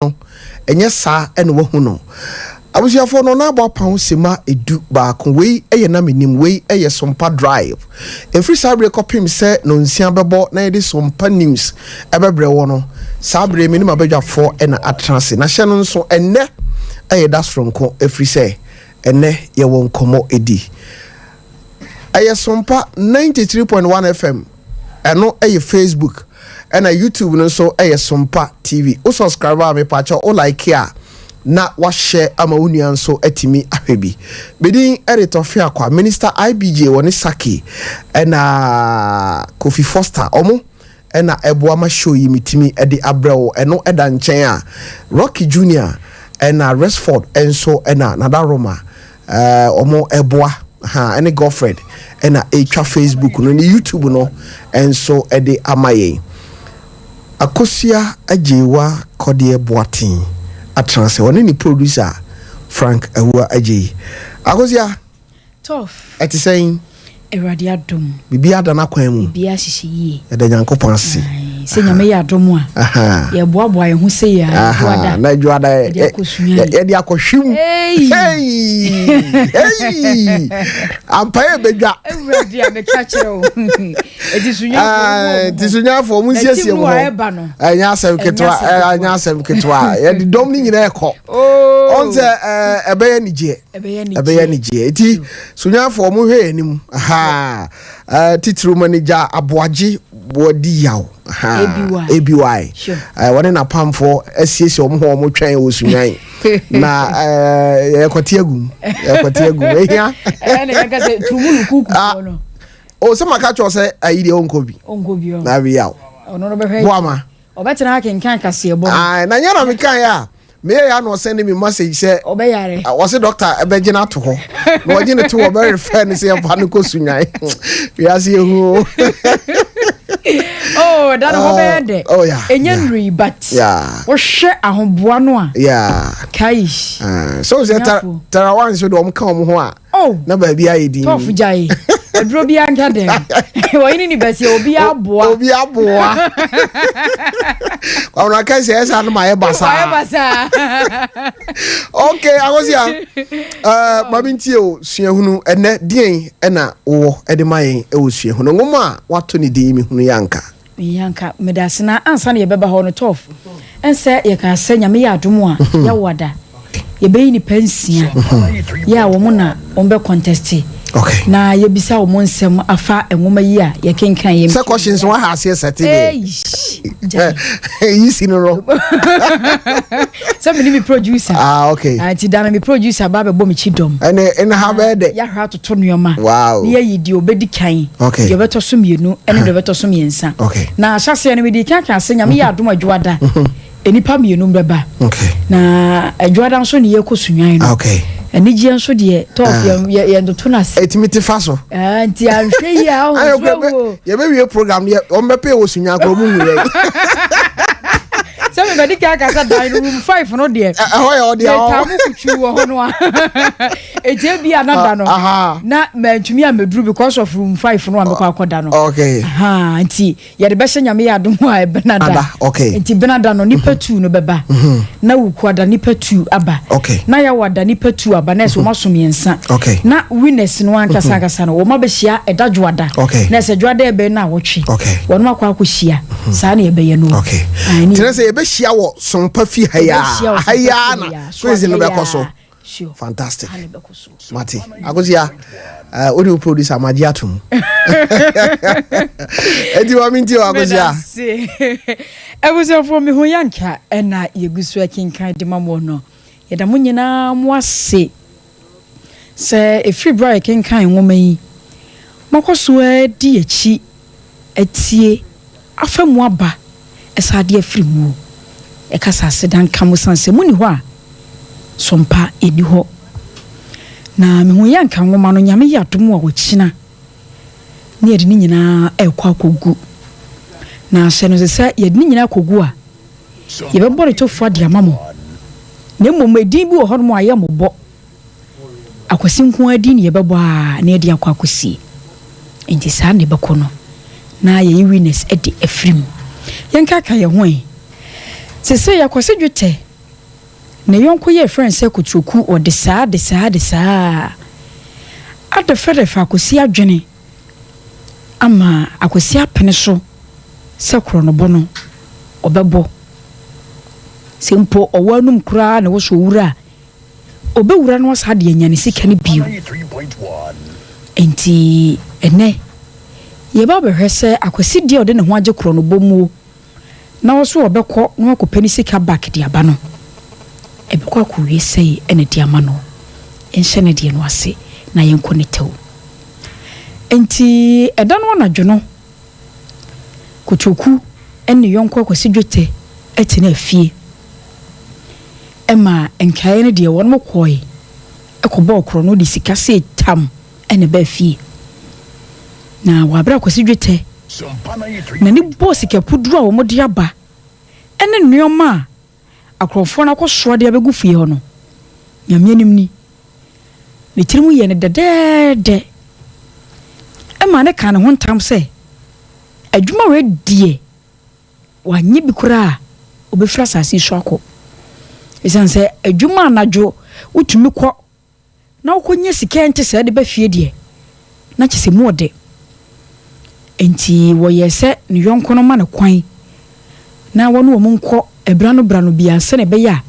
No, ɛnyɛ saa na wahu no. Abusuafoɔ no, na abɔ apam sima 11. Wei yɛ na menim, wei yɛ Sompa Drive. Ɛfiri saa berɛ kɔpem sɛ nonsia bɛbɔ na yɛde Sompa News ɛbɛbrɛ wɔ no, saa berɛ me ne m'abadwafoɔ na atena ase. Na hyɛ no nso, ɛnnɛ ɛyɛ da soronko, ɛfiri sɛ ɛnnɛ yɛwɔ nkɔmmɔ ɛdi. Ɛyɛ Sompa 93.1 FM. Ɛno ɛyɛ Facebook, ɛna YouTube no nso ɛyɛ Sompa TV. Wo subscribe a, mepakyɛ wo like a na wahyɛ ama wo nua nso atumi ahwɛ bi. Bedin ɛde Tɔfe Akwa, Minister IBJ wɔ ne Saki ɛna Kofi Foster, ɔmo ɛna ɛboa ma show yi metumi ɛde abrɛ wo. Ɛno ɛda nkyɛn a, Rocky Junior ɛna Resford ɛnso ɛna Nada Roma, ɔmo ɛboa ha, ɛne Godfred ɛna ɛtwa Facebook no ne YouTube no ɛnso ɛde ama yɛn. Akosua Agyewa Kɔdeɛ Boaten atena sɛ ɔne ne producer Frank Awua Agyei. Akosua. Tough. Ɛte sɛn? Awurade adom. Biribi ada n'akwan mu? Biribi ahyehyɛ yie. Ɛda Nyankopɔn ase. Sɛ Nyame yɛ adom a, yɛboaboa yɛn ho sɛ yɛ adwoada. Na adwoada yɛde akɔhwim ampa yɛ bɛdwa. Awurade a meka kyerɛ wo. Ɛti sunyafoɔ mu nsiesie mu hɔ, ɛnyɛ asɛm ketewa, ɛnyɛ asɛm ketewa. Yɛde dɔm no nyinaa ɛkɔ ɔn sɛ ɛbɛyɛ nigyeɛ, ɛbɛyɛ nigyeɛ. Eti sunyafoɔ mo hwɛ anim ha, titiri manager Aboagye wɔdi yaw aby wɔne n'apamfoɔ asiesie wɔn ho, wɔn twɛn wɔ Sunyan na yɛkɔte agum, yɛkɔte agum ehia. Ɛna yɛka sɛ turumulu kukufoɔ no. O sɛ maka kyerɛ sɛ ayi deɛ ɔnkɔ bi. Ɔnkɔ bi ɔ. Na bi yaw. Ɔno no bɛhwɛ. Boama. Ɔbɛtena akenkan kaseɛ bɔ. Na nyɛ na meka yɛ a, meyɛ yɛ ana ɔsɛn me message sɛ ɔbɛyare. Ɔsɛ doctor ɛbɛgye no ato hɔ na ɔgye ne to hɔ, ɔbɛrefɛ no sɛ yɛmfa no kɔ Sunyan. Wiase yɛhu o. Oh, da no hɔ bɛyɛ dɛ. Oh, yeah. Ɛnyɛ nnurui, but wohwɛ ahoboa no a, kai. So sɛ Tarawa nso de ɔm ka ɔm ho a, oh, na baabi ayɛ din. Tɔfo gyae aduro bi anka dɛm wɔyene ne bɛsi obi aboa. Obi aboa kwamina kɛse ɛsɛ anum ayɛ basaa. Ayɛ basaa. Okay, Akosia, maame ntie o, suahunu ɛnɛ deɛn ɛna wowɔ ɛde ma yɛn ɛwɔ suahunu nwoma a wato ne din Mehunu Yanka? Yanka, medase. Na ansa na yɛbɛba hɔ no, tɔf ɛnsɛ yɛka sɛ Nyame yɛ adom a, yɛwɔ ada yɛbɛyi nipa 6 yɛ a wɔn na wɔn bɛ contest na yɛbisa wɔn nsɛm afa nwoma yi a yɛkenkan yɛ. Sɛ questions wa ha aseɛ sɛte deɛ yi si no. Sɛ mene me producer. Ah, okay. Nti da no me producer ba bɛbɔ me kyi dɔm. Ɛne ha bɛyɛ dɛ. Yɛahwɛ atoto nneɔma na yɛyi deɛ ɔbɛdi kan, deɛ ɔbɛtɔ so mmienu ɛne deɛ ɔbɛtɔ so mmiɛnsa. Na ahyɛseɛ no mede kan kan sɛ Nyame yɛ adom, adwoada nnipa mmienu bɛba. Na adwoada nso ne yɛkɔ Sunwan no. Anigyeɛ nso deɛ, tɔf, yɛntoto no ase. Ɛtumi te fa so. Nti anhwɛ yi a, ɔho wo. Yɛbɛwie program no, wɔn bɛpɛ wɔ Sunwan kɔ ɔmu hu yɛ. Sɛ mebɛde ka aka sɛ dan no room 5 no deɛ, ɛhɔ yɛ ɔde ɛhɔ yɛtaa mu kutwi wɔ hɔ no a, ɛti ebi a na da no na mantumi a mɛduru because of room 5 no a mekɔ akɔda no. Nti yɛde bɛhyɛ Nyame yɛ adom a, ɛbenada. Nti benada no nipa 2 no bɛba, na wukuada nipa 2 aba, na yɛwɔ nipa 2 aba, na ɛsɛ wɔn aso mmiɛnsa. Na winners no ankasa ankasa no, wɔn abɛhyia ɛda dwoada. Na ɛsɛ dwoada ɛbɛn na awɔtwe wɔn akɔ akɔhyia. Saa na yɛbɛyɛ no. Kyerɛ sɛ yɛbɛhyia wɔ Sompa fi ha yi a, ha yi a na quiz no bɛkɔ so. Fantastic. Mate, Akosia, wode wo producer magye atom, ɛnti ma mentie wɔ, Akosia. Abusuafoɔ, me ho yɛnka ɛna yɛgu so akenkan de ma mo no. Yɛda mo nyinaa mo ase sɛ ɛfiri berɛ a yɛkenkan nwoma yi, mɔkɔ so adi akyi atie afa mu aba, ɛsɛ adeɛ afiri mu. Ɛka sɛ aseda nka mo sane sɛ monni hɔ a, Sompa ɛni hɔ. Na mehu yɛ nka nwoma no, Nyame yɛ adom a, wɔkyina ne yɛde ne nyinaa ɛrekɔ akɔgu. Na hyɛ no sɛ yɛde ne nyinaa akɔgu a, yɛbɛbɔ ne tofoa de ama mo. Na mmom ɛdin bi wɔ hɔnom a yɛ mmɔbɔ Akwasi nko ara din ne yɛbɛbɔ a na yɛde akɔ akɔsie. Nti saa ne bɛkɔ no na yɛyi winners de afiri mu. Yɛnkaka yɛn ho ɛ sɛ yɛakɔsi dwetɛ. Ne yɔnko yɛ frɛ no sɛ Kotoku, ɔde saa de saa de saa adɛfɛdɛfɛ Akwasi adwene ama Akwasi apene so sɛ korɔnobɔ no ɔbɛbɔ. Sɛ mpo ɔwɔ anum koraa na ɛwɔ sɛ ɔwura a, ɔbɛwura no asa de anya ne sika no bio. Enti ɛnɛ yɛba abɛhwɛ sɛ Akwasi deɛ ɔde ne ho agye korɔnobɔ muo na ɔso ɔbɛkɔ na wakɔpɛ ne sika back de aba no, ɛbɛkɔ akɔwie sɛe ɛna de ama no. Nhyɛ ne deɛ no ase na yɛnkɔ ne tɛw. Enti ɛda no anadwo no, Kotoku ne yɔnko Akwasi Dwetɛ tena fie ɛma nkaeɛ no deɛ wɔn kɔe ɛkɔbɔɔ korɔ no de sika sɛ tam ɛna ɛbaa fie. Na wɔabrɛ Akwasi Dwetɛ na ne bɔɔ sika puduro a wɔde aba ɛne nneɛma a akorɔfoɔ no akɔsoa de abɛgu fie hɔ no, Nyame anim ni, ne tirim yɛ no dɛdɛɛdɛ ɛma ne ka ne ho ntam sɛ adwuma wei deɛ wanyɛ bi koraa a obɛfiri asase yi so akɔ, ɛsiane sɛ adwuma anadwo wotumi kɔ na wokɔnya sika nte sɛ de ba fie deɛ, na kyɛ sɛ mu ɔde. Nti wɔyɛ sɛ ne yɔnko no ma no kwan na wɔne wɔn nkɔ ɛbra no bra no biara sɛne ɛbɛyɛ a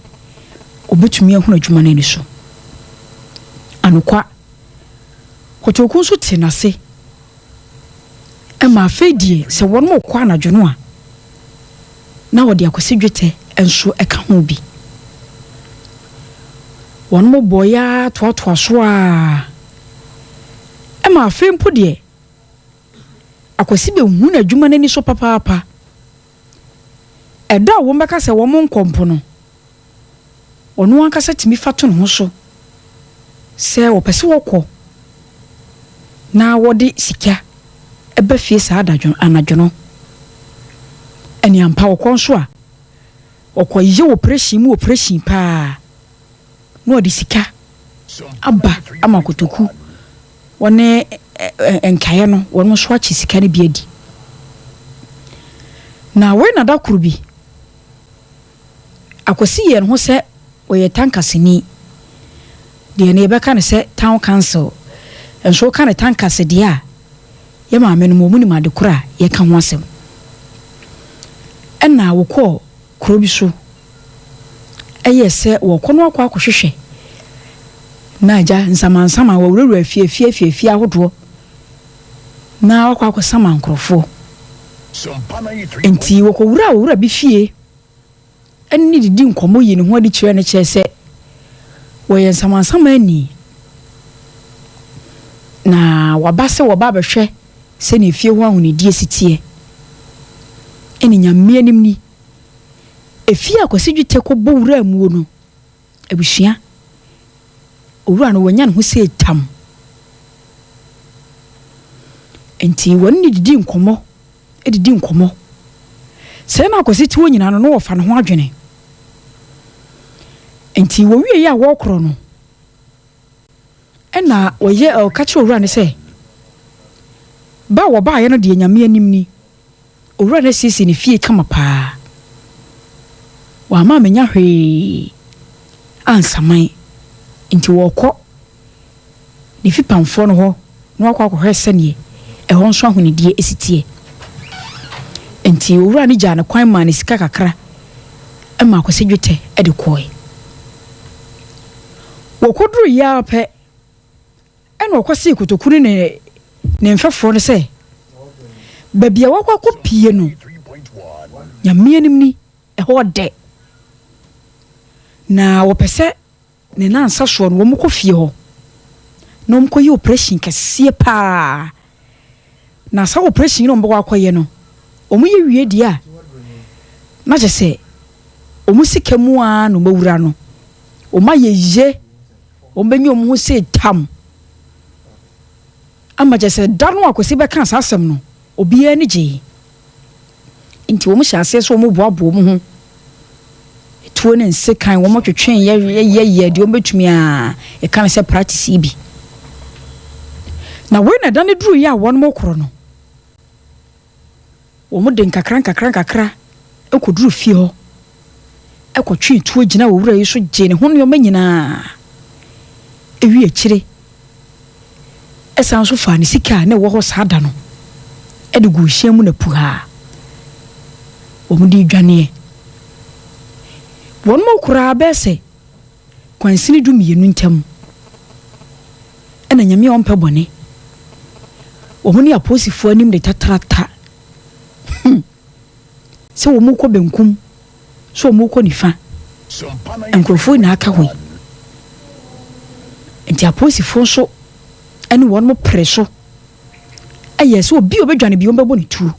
obɛtumi ahunu adwuma no ani so. Anokwa, Kotoku nso te n'ase ɛma afei deɛ sɛ wɔn mo kɔ anadwo no a, na wɔde Akwasi Dwetɛ nso ɛka ho bi. Wɔn mo bɔ ya toatoa so a ɛma afei mpo deɛ Akwasi bɛhu n'adwuma n'ani so papaapa. Ɛda a wɔn bɛka sɛ wɔn nkɔ mpo no, ɔno ankasa tumi fa to ne ho so sɛ wɔpɛ sɛ wɔkɔ na wɔde sika ɛbɛ fie saa adadwo anadwo no. Ɛne ampa wɔkɔ nso a, wɔkɔyɛ operation mu operation paa na wɔde sika aba ama Kotoku wɔne nkaeɛ no wɔn nso akye sika no bi adi. Na wei na da koro bi Akwasi yɛ ne ho sɛ ɔyɛ tankaseni deɛ ne yɛbɛka no sɛ town council nso woka ne tankase deɛ a, yɛ maame no mu ɔmu nim ade koro a yɛka ho asɛm. Ɛna wɔkɔɔ kuro bi so, ɛyɛ sɛ wɔkɔ no akɔ akɔhwehwɛ na agya nsamansaman wɔwurawura fie fie fie fie ahodoɔ na wakɔ akɔsama nkurɔfoɔ. Nti wɔkɔwura owura bi fie ɛne ne didi nkɔmmɔ yi ne ho adi kyerɛ no kyerɛ sɛ wɔyɛ nsamansaman ani na waba sɛ wɔba abɛhwɛ sɛnea efie hɔ ahonidie si teɛ. Ɛne Nyame anim ni, efie a Kwasi Dwetɛ kɔbɔ wura muo no, abusua, owura no wɔnya ne ho sɛ tam. Nti wɔne ne didi nkɔmmɔ didi nkɔmmɔ sɛ na Akwasi te hɔ nyinaa no na wɔfa ne ho adwene. Nti wɔwie yi a wɔrekorɔ no, ɛna wɔyɛ ɔka kyerɛ owura no sɛ ba a wɔbaeɛ no deɛ, Nyame anim ni, owura no asiesie ne fie kama paa, wama amenya hwee ansaman. Nti wɔrekɔ ne fipamfoɔ no hɔ na wakɔ akɔhwɛ sɛneɛ ɛhɔ nso ahonidie esi teɛ. Nti owura no gyaa ne kwan maa ne sika kakra ma Akwasi Dwetɛ de kɔe. Wɔkɔduru yi ara pɛ ɛna ɔkɔsee Kotoku ne ne mfɛfoɔ no sɛ baabi a wakɔ akɔpie no, Nyame anim ni, ɛhɔ dɛ na wɔpɛ sɛ ne nansa soɔ no wɔn kɔ fie hɔ na wɔn kɔyɛ operation kɛseɛ paa. Na saa operation no wɔn bɛkɔ akɔyɛ no, wɔn yɛ wie deɛ a, na kyerɛ sɛ wɔn sika mu ara na wɔn awura no wɔn ayɛ yie, wɔn bɛnya wɔn ho sɛ tam ama kyerɛ sɛ da no Akwasi bɛka saa asɛm no, obiara ani gye. Nti wɔn hyɛ aseɛ sɛ wɔn boaboa wɔn ho, tuo ne nsekan, wɔn twetwe yɛ yɛ yɛ deɛ wɔn bɛtumi a yɛka no sɛ practice yi bi. Na wei na ɛda no duru yɛ a wɔn korɔ no, wɔn de nkakra nkakra nkakra kɔduru fie hɔ. kɔtwee tuo gyinaa owura yi so gyee ne ho nneɛma nyinaa. Ewie akyire, ɛsan nso faa ne sika a na ɛwɔ hɔ saa da no de guu hyɛn mu na puhaa wɔn de redwaneɛ. Wɔn mu koraa bɛyɛ sɛ kwansini 12 ntam ɛna Nyame a ɔmpɛ bɔne, wɔn ne apolisifoɔ anim de tatrata. Sɛ wɔn rekɔ benkum, sɛ wɔn rekɔ nifa, nkurɔfoɔ nyinaa ka hɔ yi. Nti apolisifoɔ nso ne wɔn pere so yɛɛ sɛ obi a ɔbɛdwane bi wɔbɛbɔ ne tuo.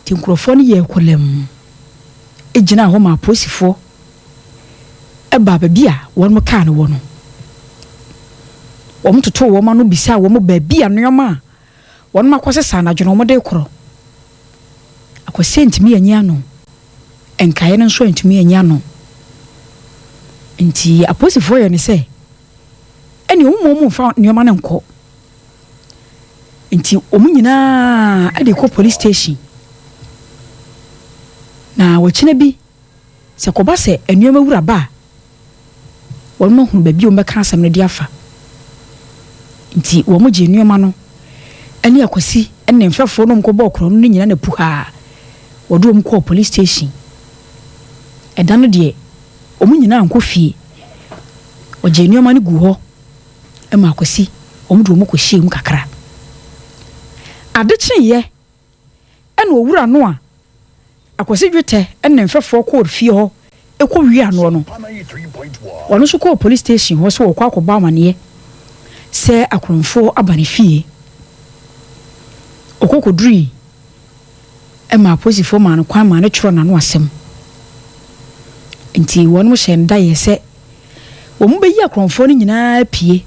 Nti nkurɔfoɔ no yɛɛ kɔlɛm gyinaa hɔ ma apolisifoɔ baa baabi a wɔn kaa no wɔ no. Wɔtotoo wɔn ano bisaa wɔn baabi a nneɛma a wɔn akɔsesa anadwo no wɔde rekorɔ. Akwasi antumi anyi ano. Nkaeɛ no nso antumi anyi ano. Nti apolisifoɔ yɛ no sɛ ɛne wɔn mmom mfa nneɛma no nkɔ. Nti wɔn nyinaa de kɔ police station. Na wɔkyena bi Sɛ ɛkɔba sɛ nneɛma wura ba a, wɔahunu baabi a wɔbɛka asɛm no de afa. Nti wɔgyee nneɛma no ne Akwasi ne ne mfɛfoɔ no a wɔkɔbɔɔ korɔno no nyinaa na puhaa wɔde wɔn kɔɔ police station. Ɛda no deɛ, wɔn nyinaa ankɔ fie. Wɔgyee nneɛma no guu hɔ ma Akwasi, wɔde wɔn kɔhyɛɛ mu kakra. Ade kyeeɛ na owura no a Akwasi Dwetɛ ne ne mfɛfoɔ kɔɔ fie hɔ kɔwiaa noɔ no, ɔno nso kɔɔ police station hɔ sɛ ɔrekɔ akɔbɔ amaneɛ sɛ akorɔmfoɔ aba ne fie. Ɔkɔ kɔdurii ma apolisifoɔ maa no kwan maa no twerɛ n'ano asɛm. Nti wɔnom hyɛɛ no daeɛ sɛ wɔbɛyi akorɔmfoɔ no nyinaa apue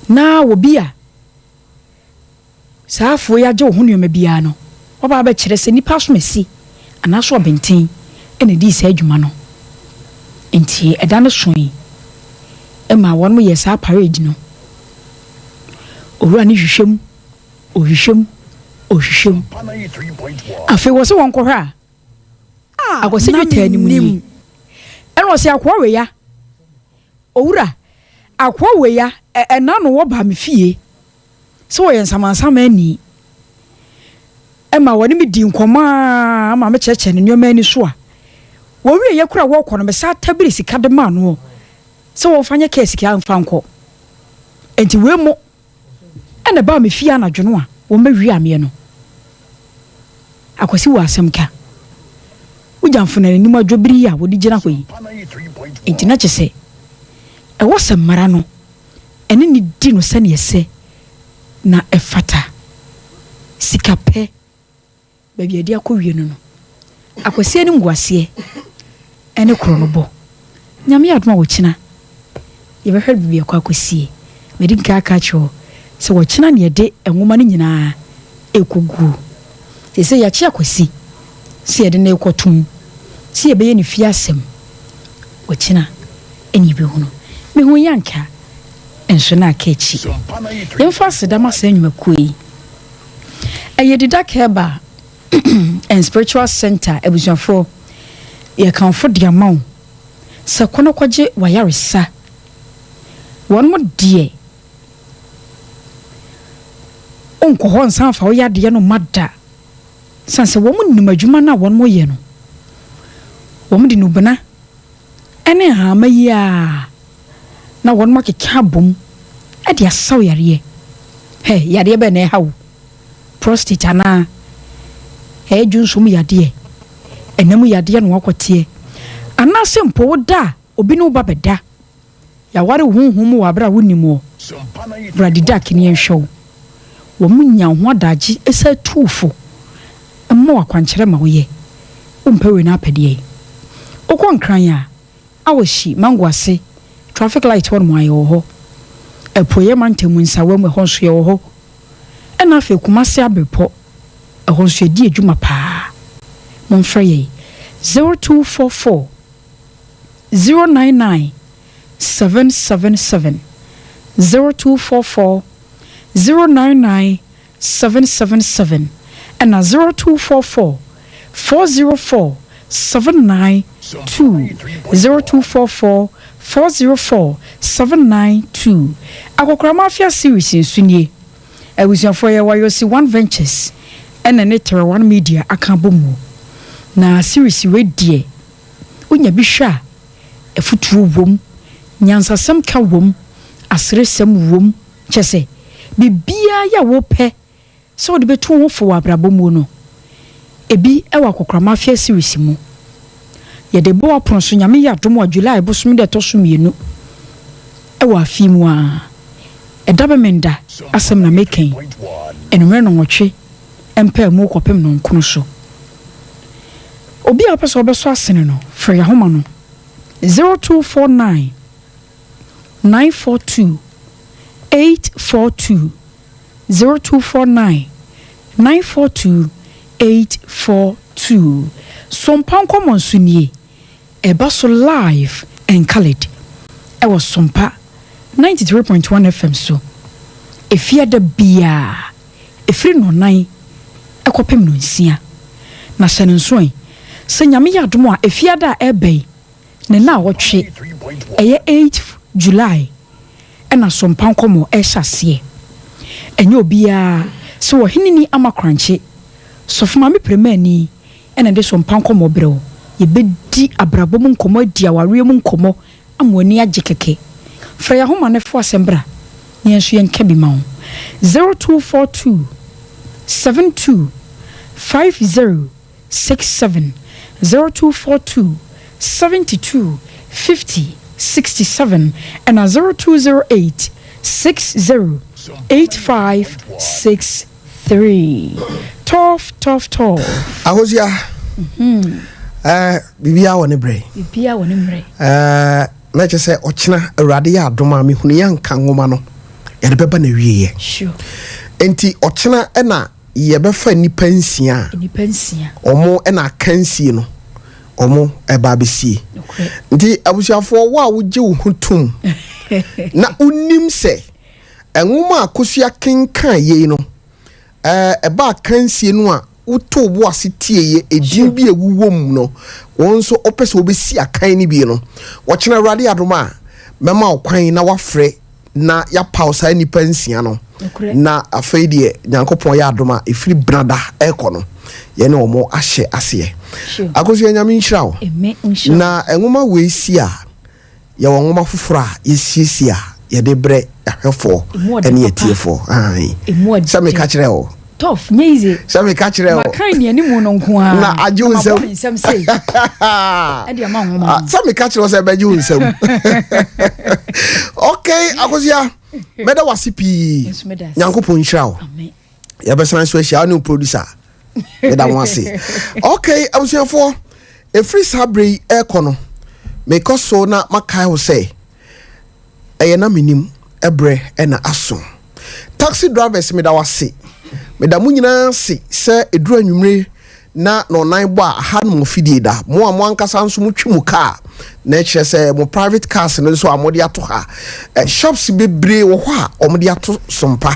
na obi a Saa afoa yi agye wo ho nneɛma biara no, woaba abɛkyerɛ sɛ nnipa asomasi anaasɛ ɔbenten na edii saa dwuma no. Enti ɛda no soe maa wɔnom yɛɛ saa parade no. Owura no hwehwɛ mu, ɔhwehwɛ mu, ɔhwehwɛ mu. Afei wɔse wɔnkɔhwɛ a, A Akwasi na dwetɛ anim nie. mennim. Ɛna ɔse akoa wei a, owura, akoa wei a, ɛna no wɔbaa me fie. sɛ ɔyɛ nsamansamanni ma ɔne me dii nkɔmmɔ ara ma mekyerɛkyerɛ no nneɛma ani so a, wɔwieeɛ koraa a wɔrekɔ no, mesan tabiri sika de maa noɔ sɛ wɔmfa nyɛ kaa sika mfa nkɔ. Enti wei mo ɛna ɛbaa me fie anadwo no a wɔmmɛwia meɛ no. Akwasi wɔ asɛm ka. Wo gyamfo na n'anim adwo bere yi a wɔde gyina hɔ yi. Enti na kyɛ sɛ ɛwɔ sɛ mmara no ɛne no di no sɛnea ɛsɛ na ɛfata. Sika pɛ, baabi a yɛde akɔwie no no, Akwasi animguaseɛ ne korɔnobɔ. Nyame adom a ɔkyena yɛbɛhwɛ baabi ɛkɔ akɔsie. Madi nkan aka akyerɛ wo sɛ ɔkyena na yɛde nwoma no nyinaa rekɔguo. Seesei yɛakye Akwasi sɛ yɛde no rekɔtom sɛ yɛbɛyɛ ne fie asɛm. Ɔkyena ɛne yɛbɛhunu. Mehu yi anka nso na aka akyi. Yɛmfa aseda ma saa nnwumakuo yi. Ɛyɛ Didac Herbal and Spiritual Center abusuafoɔ. Yɛkamfo de ama wo sɛ kɔ na kɔgye w'ayaresa. Wɔnom deɛ wonkɔ hɔ nsan mfa wo yadeɛ no mma da. Sane sɛ wɔn nim adwuma no a wɔn yɛ no. Wɔn de nnubena ne nhahamma yi ara na wɔn akeka abom de asaw yareɛ. Hɛ, yareɛ bɛn na ɛha wo? Prostate anaa? Ɛyɛ dwonsɔ mu yadeɛ? Ɛna mu yadeɛ na woakɔteɛ? Anaasɛ mpo woda a obi ne wo ba bɛda? Yɛaware wo honhom mu wɔ aberɛ a wonnim woɔ. Bra Didac ne yɛnhwɛ wo. Wɔn nya wo ho adagye san tu wo fo ma wo akwankyerɛ ma woyɛ. Wompɛ wei na apɛ deɛn? Wokɔ Nkran a, Awohyi, Mango ase, traffic light hɔ nom a yɛwɔ hɔ. Apueeɛ mantam mu Nsawam ɛhɔ nso yɛwɔ hɔ. Ɛna afei Kumase Abrepɔ ɛhɔ nso yɛdi adwuma paa. Momfrɛ yɛn 0244 099 777 0244 099 777 ɛna 0244 404. 792 0244 404 792 Akɔkora Mafia series nso nie. Abusuafoɔ yɛwɔ Ayosi One Ventures ɛna ne Terra One Media aka abɔ mu. Na series wei deɛ wonya bi hwɛ a afutuo wom, nyansasɛm ka wom, aseresɛm wom, kyɛ sɛ biribiara yɛ a wopɛ sɛ wode bɛtu wo ho fo wɔ abrabɔ mu no, ebi wɔ Akɔkora Mafia series mu. Yɛde bɔ w'apono so Nyame yɛ adom a July bosome da ɛtɔ so mmienu wɔ afe yi mu ara. Ɛda Memenda asɛm na meka yi, anwummerɛ nnɔnwɔtwe mpaamu kɔpem nnɔnkono so. Obi a wopɛ sɛ wobɛsɔ asene no, frɛ yɛn ahoma no 0249 942 842, 0249 942 842. Sompa nkɔmmɔ nso nie, ɛba so live and coloured ɛwɔ Sompa 93.1 FM so. Efiada biara ɛfiri nnɔnan ɛkɔpem nnɔnsia. Na hyɛ no nso ɛ sɛ Nyame yɛ adom a efiada a ɛreba yi ne nnawɔtwe ɛyɛ 8 July ɛna Sompa nkɔmmɔ ɛhyɛ aseɛ. Ɛnyɛ obiara sɛ Ɔheneni Ama Korankye, Sɔfo Maame Premani ɛna de Sompa nkɔmmɔ brɛ wo. Yɛbɛdi abrabɔ mu nkɔmmɔ, adi awareɛ mu nkɔmmɔ ama w'ani agye kɛkɛ. Frɛ yɛn ahoma no fo asɛm bra na yɛn nso yɛnka bi ma wo. 0242 72 5067, 0242 72 50 67 ɛna 0208 60 85 63. Tough, tough, tough. Ahosia, biribiara wɔ ne berɛ. Biribiara wɔ ne mmerɛ. Na kyerɛ sɛ ɔkyena Awurade yɛ adom a mehunu yɛ anka nwoma no yɛde bɛba na wieɛ. Nti ɔkyena ɛna yɛbɛfa nnipa nsia a Nnipa nsia. Ɔmo ɛna akansie no ɔmo ɛba abɛsie. Nti abusuafoɔ, wo a wogye wo ho tom na wonim sɛ nwoma a Akosua kenkan yei no ɛba akansie no a woto bo ase tie yɛ edin bi a ɛwuwɔ mu no, wɔn nso wopɛ sɛ wobɛsi akan no bi no, wɔkyena Awurade adom a mɛma wo kwan na wafrɛ na yɛapaw saa nnipa nsia no. Na afei deɛ Nyankopɔn yɛ adom a ɛfiri benada ɛrekɔ no yɛne ɔmo ahyɛ aseɛ. Akosua, Nyame nhyira wo. Amen. Nhyira. Na nwoma wei si a yɛwɔ nwoma foforɔ a yɛsiesie a yɛde brɛ ahwɛfoɔ Emu ɔde ɛne papa. atiefoɔ. Ae. Emu ɔde. Sɛ meka kyerɛ wo. Tough, nyɛ easy. Sɛ meka kyerɛ wo. Makan nea anim no nko ara. Na agye wo Na nsam. mabɔ me nsam sei. Ɛde ama nwoma Ah, no. sɛ meka kyerɛ wo sɛ ɛbɛgye wo nsam. Okay, Akosua, mɛda wase pii. Nso meda ase. Nyankopɔn nhyira wo. Amen. Yɛbɛsan so ahyia, wo ne wo producer. Meda mo ase. Okay, abusuafoɔ, ɛfiri saa berɛ yi ɛrekɔ no, mekɔ so na makae wo sɛ ɛyɛ na menim ɛberɛ ɛna aso. Taxi drivers, meda wase, meda mo nyinaa ase sɛ ɛduru anwummere na ɔnan bɔ a aha no mo fidie da mo a mo ankasa nso motwi mo car na ɛkyerɛ sɛ mo private cars no nso a mode ato ha. Shops bebree wɔ hɔ a wɔde ato Sompa.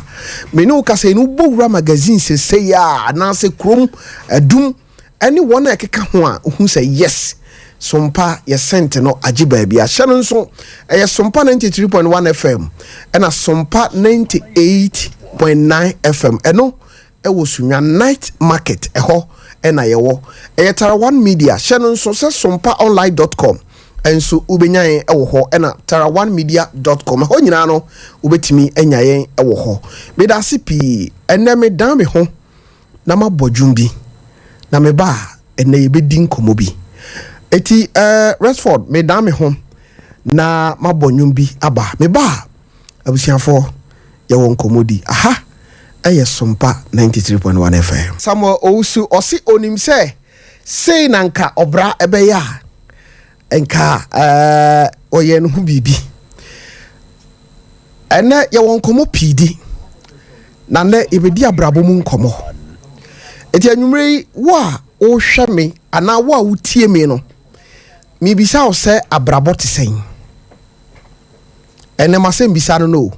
Me ne wo kasa yi no, wobɔ wura Magazine sesei a anaasɛ kurom Adum ɛne wɔn a ɛkeka ho a, wohu sɛ yes, Sompa yɛ scent no agye baabi ahyɛ no nso. Ɛyɛ Sompa 93.1 FM ɛna Sompa 98.9 FM. Ɛno ɛwɔ Sunya Night Market ɛhɔ ɛna yɛwɔ. Ɛyɛ Tara One Media. Hyɛ no nso sɛ sompaonline.com ɛnso wobɛnya yɛn ɛwɔ hɔ, ɛna taraonemedia.com ɛhɔ nyinaa no wobɛtumi anya yɛn ɛwɔ hɔ. Meda ase pii. Ɛnɛ medan me ho na mabɔ dwom bi na meba a ɛnɛ yɛbɛdi nkɔmmɔ bi. Eti Resford, medan me ho na mabɔ nnwom bi aba. Meba a, abusuafoɔ, yɛwɔ nkɔmmɔ di. Aha ɛyɛ Sompa 93.1 FM. Samuel Owusu ɔse onim sɛ sei na nka ɔbra ɛbɛyɛ a nka ɔyɛ no ho biribi. Ɛnɛ yɛwɔ nkɔmmɔ pii di na nnɛ yɛbɛdi abrabɔ mu nkɔmmɔ. Enti anwummerɛ yi, wo a wohwɛ me anaa wo a wotie me no, miribisa wo sɛ abrabɔ te sɛn? Ɛnɛ masɛm bisa no no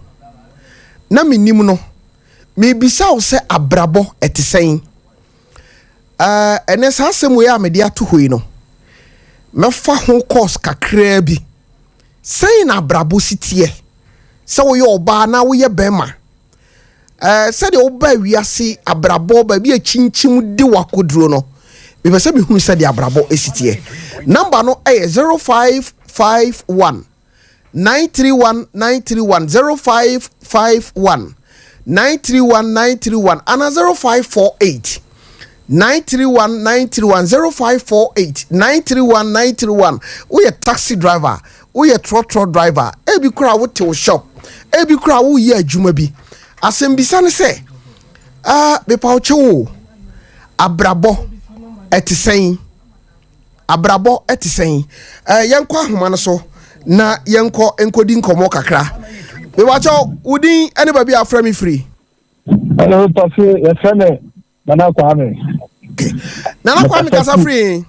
na menim no, miribisa wo sɛ abrabɔ ɛte sɛn? Ɛnɛ saa asɛm wei a mede ato hɔ yi no. Mɛfa ho course kakraa bi. Sɛn na abrabɔ si teɛ? Sɛ woyɛ ɔbaa na woyɛ bɛrima. Ɛɛ sɛdeɛ wobaa wiase abrabɔ baabi a kyinkyim de w'akoduro no, mepɛ sɛ mehunu sɛdeɛ abrabɔ si teɛ. Number no yɛ 0551 931 931 0551 931 931 ana 0548 931 931 0548 931 931. Woyɛ taxi driver, woyɛ trɔtrɔ driver, ebi koraa wote wo shop, ebi koraa woyɛ adwuma bi. Asɛmbisa ne sɛ, mepa wo kyɛw o, abrabɔ ɛte sɛn? Abrabɔ ɛte sɛn? Yɛnkɔ ahoma no so na yɛnkɔ nkɔdi nkɔmmɔ kakra. Mepa kyɛw, wo din ne baabi a afrɛ me firi? Hello, Pafi, yɛfrɛ me Nana Kwame. Okay. Nana Kwame, kasa firi?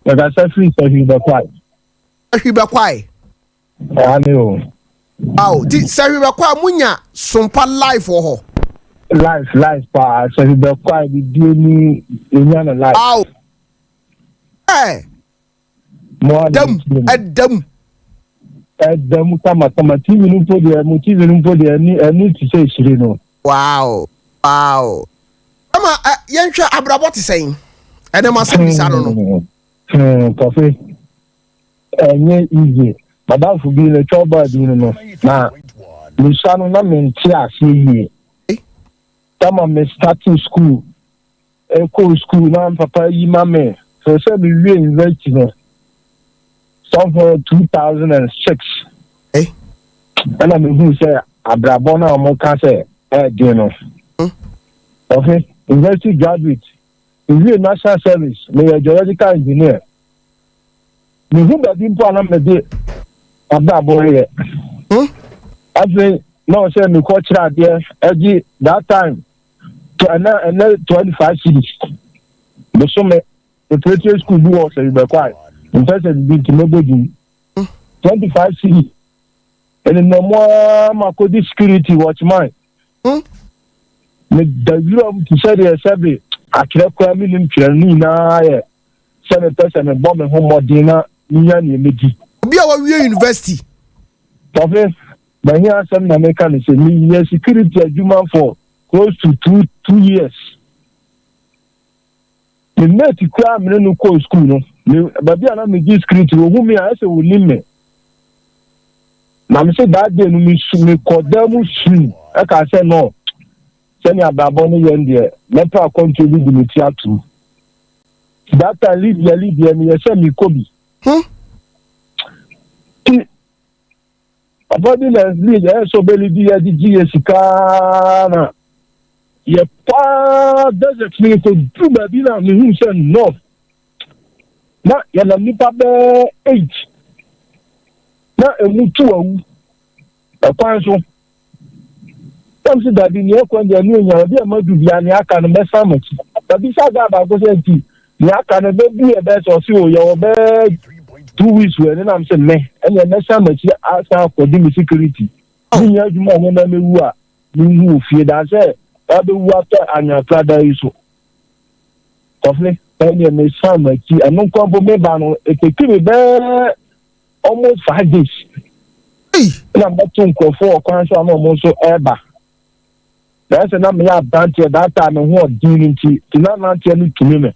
Yɛkasa firi Sahwi Bɛkwae. Sahwi Bɛkwae. Ɛha o. Awo, ti Sahwi Bɛkwae, munya Sompa live wɔ hɔ? Live, live paa. Sahwi Bɛkwae, bibie ni enya no live. Awo. Mo Ɛdam, ɛdam. Ɛdam kamakama. TV no mpo deɛ, mo TV no mpo deɛ, ɛni ɛni ti sɛ ehyire no. Wow. Ama ɛ yɛnhwɛ abrabɔ te sɛn? Ɛnɛ ma sɛ bisa no. Kɔfe, ɛnyɛ easy. Madamfo bi na twɛ ɔbaa bi no na mesua no na mente aseɛ yie. Tama me starting school, ɛkɔɔ school na papa yi ma me sɛ mewie university no somewhere 2006. Ɛna mehu sɛ abrabɔ no a wɔka sɛ ɛɛden no. Ɔfe, university graduate, mewie national service, meyɛ geological engineer. Mehu baabi mpo a na mede abrabɔ yɛ. Afei na ɔsɛ mekɔ kyerɛ adeɛ ɛgye that time to ɛnɛ 25 cedis bosome. Preparatory school bi wɔ sɛ bɛkɔ a mpɛ sɛ bibi nti mɛbɔ dwum 25 cedis ɛnenam a ma kɔdi security watchman. Meda wuram te sɛ deɛ sɛbe atwerɛ koraa menim twerɛ no nyinaa yɛ sɛ mepɛ sɛ mebɔ me ho mmɔden na menya nea mɛdi. Obi a wawie university. Tɔfe, mahia asɛm na meka no sɛ meyɛ security adwuma for close to 2 years. Me mate koraa mene no kɔɔ school no, me baabi a na megye security, ohu me a ɛsɛ wɔnim me na me sɛ that day no mesu mekɔ dan mu sui ɛka sɛ no sɛnea abrabɔ no yɛn deɛ, mɛpɛ akɔntuo bi de me ti atom. That time Libya meyɛ sɛ mekɔ bi. Ti papa bi na lead ɛyɛ sɛ ɔbɛlidi yɛ de gye yɛ sika na yɛ paa desert no kɔduru baabi na mehu sɛ north na yɛnam nipa bɛɛ eight na emu tu awu ɛkwan so. Tam sɛ dabi, nea ɛkwan deɛ ne onya baabi a madu bia, nea aka no mɛsan m'akyi. Baabi sa gaa baako sɛ nti nea aka no bɛbi yɛ bɛɛ sɛ ɔse o yɛwɔ bɛɛ 2 weeks wɔ ɛne nam sɛ mɛ ɛnea mɛsan m'akyi asan akɔdi me security ne nyɛ adwuma a ɔmo mɛwu a mehu wɔ fie daa sɛ wabɛwu atɔ anwea yi so. Kɔfle, ɛnea mɛsan m'akyi ɛno nkwa mpo meba no ɛtɛki me bɛɛ almost 5 days. Ei. Na mbɛto nkurɔfoɔ wɔ kwan so a na ɔmo nso ɛreba na ɛsɛ na meyɛ aberanteɛ that time, me ho ɔden no nti na nanteɛ no tumi me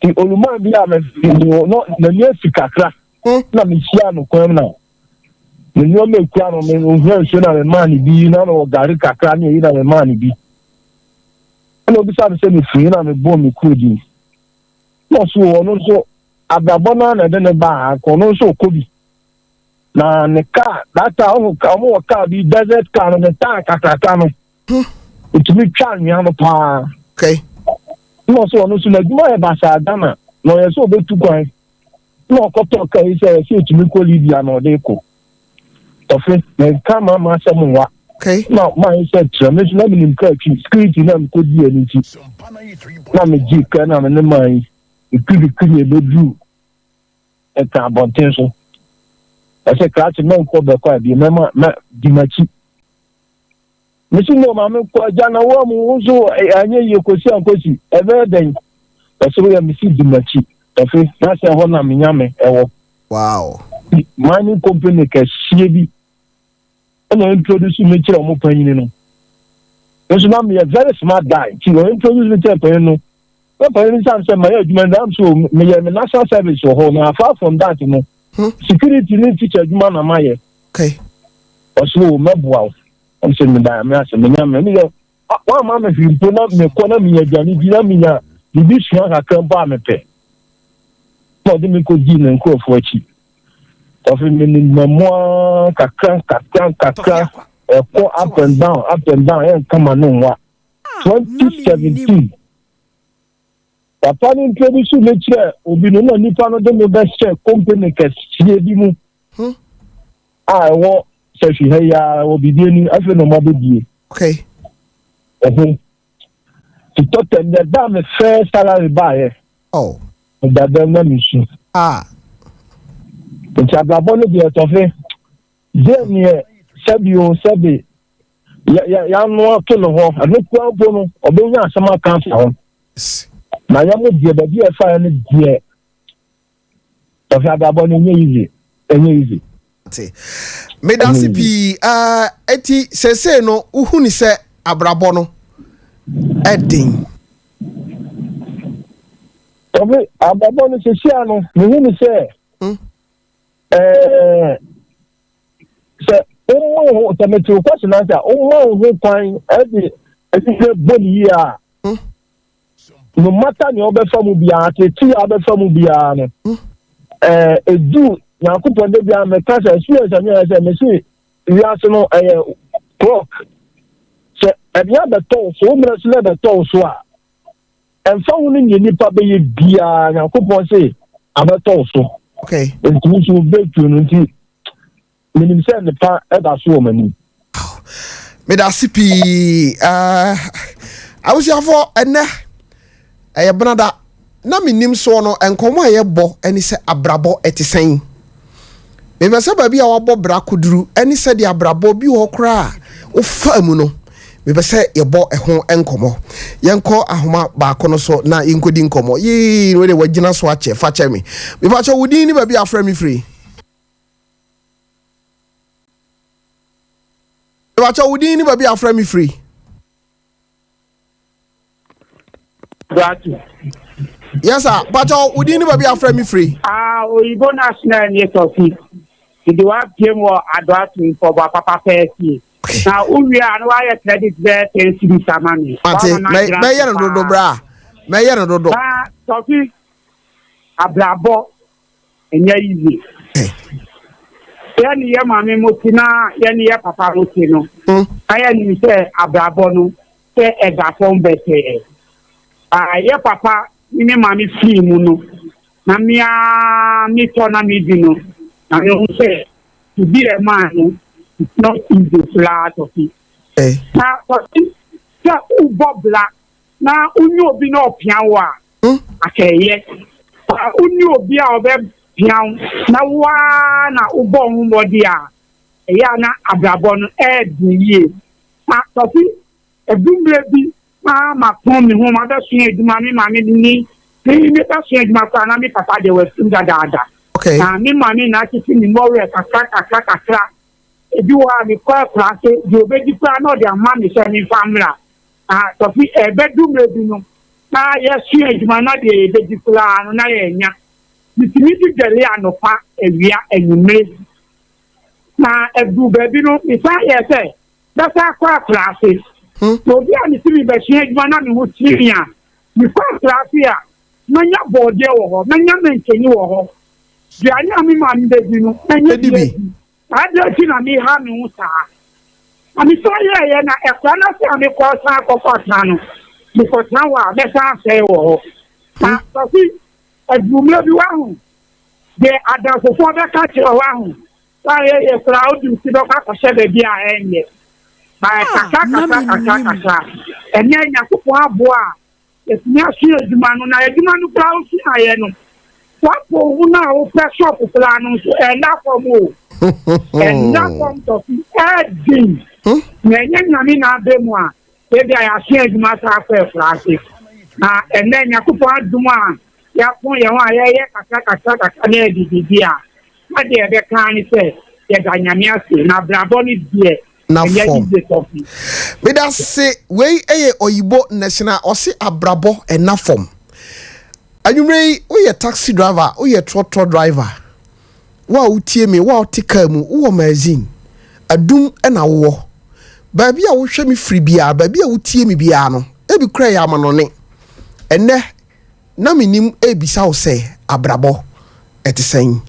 nti oluman bi a me no n'ani afi kakra. Na mehyia no kwan mu na me nneɛma ekura no, me ohia nsuo na me maa ne bi na mewɔ gari kakra ne eyi na me maa ne bi. Ɛna obisa me sɛ mefiri na mebɔ me kuro din na ɔso wɔ ɔno nso abrabɔ no na ɛde ne baa ha nka ɔno nso ɔkɔ bi na ne kaa that time ɔmo ɔmo wɔ kaa bi, desert car no, ne taa kakraka no otumi twa anwea no paa. Na ɔsɛ ɔno nso n'adwuma yɛ basaa Ghana na ɔyɛ sɛ ɔbɛtu kwan na ɔkɔtɔ kaa yi sɛ ɛsɛ etumi kɔ Libya na ɔde kɔ. Tɔfe, na nka maa ma asɛm nwa. Na maa yi sɛ kyerɛ me nso na menim kaa twi security na mekɔ di ɛno nti na megye kaa na me ne maa yi ekirikiri ebeduru ɛka abɔnten so. Ɛsɛ krakye mɛnkɔ bɛkɔ abie mɛma mɛ di m'akyi. Mesi no maame kɔ agya na wɔn mu nso anyɛ yie kɔsi ankosi ɛbɛyɛ dɛn ɛsɛ yɛ mesi di m'akyi. Tɔfe, na sɛ ɛhɔ na me nyame ɛwɔ. Wow. Mining company kɛseɛ bi ɛna introduce me kyerɛ ɔmo panyini no. Nso na meyɛ very smart guy. Nti ɔ introduce me kyerɛ panyin no. Na panyin no san sɛ mayɛ adwuma no so meyɛ me national service wɔ hɔ na apart from that no, security ne teacher adwuma na mayɛ. Okay. Ɔsɛ o mɛboa wo. Ɔmo sɛ meda me ase me nyame. Meyɛ wamma me hwee mpo na mekɔ na menya aduane di na menya biribi sua kakra mpo a mepɛ. Na ɔde me kɔdii ne nkurɔfoɔ akyi. Ɔfe menim mmoa kakra kakra kakra ɛkɔ up and down, up and down, ɛnka ma no nwa. 2017 papa no introduce me kyerɛ obi no na nipa no de me bɛhyɛ company kɛseɛ bi mu a ɛwɔ Sɛhwi ha yi a ɛwɔ biribi ani afei na ɔmo abɛbie. Ɛho titɔ tɛm deɛ da me first salary baayɛ. Meda dɛm na mesu. Nti abrabɔ no deɛ, tɔfe deɛ neɛ sɛbi o sɛbi yɛanoa to no hɔ ɛno kura mpo no ɔbɛnya asɛm aka afa ho. Na yɛmo deɛ baabi a ɛfa no deɛ, tɔfe, abrabɔ no ɛnyɛ easy, ɛnyɛ easy. Te medase pii. Eti sese no wohu ni sɛ abrabɔ no ɛden? Tɔfe, abrabɔ no sesia no mehu ni sɛ sɛ woma wo ho sɛ mete wo question ase a woma wo ho kwan ɛde ɛhwehwɛ bɔ ne yie a, no matter nea wobɛfa mu biara, tete a wobɛfa mu biara no, ɛdu Nyankopɔn de biara meka sɛ experience a meyɛ sɛ mese wiase no ɛyɛ clock sɛ ɛdeɛ abɛtɔ wo so, wo mmerɛ so na ɛbɛtɔ wo so a, ɛmfa ho no nea nipa bɛyɛ biara, Nyankopɔn se abɛtɔ wo so. Nti wo nso wo breakthrough no nti menim sɛ nipa ɛda so wɔ m'anim. Medase pii. Abusuafoɔ, ɛnɛ ɛyɛ benada na menim soɔ no nkɔmmɔ a yɛbɔ ɛne sɛ abrabɔ ɛte sɛn. Mepɛ sɛ baabi a wabɔ bra koduru ɛne sɛdeɛ abrabɔ bi wɔ hɔ koraa a wofa mu no, mepɛ sɛ yɛbɔ ɛho nkɔmmɔ. Yɛnkɔ ahoma baako no so na yɛnkɔdi nkɔmmɔ yii. Wede wagyina so akyɛ, fa kyɛ me. Mepakyɛ, wo din ne baabi a afrɛ me firi? Mepakyɛ, wo din ne baabi a afrɛ me firi? Bratu. Yes sir, pakyɛ, wo din ne baabi a afrɛ me firi? Ah, Oyibo National ne Tɔfi. Nti wapie mu wɔ Adoato mpɔboa papa pɛɛ fie. Na wowie a na wayɛ credit bɛyɛ 10 cedis ama me. Mate. Wama no agyina mɛyɛ no so dodo paa. Bra, mɛyɛ no dodo. Na Tɔfi, abrabɔ ɛnyɛ easy. Yɛne yɛ maame mo ti na yɛne yɛ papa mo ti no. Na yɛnim sɛ abrabɔ no sɛ ɛda fam bɛtɛɛ. Ah, yɛ papa ne me maame firi mu no na mmea metɔ na medi no na mehu sɛ to be a man no, it's not easy koraa, Tɔfi. Na Tɔfi, sɛ wobɔ bla na wonye obi na ɔpia wo a, akɛyɛ wonye obi a ɔbɛpia wo na woa na wobɔ wo ho mmɔde a, ɛyɛ a na abrabɔ no ɛɛden yie. Na Tɔfi, edu mmerɛ bi na mapɔn me ho mabɛsua adwuma, me maame ne me mebɛsua adwuma koraa na me papa deɛ wafim dadaada. Na me maame na atete me mmɔwerɛ kakra kakra kakra. Ebi wɔ a mekɔ akura ase deɛ obɛdi koraa na ɔde ama me sɛ memfa mmra. Na Tɔfi, ɛbɛdu mmerɛ bi no na yɛsua adwuma na deɛ yɛbɛdi koraa no na yɛnya. Metumi di gari anɔpa, awia, anwummere. Na ɛduru baabi no mesan yɛ sɛ bɛsa akɔ akura ase. Na obi a mesi mi bɛsua adwuma na me ho kyerɛ mi a, mekɔ akura ase a manya bɔɔdeɛ wɔ hɔ, manya mankani wɔ hɔ, duane a me maame bɛdi no manya bi adi. Saa deɛ akyi na meha me ho saa na mesan yɛɛyɛ na ɛkora no ase a mekɔ san akɔkɔ atena no, mekɔtena hɔ a mɛsan asɛe wɔ hɔ. Na Tɔfi, adurummerɛ bi waho deɛ adanfofoɔ bɛka kyerɛ waho woayɛ yɛ koraa wode wo ti bɛkɔ akɔhyɛ baabi a ɛnyɛ kakra kakra kakra kakra. Ɛnɛ Nyankopɔn aboa a yɛtumi asua adwuma no na adwuma no koraa wosuaeɛ no wapo ho no a wopɛ shop koraa no nso ɛnda fam o, ɛnda fam, Tɔfi, ɛɛden na ɛnyɛ Nyame na abɛ mu a ebi a yɛasua adwuma saa akɔ ɛkora ase na ɛnɛ Nyankopɔn adom a. yɛapɔn yɛn ho a yɛyɛ kakra kakra kakra na yɛde didi a, na deɛ yɛbɛka ara ne sɛ yɛda Nyame ase na abrabɔ no deɛ Na ɛnyɛ fam. easy kɔfi. Meda se wei yɛ Oyibo National ɔse abrabɔ ɛna fam. Anwummerɛ yi woyɛ taxi driver, woyɛ trɔtrɔ driver, wo a wotie me, wo a wote kaa mu, wowɔ magazine, adum na wowɔ. Baabi a wohwɛ me firi biara, baabi a wotie me biara no, ebi kora yɛ amanɔne. Ɛnnɛ na menim ebisa wo sɛ abrabɔ ɛte sɛn.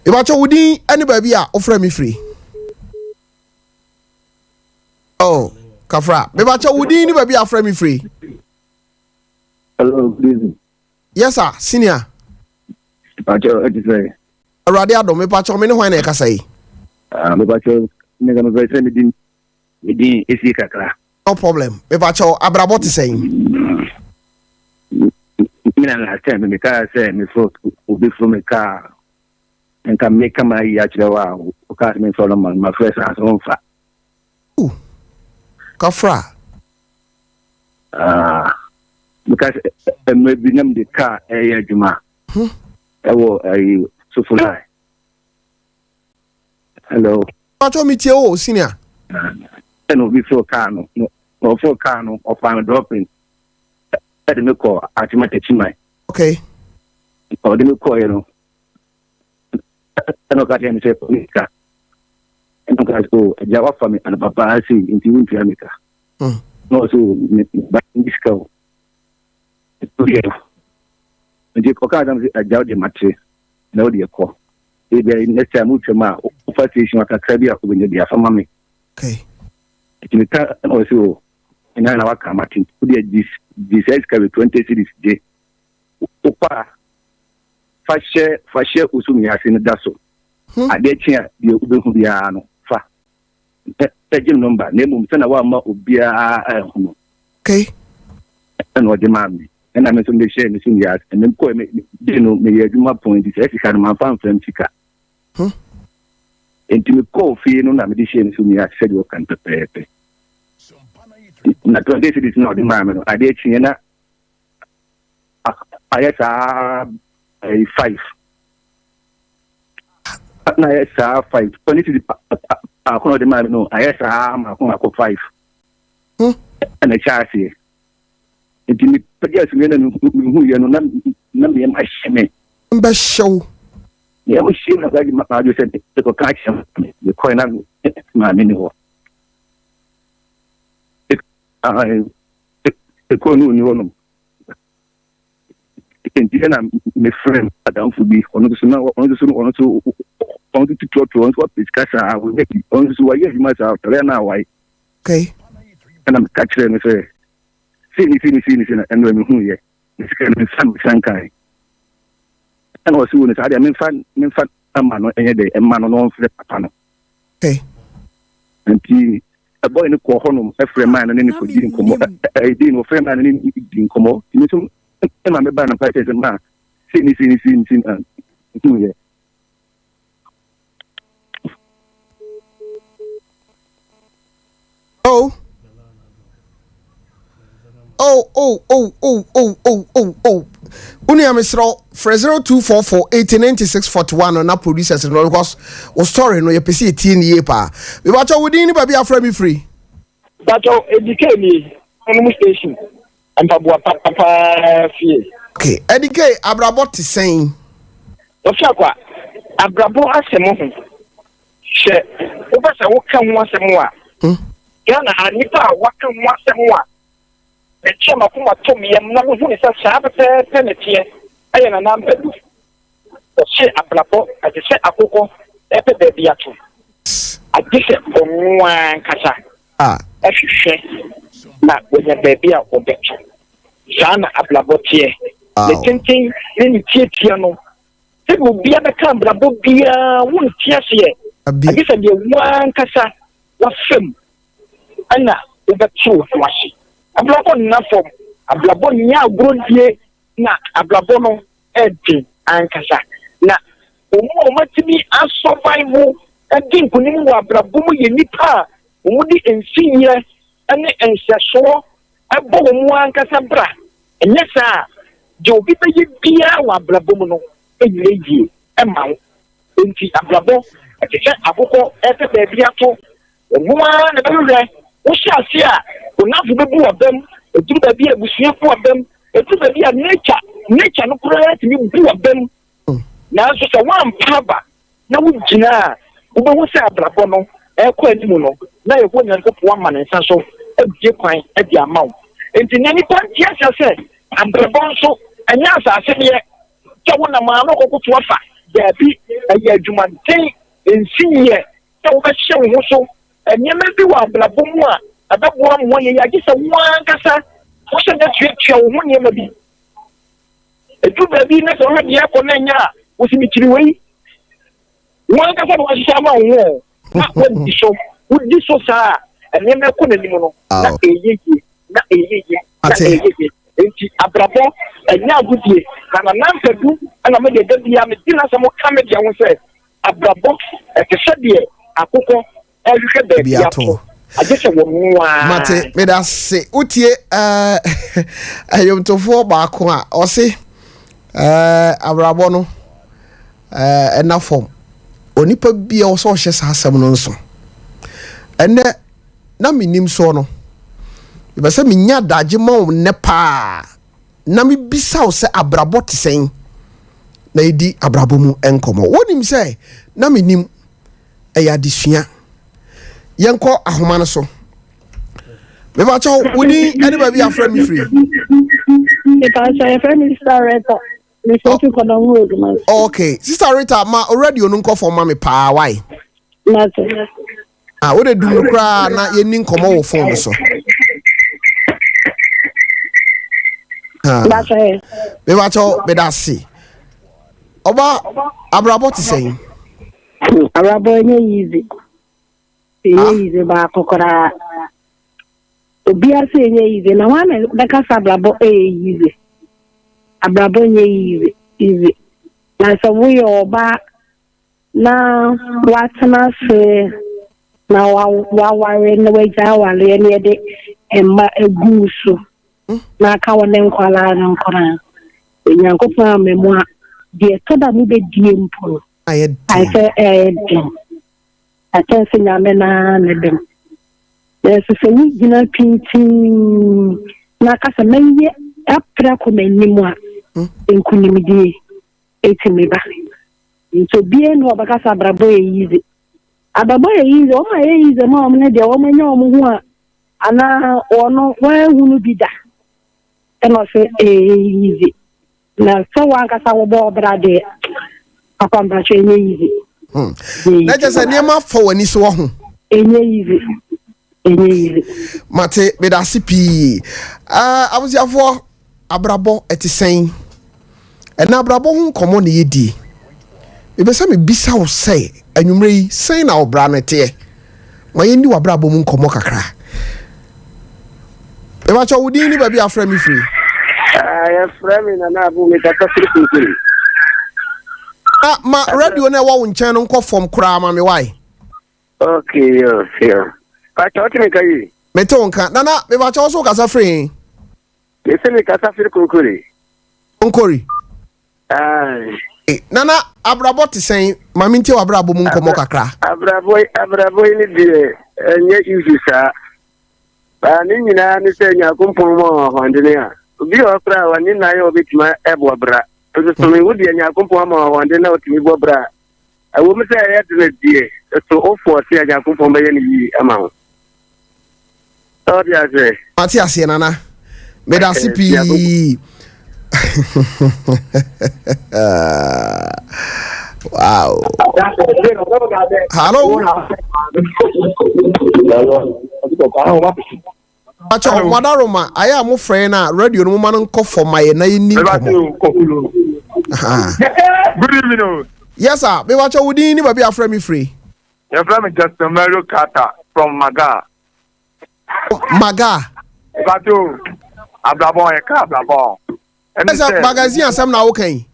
Mebakyɛ wo din ne baabi a wofrɛ me firi. Oh, kafra. Mebakyɛ wo din ne baabi a wofrɛ me firi. Hello, good evening. Yes sir, senior. Mepakyɛ ɛte sɛ. Awurade adom, mepakyɛ me ne hwan na ɛkasa yi? Ah, mepakyɛ me ka mepɛ sɛ me din me din esie kakra. No problem. Mepakyɛ abrabɔ te sɛn? Me na last time me kaa sɛ me fro obi fro me kaa nka me kama yi akyerɛ wa o kaa sɛ me fro no ma ma frɛ saa so mfa. Ooh. Kafra. Ah, meka sɛ mmerɛ bi na mede kaa ɛyɛ adwuma ɛwɔ ɛyi Sofolai. Hello. Pacho mi tie o senior. Ɛna obi foro kaa no, na ɔforo kaa no, ɔfaa no dropping ɛde me kɔ Atema Takyiman. Okay. Ɔde me kɔɛ no, ɛna ɔka kyerɛ me sɛ ɔne sika. Ɛna ɔka sɛ, o agya wafa me anɔpa paa sei nti wontua me ka. Na ɔsɛ o me ba ne sika o. Nti ɔkaa sɛ agya wode mate na wode kɔ. Ebia next time wotwam a wofa station kakra bi a wobɛnya bi afa ma me. Okay. Nti meka na ɔsɛ o ɛna na waka mate wode gye gye saa sika bi 20 cedis gye wokɔ a fa hyɛ fa hyɛ osum ase no da so. Adeɛ kye a deɛ wobɛhu biara no fa gye me nɔmba na mmom sɛna woamma obiara anhunu. Okay. Ɛna ɔgye maa me. Ɛna me nso mehyɛɛ me so nua ase. Mekɔɛ me de no meyɛ adwuma pɔn nti saa sika no mamfa amfra sika. Nti mekɔɔ fie no na mede hyɛɛ me so nua ase sɛdeɛ ɔka no pɛpɛɛpɛ. Na 20 cedis na ɔde maa me no adeɛ kyeeɛ na ayɛ saa ɛyɛ five. Na ayɛ saa five. 20 cedis baako na ɔde maa me no ayɛ saa mako mako five. Ɛna ɛhyɛ aseɛ. Nti mepagya asumire na mehu yɛ no na na meyam ahyɛ me. Mbɛhyɛ wo. Meyam hyɛ me na kɔagye m'adwo sɛ mekɔka akyerɛ maame. Mekɔe na maame ni hɔ. Ɛkɔɔ no ɔni hɔnom. Nti ɛna mefrɛ adamfo bi, ɔno nso na ɔno nso ɔno nso ɔno nso tutuɔtuɔ, ɔno nso wapɛ sika saa, ɔnyɛ bi, ɔno nso wayɛ adwuma saa, ɔtɔre na awae. Okay. Ɛna meka kyerɛ no sɛ sei ne sei ne sei ne sei na ɛno mehu yɛ ne sika no memfa nsa nkae. Ɛna ɔse wo no saa deɛ memfa memfa ama no ɛnyɛ dɛ ɛma no na ɔmfrɛ papa no. Okay. Nti ɛbɔyɛ no kɔɔ hɔnom ɛfrɛ maa no ne ne kɔdi nkɔmmɔ ɛdi no ɔfrɛ maa no ne ne di nkɔmmɔ nti me nso ɛma mebaa no mpa kyerɛ sɛ maa sei ne sei ne sei ne sei na mehu yɛ. Oh. Oh, oh, oh, oh, oh, oh, oh, oh. Wo nua mesrɛ wo frɛ 0244 8096 41 no na producers no because wo story no yɛpɛ sɛ yɛtie ne yie paa. Mebakyɛ wo din ne baabi afrɛ me firi. Bakyɛ Edike nie, Ɔnom station, mpaboa papapaa fie. Okay, Edike, abrabɔ te sɛn? Ɔfi akwa, abrabɔ asɛm ho. Sɛ wopɛ sɛ woka ho asɛm a, Ghana ha nipa a waka ho asɛm a ɛkyɛ makoma to me yam na mehu ne sɛ saa pɛpɛɛpɛ ne teɛ ɛyɛ Nana Ampadu. Ɔse abrabɔ ɛte sɛ akokɔ ɛpɛ baabi ato. Agye sɛ ɔno ankasa ɛhwehwɛ na wanya baabi a ɔbɛto. Saa na abrabɔ teɛ. Ne tenten ne ne tietia no, sɛdeɛ obiara bɛka abrabɔ biara wonte aseɛ. Agye sɛ deɛ wo ankasa wafam ɛna wobɛte wo ho ase. Abrabɔ nna fam, abrabɔ nyɛ agorɔdie na abrabɔ no ɛden ankasa. Na wɔn a wɔatumi asurvive adi nkonim wɔ abrabɔ mu yɛ nnipa a wɔde nsiyɛ ne nsɛsoɔ ɛbɔ wɔn ankasa bra. Ɛnyɛ saa a Deɛ obi bɛyɛ biara wɔ abrabɔ mu no nyɛ yie mma wo. Enti abrabɔ te sɛ akokɔ repɛ baabi ato. Ɔno ara na ɛbɛhwehwɛ. Wohyɛ aseɛ a, wo nnamfo bɛbu w'abam. Ɛduru baabi a, abusua bu w'abam. Ɛduru baabi a, nature, nature no koraa tumi bu w'abam. Nanso sɛ woampa aba na wugyina a, wubehu sɛ abrabɔ no rekɔ anim no, na Yehowa Nyankopɔn ama ne nsa so abue kwan de ama wo. Enti nnɛ nnipa nte aseɛ sɛ abrabɔ nso, ɛnyɛ asase deɛ sɛ wonam a na wokɔkoto afa. Daabi, ɛyɛ adwumaden, nsiyɛ sɛ wobɛhyɛ wo ho so. Nneɛma bi wɔ abrabɔ mu a ɛbɛboa ma woayɛ yie, agye sɛ wo ankasa wohyɛ da tuatua wo ho nneɛma bi. Ɛduru baabi na sɛ wohwɛ deɛ ɛkɔ na ɛnyɛ a, wosi mekyiri wei. Wo ankasa na wahyehyɛ ama wo ho na wadi so. Wodi so saa a, nneɛma ɛkɔ n'anim no na ɛyɛ yie, na ɛyɛ yie, na ɛyɛ yie. Enti abrabɔ ɛnyɛ agodie. Na Nana Mpadu na me deɛ da biara medi n'asɛm ka me deɛ ho sɛ abrabɔ ɛte sɛ deɛ akokɔ ɛrehwehwɛ baabi ato, agye sɛ wɔn ara. Mate, meda se wotie ɛyomtofoɔ baako a ɔse abrabɔ no ɛna fam. Onipa bia ɔsɛ ɔhyɛ saa asɛm no nso. Ɛnɛ na menim soɔ no, mepɛ sɛ menya adagye ma wo nnɛ paa na mebisa wo sɛ abrabɔ te sɛn na yɛdi abrabɔ mu nkɔmmɔ. Wonim sɛ na menim ɛyɛ adesua. Yɛnkɔ ahoma no so. Mepakyɛw, wo din ne baabi afrɛ me firi? Mepakyɛw, yɛfrɛ me Sister Rita. Mefrɛ fi Kɔdɔm Road ma. Okay, Sister Rita, ma radio no nkɔ fam ma me paa, why? Mate. Ah, wode dum no koraa na yɛnni nkɔmmɔ wɔ phone no so. Ah. Mepakyɛw, meda ase. Ɔba, abrabɔ te sɛn? Abrabɔ ɛnyɛ easy. Ɛnyɛ ah. easy baako koraa. Obiara sɛ ɛnyɛ easy na wɔn na bɛka sɛ abrabɔ ɛyɛ easy. Abrabɔ nyɛ easy easy. Na sɛ woyɛ ɔbaa na watena ase na waware na wagya awareɛ na yɛde mma agu so na aka wo ne nkwadaa no nkoraa. Onyankopɔn ama mu a deɛ ɛtɔ da mobɛdie mpo no ayɛ den. Sɛ ɛyɛ den. Akyɛn sɛ Nyame no ara na ɛdɛm. Nanso sɛ wogyina pintinn na aka sɛ mɛyɛ apere akɔ m'anim a, hmm. nkunimdie ɛtumi ba. Nti obiara ni ɔbɛka sɛ abrabɔ yɛ yize. Abrabɔ yɛ yize, wɔn a ɛyɛ yize ma wɔn no deɛ wɔn anya wɔn ho a anaa wɔn wɔn ahunu bi da. Ɛna ɔsɛ ɛyɛ yize. Na sɛ wankasa wobɔ ɔbra deɛ papa mpakyɛ ɛnyɛ easy. Hmm. Na kyɛ sɛ nneɛma fɔ w'ani so wɔ ho. Ɛnyɛ easy. Ɛnyɛ easy. Mate meda ase pii. Uh, abusuafoɔ abrabɔ ɛte sɛn? Ɛna abrabɔ ho nkɔmmɔ na yɛdie. Mepɛ sɛ mebisa wo sɛ anwummerɛ yi sɛn na ɔbra no teɛ? Ma yɛnni w'abrabɔ mu nkɔmmɔ kakra. Mebakyɛ wo din ne baabi afrɛ me firi. Ah, yɛfrɛ me Nana Abu mekasa firi Kunkuri. Na ma radio no ɛwɔ wo nkyɛn no nkɔ fam koraa ma me wae. Okay, yo, yo. Pakyɛ wote me ka yi? Mete wo nka. Nana, mebakyɛ wo so wokasa firi he? Mese mekasa firi Kunkuri. Kunkuri. Nana, abrabɔ te sɛn? Ma mentie w'abrabɔ mu nkɔmmɔ kakra. Abrabɔ abrabɔ yi ne deɛ ɛnyɛ easy saa. Baa ne nyinaa ne sɛ Nyankopɔn ma ɔhoɔdene a obi wɔ hɔ koraa a ɔne nan a ɔbɛtumi ɛbɔ bra. Nso so me wo deɛ Nyankopɔn ama ɔhoɔden na ɔtumi bɔ bra. Ɛwɔ mu sɛ ɛyɛ dene deɛ, so wofoɔ se a Nyankopɔn bɛyɛ no yie ama wo. Sɛ wote aseɛ? Mate aseɛ nana. Meda ase pii. Wow. Hello. Pacho, Madaroma, ayɛ a mofrɛ no a radio no moma no nkɔ fam ma yɛ na yɛnni nkɔmmɔ. Good evening. Yes sir, mepakyɛ wo din ne baabi afrɛ me firi. Yɛfrɛ me Justin Mario Carter from Maga. Maga. Pacho, abrabɔ yɛ ka abrabɔ. Ɛne sɛ magazine asɛm na woka yi.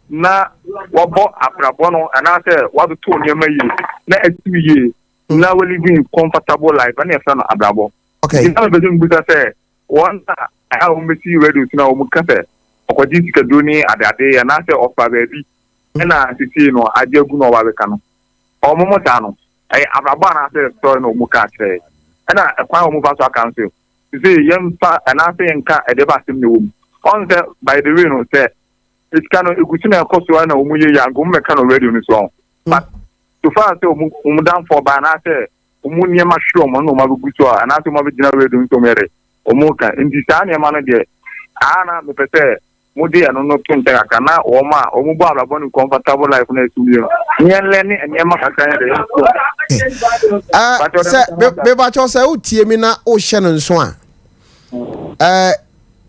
Na wɔbɔ abrabɔ no anaasɛ wɔatoto nneɛma yie na asiw yie na wɔ living comfortable life ɛna yɛfrɛ no abrabɔ. Okay. Nti na mepɛ sɛ mebisa sɛ wɔn a ɛha wɔn bɛsi radio so na wɔn ka sɛ. ɔkɔgye sikaduro ne adeade anaasɛ ɔfa baabi ɛna sesei no agye agu na ɔba abɛka no. Wɔn mo saa no, ɛyɛ abrabɔ anaasɛ story na wɔn ka kyerɛ. Ɛna ɛkwan a wɔn fa so aka nso, sesei yɛmfa anaasɛ yɛnka ɛdeɛ ba asɛm na ɛwɔ mu. Ɔn sɛ by the way no sɛ sika no egu so na ɛkɔ so na wɔn yɛ yɛ anka wɔn mɛka no radio no so ɔn. But so far sɛ wɔn wɔn danfoɔ ba anaasɛ wɔn nneɛma hwere wɔn na wɔn abɛgu so a anaasɛ wɔn abɛgyina radio no so wɔn yɛ dɛ wɔn ka nti saa nneɛma no deɛ aa na mepɛ sɛ mode ɛno no to nkyɛn kakra na wɔn a wɔn bɔ abrabɔ no comfortable life na ɛsum yɛ no yɛn lɛ ne nneɛma kakra yɛ dɛ yɛn so. Sɛ mebakyɛw sɛ wotie mi na wohyɛ no nso a ɛɛ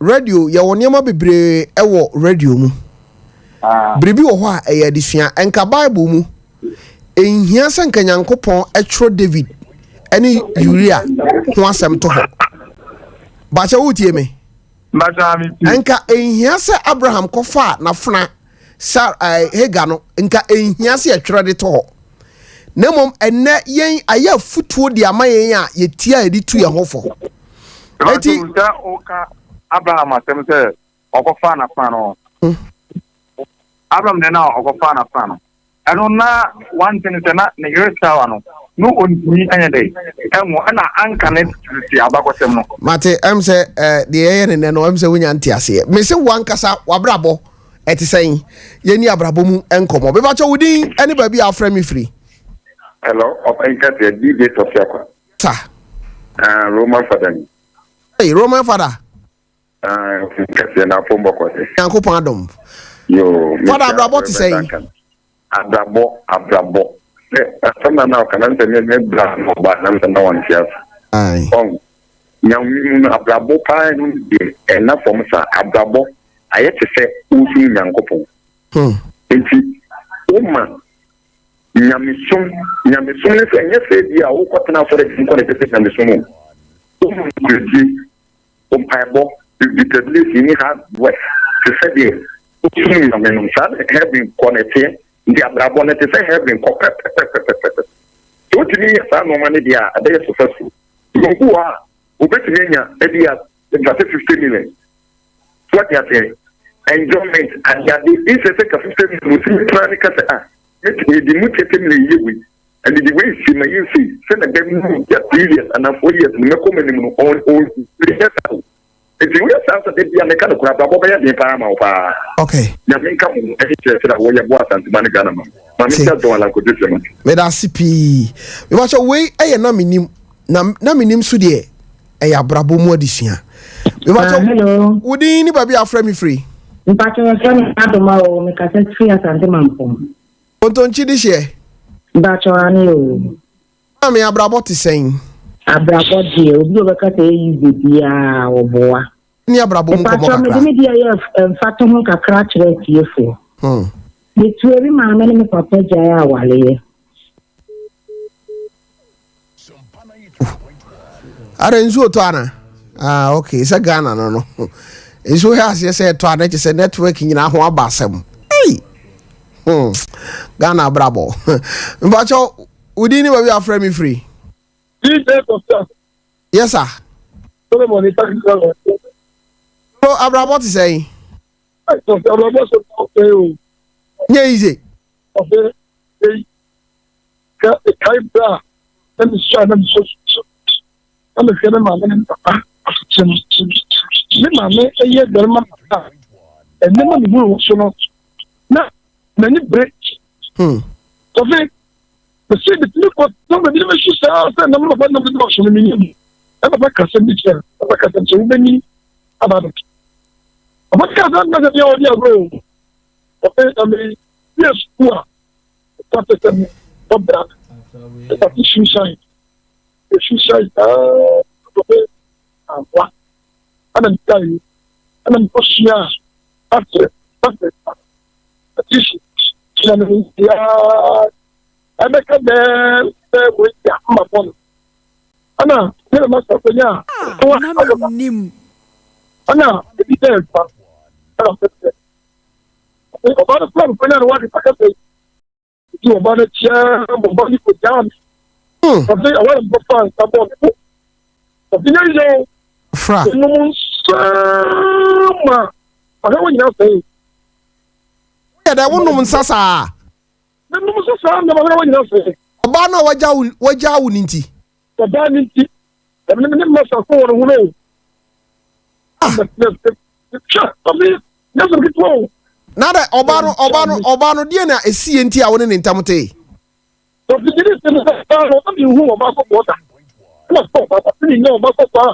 radio yɛwɔ nneɛma bebree ɛwɔ radio mu ah. biribi wɔ hɔ a ɛyɛ adesua nka bible mu nhia sɛ nka nyankopɔn ɛtwerɛ david ɛne uria ho asɛm to hɔ bakyɛ wotie me Nka ɛnhia sɛ Abraham kɔfaa n'afena Sar eh, Hagar no, nka ɛnhia sɛ yɛtwerɛ de to hɔ. Na mmom ɛnnɛ yɛn ayɛ afutuo de ama yɛn a yɛtie a yɛde tu yɛn ho fo. Eti sɛ woka Abraham asɛm sɛ ɔkɔfaa n'afena no, hmm. Abraham deɛ na ɔkɔfaa n'afena no. Ɛno na wante no sɛ na ne yere Sara no no ɔntumi nyɛ dɛ ɛnwo ɛna anka ne tete abakɔsɛm no. Mate ɛm sɛ eh, deɛ yɛyɛ ne nɛ no ɛm sɛ wonya nte aseɛ. Mese wo ankasa w'abrabɔ ɛte sɛn? Yɛni abrabɔ mu nkɔmmɔ. Mebakyɛ wo din ɛne baabi a afrɛ me firi. Hello, ɔpɛn kɛseɛ DJ Tɔfiakwa. Sa. Uh, Roman fada ni. Hey, Roman fada. Ah, kɛseɛ na afɔ mbɔkɔ sɛ. Nyankopɔn adom. Yo, Fada abrabɔ te sɛn? Abrabɔ, abrabɔ. Sɛ asɛm na na ɔka na sɛ me me bra na ɔba na sɛ na wɔnte ase. Aye. Ɔn, nyame mu no abrabɔ paa no deɛ ɛna fam saa. Abrabɔ ayɛ te sɛ wosom Nyankopɔn. Hmm. Nti woma nyamesom, nyamesom ne sɛ nyɛ sɛ bi a wokɔtena asɔre nkɔ ne sɛ sɛ nyamesom o. Woma nkuradie Wo mpaebɔ, determination ne hard work te sɛ deɛ wosom Nyame no, saa na heaven kɔ no teɛ. Nti abrabɔ no te sɛ heaven kɔ pɛpɛpɛpɛpɛpɛ. Sɛ wotumi yɛ saa nnoɔma no deɛ a, ɛbɛyɛ successful. Because obi wɔ hɔ a, obetumi anya ebi a nka sɛ 50 million. So wate aseɛ? Enjoyment, adeade, instead sɛ ka 50 million, otumi plan ka sɛ ah, mɛtumi mede mu 30 million yɛ wei. Ɛnde de wei si ma yɛn sei sɛ na bɛ mu ya three years anaa four years no mɛkɔ m'anim no ɔn ɔn yɛ saa o nti woyɛ saa sɛ da bia meka no koraa abrabɔ bɛyɛ den paa ma wo paa. Okay. Nyame nka mo ho ɛne kyerɛkyerɛ a wɔyɛ boa Asantema ne Ghana ma ma me nkyɛ dɔn alankodu sɛ ma. Meda ase pii. Mebakyɛ wei ɛyɛ na menim na na menim so deɛ ɛyɛ abrabɔ mu adesua. Mebakyɛ ah, hello. Wo din ne baabi a afrɛ me firi. Mpakyɛ yɛfrɛ me Adoma o mekasa firi Asante Mampong. Kontonkyi de hyeɛ. Mpakyɛw ane oo. Maame abrabɔ te sɛn? Abrabɔ deɛ obi a ɔbɛka sɛ ɛyɛ easy biara ɔboa. Ne abrabɔ mu nkɔmmɔ kakra. Mpakyɛw mede me deɛ yɛ mfatoho kakra kyerɛ atiefoɔ. Hmm. Metuo me maame ne me papa gyae awareɛ. Ara nsuo tɔ ana? Ah, okay. Sɛ Ghana no no. Nsuo yɛ aseɛ sɛ ɛtɔ ana kyɛ sɛ network nyinaa ho aba asɛm. Hey! Hmm. Ghana abrabɔ. Mpakyɛw, wo din ne baabi afrɛ me firi? Yes, sir. Bro, abrabɔ te sɛn? Nyɛ easy. Ka mekae berɛ a na mesua na mesɔ sukuu na mehwɛ me maame ne me papa asetena mu. Me maame yɛ aduane ma me a nneɛma mehunu wɔ so no na m'ani bere. Hmm. Kɔfe, mese metumi kɔ na baabi na mesu saa sɛ na me papa nam de dɔɔso no menyɛ bi. Na papa kasa bi kyerɛ papa kasa sɛ wobɛnyi aba abɛto. Papa kasa na sɛ deɛ ɔde agorɔ o. Kɔfe na me yɛ sukuu a Papa sɛ me ɔbra papa suicide suicide aa papa aboa ɛna me ta yi ɛna me kɔ sua afɛ afɛ atisi na me ya ɛbɛka bɛɛ bɛɛ wɔ ya ma bɔ no ɛna ne na masa kɔ nya na me nim ɛna ebi bɛɛ fa ɛna pɛpɛ ɔbaa no kura nkɔnya no wade akasa yi nti ɔbaa no kyia ma ɔbaa no kɔgyaa me ɔse ɛwɔ ne mpɔfa nsa bɔɔ me bo ɔse nyɛ yɛ fra nom nsa ma Ɔhwɛ wo nyinaa sɛe. Woyɛ dɛ wonom nsa saa? Menom nsa saa na mahwɛ wo nyinaa sɛe. Ɔbaa no a wagya wo wagya wo no nti. Ɔbaa no nti. Na me ne masa ko wɔn ho no o. Ah. Hwɛ, ɔbi nyɛ sɛ ketewa o. Na dɛ ɔbaa no ɔbaa no ɔbaa no deɛ na esi yɛ nti a wo ne ne ntam tee. Ɔfidiri sɛ ne sɛ ɔbaa no ɔbi nhu ɔbaa kɔkɔɔ da. Ɛna sɛ ɔbaa kɔkɔɔ ne nya ɔbaa kɔkɔɔ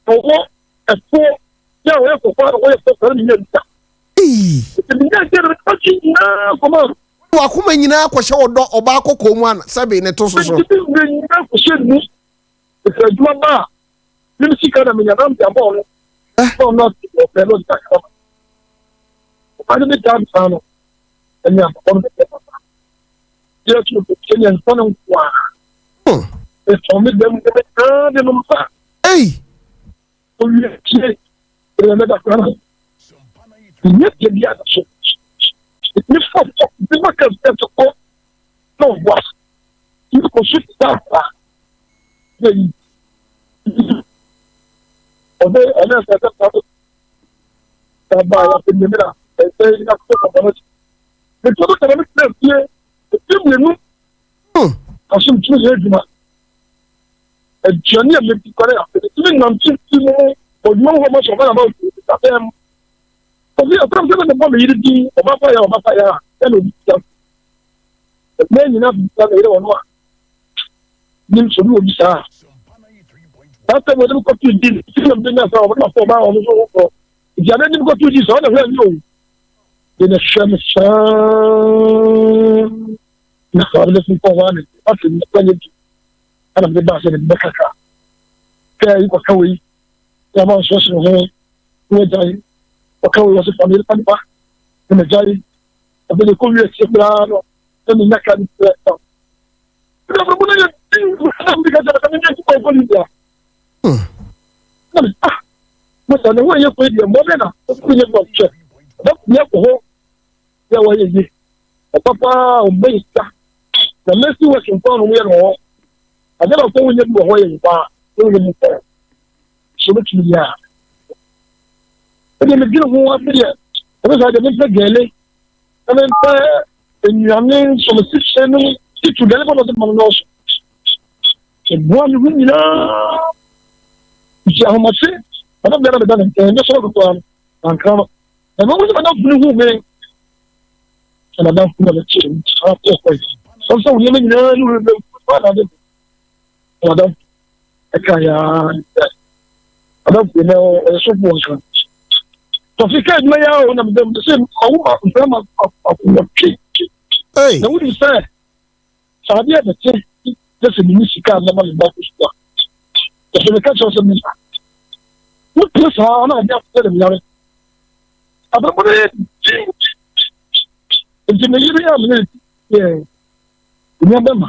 a ɔwɔ ɛfoɔ yɛ a ɔyɛ kɔkɔɔ a ɔyɛ kɔkɔɔ ne nya nta. Nti nya nkyɛn no ɔkyi nyinaa kɔma. Wakoma nyinaa kɔhyɛ ɔdɔ ɔbaa kɔkɔɔ mu ana sɛbe ne to soso. Nti nyinaa kɔhyɛ mu. Mepɛ adwuma ba a, me me sika na menya na mede ama ɔno. Na ɔno ate deɛ ɔpɛ na ɔde kakra ma. Ɔba no bɛgyaa me saa no, ɛne abrabɔ no bɛyɛ papa. Deɛ ɛto no kɔtie ne nsa no nko a. Metɔn me dɛm de me naa de nom sa. Ei! Owie tie, ɛyɛ mɛda koraa na menyɛ deɛ bi ada so. Me fɔ fɔ, me ma kɛse kɛse kɔ na ɔboa. Me kɔ so da akora. Na yi. Ɔbɛ ɛnɛ sɛ ɛsɛ sɛ sɛ ba ya pɛ nyɛ na ɛsɛ yi na kɔ kɔ no. Me to do me tena fie, fie mmienu. Asom tumi yɛ adwuma. Aduane a medi kora yɛ afei. Tumi nante fi mu ɔdwuma mu hɔ ma sɛ ɔba na ma ɔdi ta dɛm. Obi ɛfɛm sɛ mebɔ me yere din ɔba pa yɛ ɔba pa yɛ a ɛna obi tia. Ɛmɛ nyina bisa me yere ɔno a nim sɛ obi wɔ bi saa. Saa sɛ wɔde me kɔto di ti na mede nya sɛ ɔbɛma fɔ ɔbaa ɔno so wokɔ. Nti ade de me kɔto di sɛ ɔna hwɛ mi o. De na hwɛ me saa na saa de so kɔ hɔ a na afei me kɔ nyɛ bi. Ɛna mede baa sɛ mede bɛka ka. Kɛ yi kɔka wei na ama nsɔsoro ho na wagyae. Ɔka wei ɔse fa me yere fa me ba na magyae. Afei de kɔ wie akyire koraa no na menya ka ne sɛ ɛna abrabɔ no yɛ den na mede ka kyerɛ sɛ menyɛ nti kɔnkɔ Libya. Na me ah masa ne ho ɛyɛ kɔ deɛ mmɔ bɛ na ɔkɔ nyɛ bɔ kyɛ ɔbɛkɔ akɔ hɔ yɛ wɔyɛ yie ɔba paa ɔmbɔ yɛ sika na mɛsi wɔ nkwa no yɛ no hɔ ade na ɔkɔ wonyɛ bi wɔ hɔ yɛ nkwa na wonyɛ mu kɔ so bɛtumi yɛ a ɛdeɛ medwene ho ase deɛ ɛbɛ saa deɛ mempɛ gɛle na mempɛ nnuane nsɔmasihyɛ no titu gɛle bɔ na ɔde ma no nɔɔso ɛboa me ho nyinaa nti ahomakye ɔno bia na meda ne nkyɛn nyɛ sɔrɔ dodoɔ no ankra no na mɛhu sɛ madamfo no hu me sɛ madamfo no bɛkyerɛ mu saa kɔɔ kɔe sɛ sɛ wo nneɛma nyinaa ne werɛ bɛfu na ade madamfo ɛka yaa sɛ madamfo no ɔyɛ sɔfo wɔ nkra tɔfi ka adwuma yi a o na medam sɛ mawo ma mfrɛ ma akowɔtwe na wonim sɛ sɛ adeɛ bɛte na sɛ menni sika a mɛma me ba kɔ sukuu a ɛsɛ meka kyerɛ sɛ menya wopie saa na adeɛ asɛ dɛ meyare abrabɔ no yɛ den nti me yere a mene yɛ nua bɛma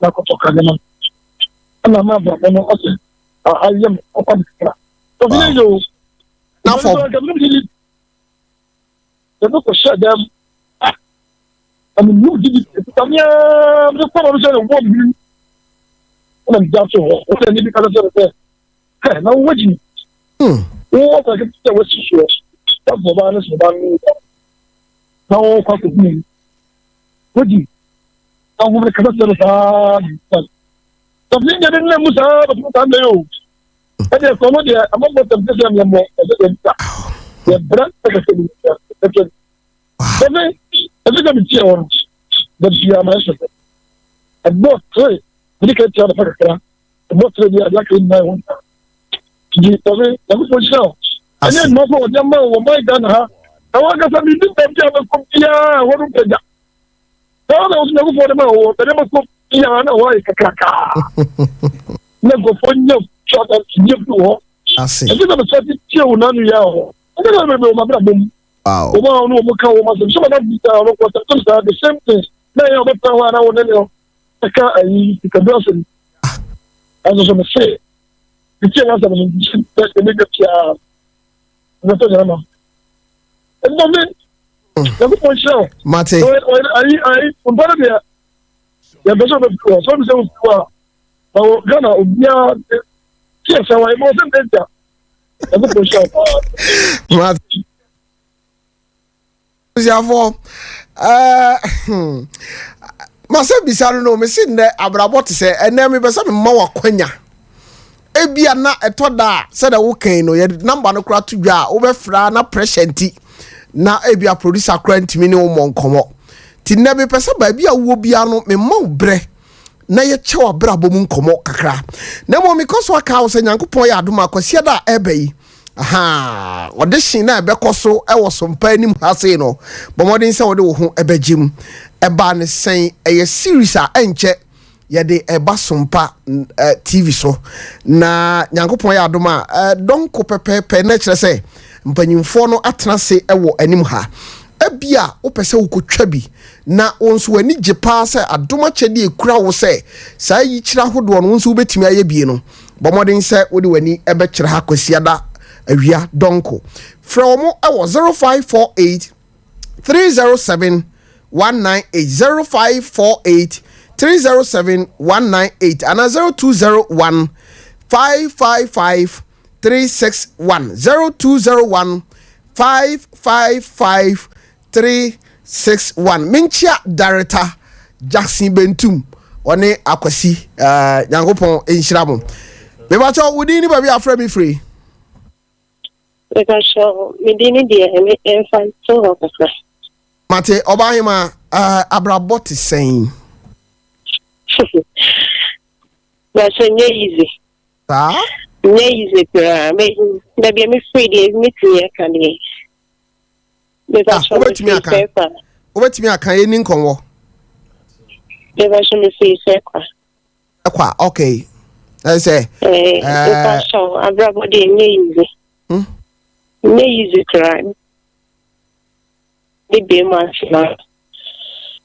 na akɔtɔ ka nneɛma ɛna ma abrabɔ no ɔsɛ ayɛ me ɔkwa me kakra ɔfi ne yɛ o na fam yɛde kɔ hyɛ dɛm na me num didi ɛkuta me ara mede kɔ ma no sɛ ne wɔ me ɛna mede ato hɔ wo sɛ ne bi kasa kyerɛ sɛ hɛ na wowɔ gyimi wowɔ sɛ kete sɛ wasi soɔ sɛ bɔbaa ne sɔbaa no na wɔkɔ akɔhu mu wogyi na wɔn ne kasa kyerɛ no saa tɔfin deɛ ne nna mu saa bɛtumi saa mmerɛ yi o ɛdeɛ sɛ ɔno deɛ amambɔ tɛm sɛ sɛ mmiɛmmɔ ɛsɛ deɛ nta yɛbrɛ ɛkɛsɛ bi ɛkyɛ tɔfin ɛsɛ sɛ metie hɔ no da bia ma ɛsɛ sɛ ɛbɔ tere mede ka tia nafa kakra ɛbɔ tere bi a deɛ aka nyinaa ɛho nta nti tɔfin nyankopɔn nhyira wo ɛnyɛ nnuma sɛ wɔde ama wɔ man Ghana ha na wankasa biribi baabi a bɛkɔ biara hɔ no mpagya saa na wɔso nyankopɔn de ma wɔ bɛde bɛkɔ biara na wɔayɛ kakraka na nkurɔfoɔ nya twa nya bi wɔ hɔ ɛsɛ sɛ mesɛ te tie wo nano yɛ hɔ ɛsɛ sɛ bebree wɔ mabrabɔ mu wɔn a wɔne wɔn ka wɔn asɛm sɛ wɔn abisa wɔn kɔ sɛ sɛ the same thing na ɛyɛ ɔbɛpɛ hɔ a na wɔn ne no ɛka ayi sikaduro asɛm ɛnso so mese metie wɔn asɛm no sɛ ɛmɛdwa piaa ɛbɛtɔ nyɛ ma ɛnna me nyankopɔn nhyira wo mate ayi ayi mpa no deɛ yɛmpɛ sɛ wobɛfiri hɔ sɛ wobɛ sɛ wofiri hɔ a na wɔ Ghana obiara tiɛ sɛ wɔyɛ bɔ sɛ mbɛgya nyankopɔn nhyira wo paa mate. Abusuafoɔ, ɛɛ hmm, masɛ bisa no no, mesi nnɛ abrabɔ te sɛ ɛnɛ mepɛ sɛ mema wakwanya. Ebia na ɛtɔ da a sɛdeɛ wokan no yɛde namba no koraa to dwa a wobɛfra na pressure nti na ebia producer koraa ntumi ne wo mmɔ nkɔmmɔ. Nti nnɛ mepɛ sɛ baabi a wowɔ biara no mema wo berɛ na yɛkyɛ w'abrabɔ mu nkɔmmɔ kakra. Na mmom mekɔ so aka wo sɛ Nyankopɔn yɛ adom a Kwasiada a ɛreba yi Ahaa, audition na ɛbɛkɔ so wɔ Sompa anim ha sei no, bɔ mmɔden sɛ wode wo ho bɛgye mu. Ɛbaa ne sɛn? Ɛyɛ series a ɛnkyɛ yɛde ɛba Sompa eh, TV so. Na Nyankopɔn yɛ adom a, eh, dɔnko pɛpɛɛpɛ na ɛkyerɛ sɛ mpanyimfoɔ no atena ase wɔ anim ha. Ebia wopɛ sɛ wokɔtwa bi na wo nso w'ani gye paa sɛ adom akyɛdeɛ ekura wo sɛ saa yikyerɛ ahodoɔ no wo nso wobɛtumi ayɛ bie no. Bɔ mmɔden sɛ wode w'ani bɛkyerɛ ha Kwasiada awia dɔnko. Frɛ wɔn wɔ 0548 307 198, 0548 307 198 anaa 0201 555 361, 0201 555 361 Menkyia Dareta Jackson Bentum ɔne Akwasi eh, Nyankopɔn nhyira mo. Mebakyɛ wo din ne baabi afrɛ me firi. Mebakyɛ me din ne deɛ ɛne ɛmfa nto hɔ kakra. Mate ɔbahema eh, abrabɔ te sɛn? Bakyɛ nyɛ easy. Saa? Nyɛ easy koraa. Me baabi a mefiri deɛ metumi aka deɛ. Ah, wobɛtumi aka wobɛtumi aka yɛni nkɔmmɔ. Ɛkwa ok ɛsɛ sɛ. Ɛɛ abrabɔ deɛ nyɛ yizi. Nyɛ yizi koraa ne bɛrima asena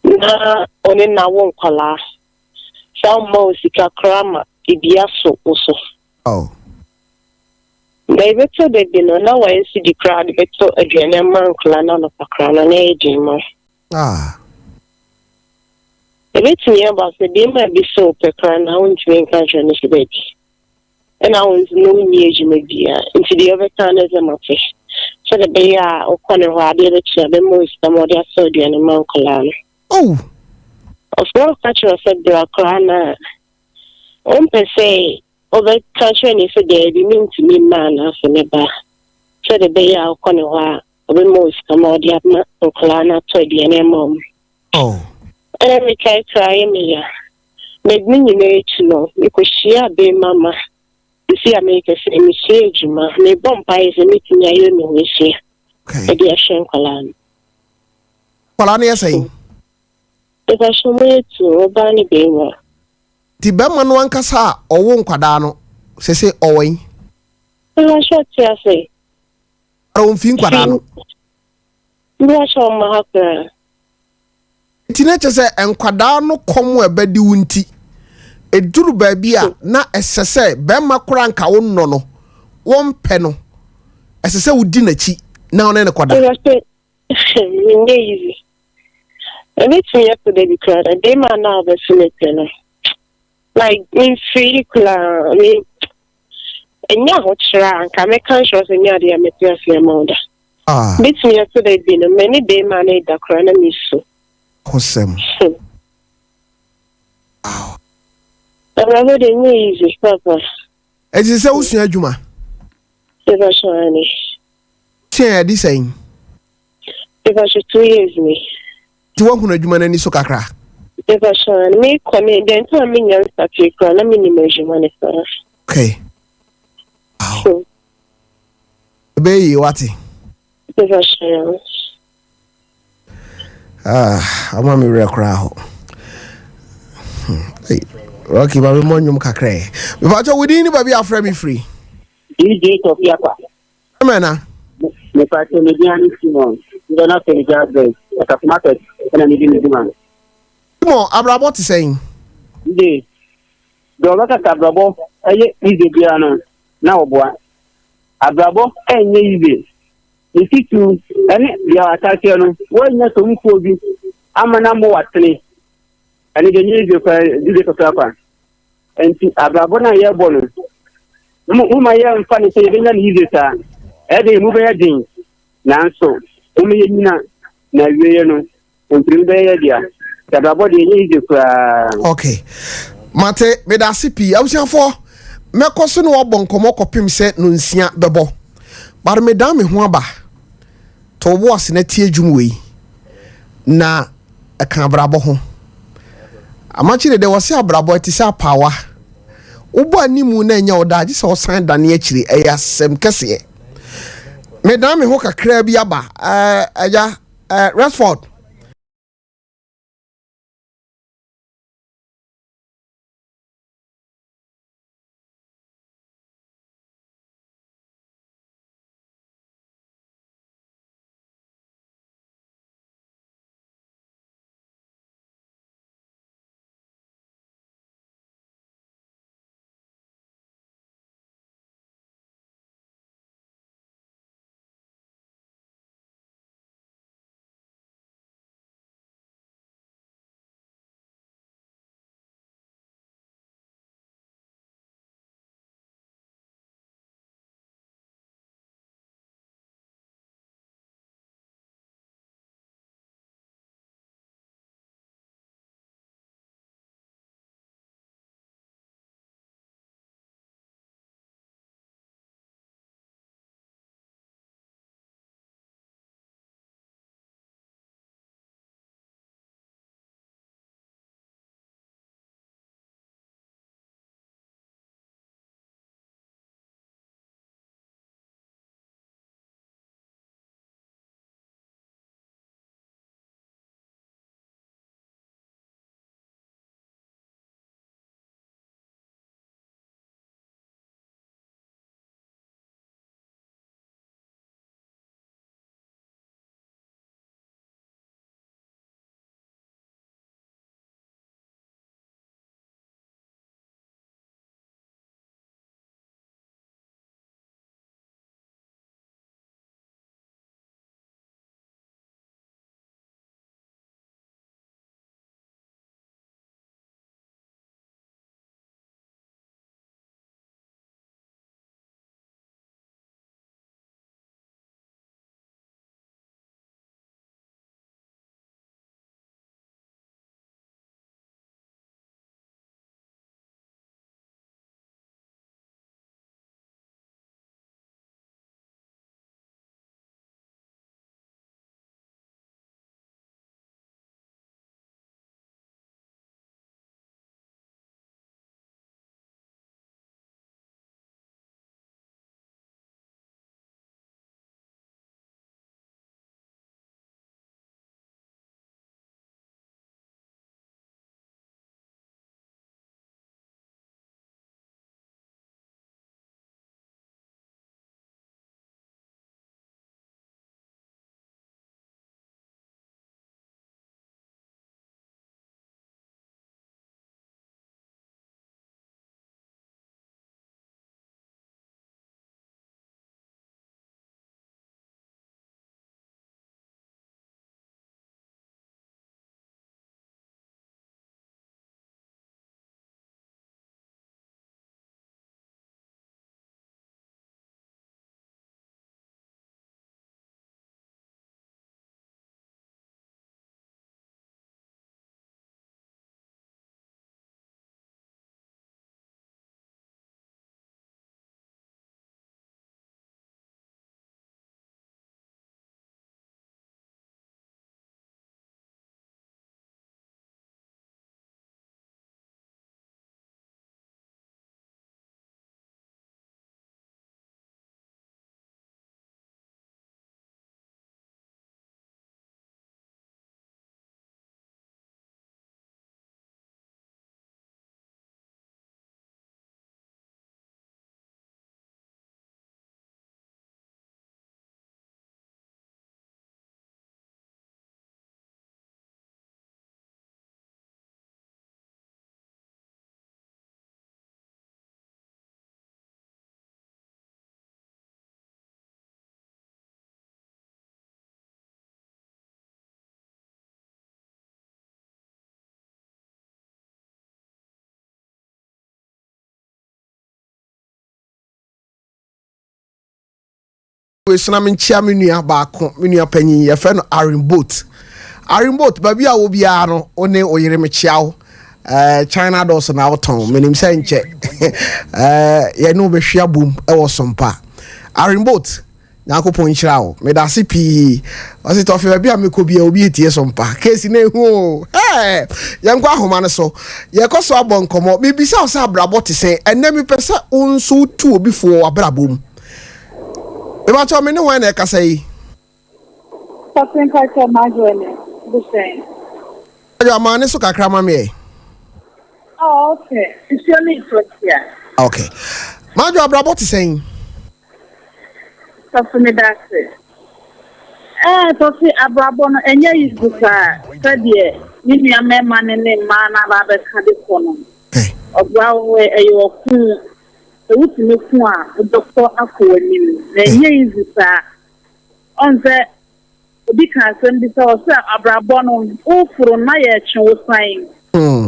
na ɔne na wo nkwadaa saa ɔma wo sika koraa ma ebi aso wo so. Oh. Na ɛbɛtɔ da bi no, na one cedi koraa de bɛtɔ aduane ama nkwadaa no anɔpa koraa no, na ɛyɛ den ma wo. Ah. Ɛbɛtumi aba sɛ bɛrima bi sɛ wopɛ koraa na wontumi nka nkyerɛ no sɛ daabi. Ɛna wo nso na wonni adwuma biara. Nti deɛ wobɛka no sɛ mate. Sɛdeɛ ɛbɛyɛ a wokɔ ne hɔ a adeɛ bɛkye a bɛma wo sika ma ɔde asɔ aduane ma nkwadaa no. Oh. Ɔfrɛ wo ka kyerɛ wo sɛ bra koraa na wompɛ sɛ Wobɛka akyerɛ no sɛ, Daabi, merentumi mma anaasɛ mɛba, sɛdeɛ ɛbɛyɛ a wokɔ ne hɔ a, ɔbɛma wo sika ma wode ama nkwadaa no atɔ aduane ama wɔn. Oh. Ɛna mekae koraa yɛ me ya. Na ne nyinaa akyi no, mekɔhyiaa bɛrima ma sisi a meka sɛ mesua adwuma, mebɔ mpaeɛ sɛ mɛtumi ayere me ho asua ɛde ahwɛ nkwadaa no. Nkwadaa no yɛ sɛn? Mepakyɛw mo yɛ tu, ɔbaa ne bɛrima. Nti bɛrima no ankasa a ɔwo nkwadaa no sese ɔwɔ yi? Mepakyɛw ɔte ase. Ara ɔmfi nkwadaa no. Mepakyɛw ɔmma ha koraa. Nti na kyerɛ sɛ nkwadaa no kɔm a ɛbɛdi wo nti, ɛduru baabi a na ɛsɛ sɛ bɛrima koraa nka wo nnɔ no, wɔmpɛ no, ɛsɛ sɛ wodi n'akyi na ɔne no kɔda. Mepakyɛw menyɛ easy. Ɛbɛtumi akɔ da bi koraa na bɛrima no a ɔbɛso me pɛ no like memfiri koraa me ɛnyɛ ahokyerɛ a nka mɛka nkyerɛ sɛ nyɛ adeɛ a mɛte ase ama wo da. Ah. Bɛtumi akɔ da bi no me ne bɛrima no da koraa na mesu. Hosɛm. Abrabɔ de nyɛ easy papa. Ɛti sɛ wosua adwuma? Mepakyɛw ane. Sua yɛ adi sɛn? Mepakyɛw 2 years ni. Nti woahunu adwuma no ani so kakra? Mepakyɛw ane mekɔ ne deɛ nti a menya nsatee koraa na menim adwuma no koraa. Okay. Wow. Ɛbɛyɛ yie wate. Mepakyɛw. Ah, ama me werɛ koraa hɔ. Hey, Rocky, ma me mmɔ nnwom kakra ɛ. Mepakyɛw wo din ne baabi a afrɛ me firi? DJ Kofi Akwa. Amen. Mepakyɛw me din ane Simon. Ndɛ na sɛ megya address. Asafo market ɛna medi me dwuma. Simon, abrabɔ te sɛn? DJ, deɛ ɔbɛka sɛ abrabɔ ɛyɛ easy biara no, na ɔboa. Abrabɔ ɛnyɛ easy. Ne titiriw ɛne deɛ ataseɛ no, woanya somfoɔ bi ama no ammɔ w'asene. Ɛno deɛ ɛnyɛ easy koraa, DJ Kofi Akwa. Nti abrabɔ no a yɛrebɔ no, momma yɛmfa no sɛ yɛbɛnya no yiye saa. Ɛyɛ den, emu bɛyɛ den, nanso momma yɛnyina. Na awieeɛ no, nkunim bɛyɛ yɛ dea. Nti abrabɔ deɛ ɛnyɛ easy koraa. Ok. Mate, meda ase pii. Abusuafoɔ, mɛkɔ so ne wabɔ nkɔmmɔ kɔpem sɛ nonsia bɛbɔ. But medan me ho aba. To wo bo ase na tie dwom wei. Na ɛka abrabɔ ho. Amakye dede wɔse abrabɔ ɛte sɛ apaawa. Wobɔ animu na ɛnyɛ wo da gye sɛ wosan dane akyire. Ɛyɛ asɛm kɛseɛ. Medan me ho kakraa bi aba. Ɛɛ agya, ɛɛ Resford. wei so na menkyia me nua baako, me nua panyin, yɛfrɛ no Aaron Boat. Aaron Boat, baabi a wɔ biara no, wo ne wo yere mekyia wo. Eh, China doors na wotɔn, menim sɛ nkyɛ eh, yɛne wo bɛhwe abom wɔ sompa. Aaron Boat, Nyankopɔn nhyira wo. Medase pii. Ɔse tɔfe baabi a mekɔ bia obi etie so mpa. Case na ehu o. Hey! Yɛnkɔ ahoma no so. Yɛkɔ so abɔ nkɔmmɔ. Mebisa wo sɛ abrabɔ te sɛn? Ɛnnɛ mepɛ sɛ wo nso wotu obi fo wɔ w'abrabɔ mu. Mebakyɛw me ne hwan na ɛkasa yi? Tɔfe mpakyɛw m'adwoa ni. Busɛn. Adwoa ma ne so kakra ma me ɛ. Oh okay. Nsuo no retɔ tia. Okay. M'adwoa abrabɔ te sɛn? Tɔfe medase. Ɛɛ Tɔfe abrabɔ no ɛnyɛ easy saa sɛdeɛ me nua mmarima no ne mmaa no aba abɛka de kɔ no. Ɔbra wɔ hɔ ɛyɛ ɔko sɛ wotumi ko a wobɛkɔ akɔ w'anim na ɛnyɛ easy saa. Ɔn sɛ obi ka asɛm bi sɛ ɔsɛ abrabɔ no woforo na yɛtwe wo san.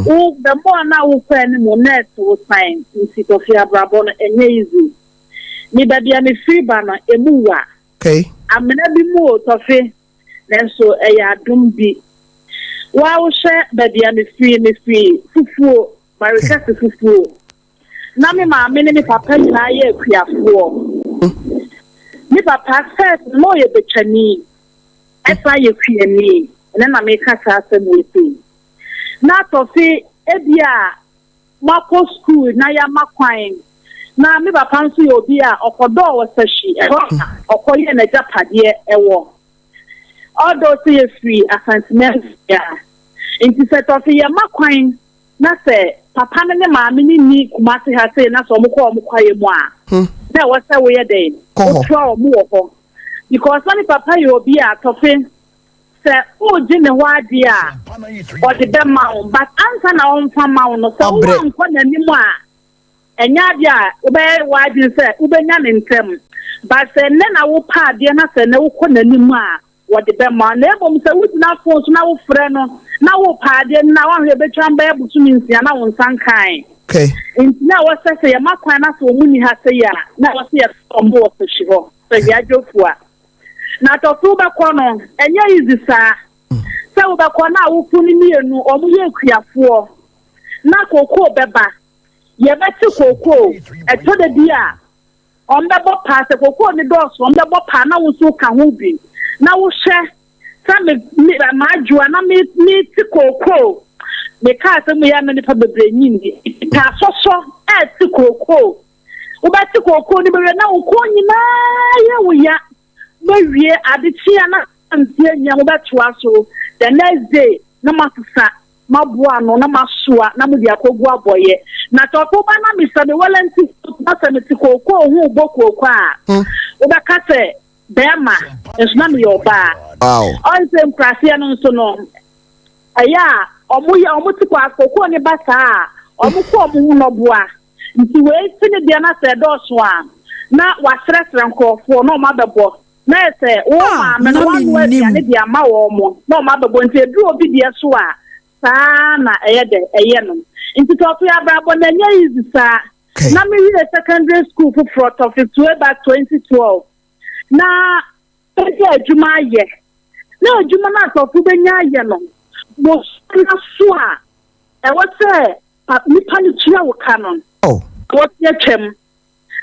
Wo the more na wokɔ anim na ɛte wo san nti Tɔfe abrabɔ no ɛnyɛ easy. Me baabi a mefiri ba no, emu wa. Amena bi mu o, Tɔfe, nanso ɛyɛ adom bi. Wo ara wohwɛ baabi a mefiri, mefiri fufuo, Marikasi fufuo. Na me maame ne me papa nyinaa yɛ akuafoɔ. Me papa first no na ɔyɛ betwani, ɛsan yɛ kuani. Ɛnɛ na meka saa asɛm wei sei. Na Tɔfe, ebia Moakɔ sukuu na yɛama kwan. Na me papa nso yɛ obi a ɔkɔdɔɔ wɔ Sahwi, ɛhɔ na ɔkɔyɛɛ n'agyapadeɛ wɔ. Although sɛ yɛfiri Asantemanfia, nti sɛ Tɔfe yɛma kwan na sɛ papa no ne maame no nni Kumasi ha sei na sɛ wɔkɔ wɔn kwaeɛ mu a, na ɛwɔ sɛ woyɛ dɛn? Wotoa wɔn wɔ hɔ. Because na me papa yɛ obi a Tɔfe Sɛ woregye ne hɔ adeɛ a, ɔde bɛma wo but ansa na ɔmfa ma wo no, sɛ woankɔ n'anim a, ɛnyɛ adeɛ a wobɛyɛ w'adwene sɛ wobɛnya ne ntɛm. But sɛ nnɛ na wopɛ adeɛ na sɛ nnɛ wokɔ n'anim a, wɔde bɛma wo. Na mmom sɛ wogyina phone so na wofrɛ no na wopɛ adeɛ no na woahwɛ ɛbɛtwa bɛyɛ bosome nsia na wo nsa nkae. Nti na ɛwɔ sɛ sɛ yɛma kwan na sɛ wɔn nni ha sei a, na ɛwɔ sɛ yɛfrɛ wɔn wɔ sahwi hɔ, sahwi adwofoɔ a. Na tɔfe wobɛkɔ no ɛnyɛ easy saa sɛ wobɛkɔ na awofo no mienu ɔmo yɛ akuafoɔ na kokoo bɛba yɛbɛte kokoo ɛtɔ da bi a ɔmo bɛbɔ paa sɛ kokoo no dɔɔso ɔmo bɛbɔ paa na wo nso woka ho bi na wohwɛ sɛ me me m'adwoa na me me te kokoo me kaa sɛ mo yɛ ama nipa bebree nyi ndi pɛ asɔsɔ ɛte kokoo. Wobɛte kookoo no bɛwie na wo kɔn nyinaa yɛ wo ya. Wobɛwie ade kye a na nti anya mobɛtoa so the next day na moasesa moaboa ano na moasoa na mode akɔgu abɔeɛ. Na sɛ ɔfo ba na mesɛ me wɛlɛnti na sɛ mete kookoo ho rebɔ kookoo a, hmm. wobɛka sɛ bɛrima nso na meyɛ ɔbaa. Ɔn sɛ nkuraseɛ no nso no ɛyɛ a ɔmo yɛ ɔmo te kɔ kookoo ne ba saa a ɔmo kɔ ɔmo ho nɔboa. Nti wei te ne deɛ na sɛ ɛdɔɔso a na wasrɛsrɛ nkorɔfoɔ na wɔn abɛbɔ na yɛ sɛ wo ah, maame no wanoa aduane de ama wɔn mo na wɔn abɛbɔ nti eduru obi deɛ so a saa na ɛyɛ dɛ ɛyɛ no nti tɔfe abrabɔ na ɛnyɛ easy saa na me wie secondary school foforɔ tɔfe tue ba 2012 na ɛyɛ adwuma ayɛ na adwuma no atɔfo bɛnya ayɛ no bosome no so a ɛwɔ sɛ nipa no tua wo ka no, wɔte atwam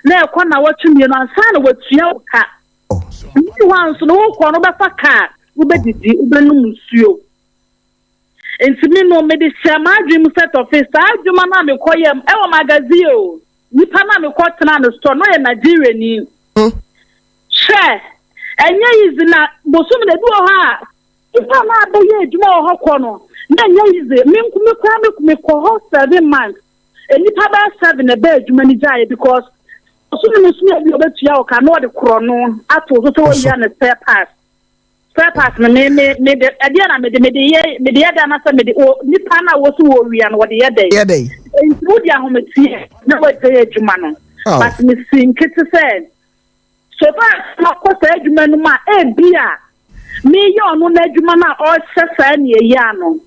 na ɛkɔ nnawɔtwe mmienu ansa na watua wo ka. Nti hɔ nso no wokɔ no wobɛfa kaa, wobɛdidi, wobɛnom nsuo. Nti me no mede hyɛ m'adwene mu sɛ tɔfe saa adwuma no a mekɔyɛ ɛwɔ magazine o nipa no a mekɔtena no store no yɛ Nigeriani. Hwɛ ɛnyɛ easy na bosom na ebi wɔ hɔ a Nipa a na abɛyɛ adwuma wɔ hɔ kɔ no, na ɛnyɛ easy. Me nko me koraa me mekɔ hɔ 7 months. Nnipa bɛyɛ seven na ɛbɛɛ adwuma no gyaeɛ because ɔsoro no so bi ɔbɛtua wo ka na ɔde korɔ no ato so sɛ wɔwia no spare parts. Spare parts no me me me de ɛdeɛ na mede mede yɛ mede yɛ dɛ anasɛ mede o nipa no a wɔsi wɔwia no wɔde yɛ dɛ. Yɛ dɛ. Nti wodi ahometeɛ na wɔagyae adwuma no. But mesi nkete sɛ. So far as makɔ saa adwuma no mu a, ebia mereyɛ ɔno n'adwuma no a ɔrehyɛ saa nea ɛyɛ ano.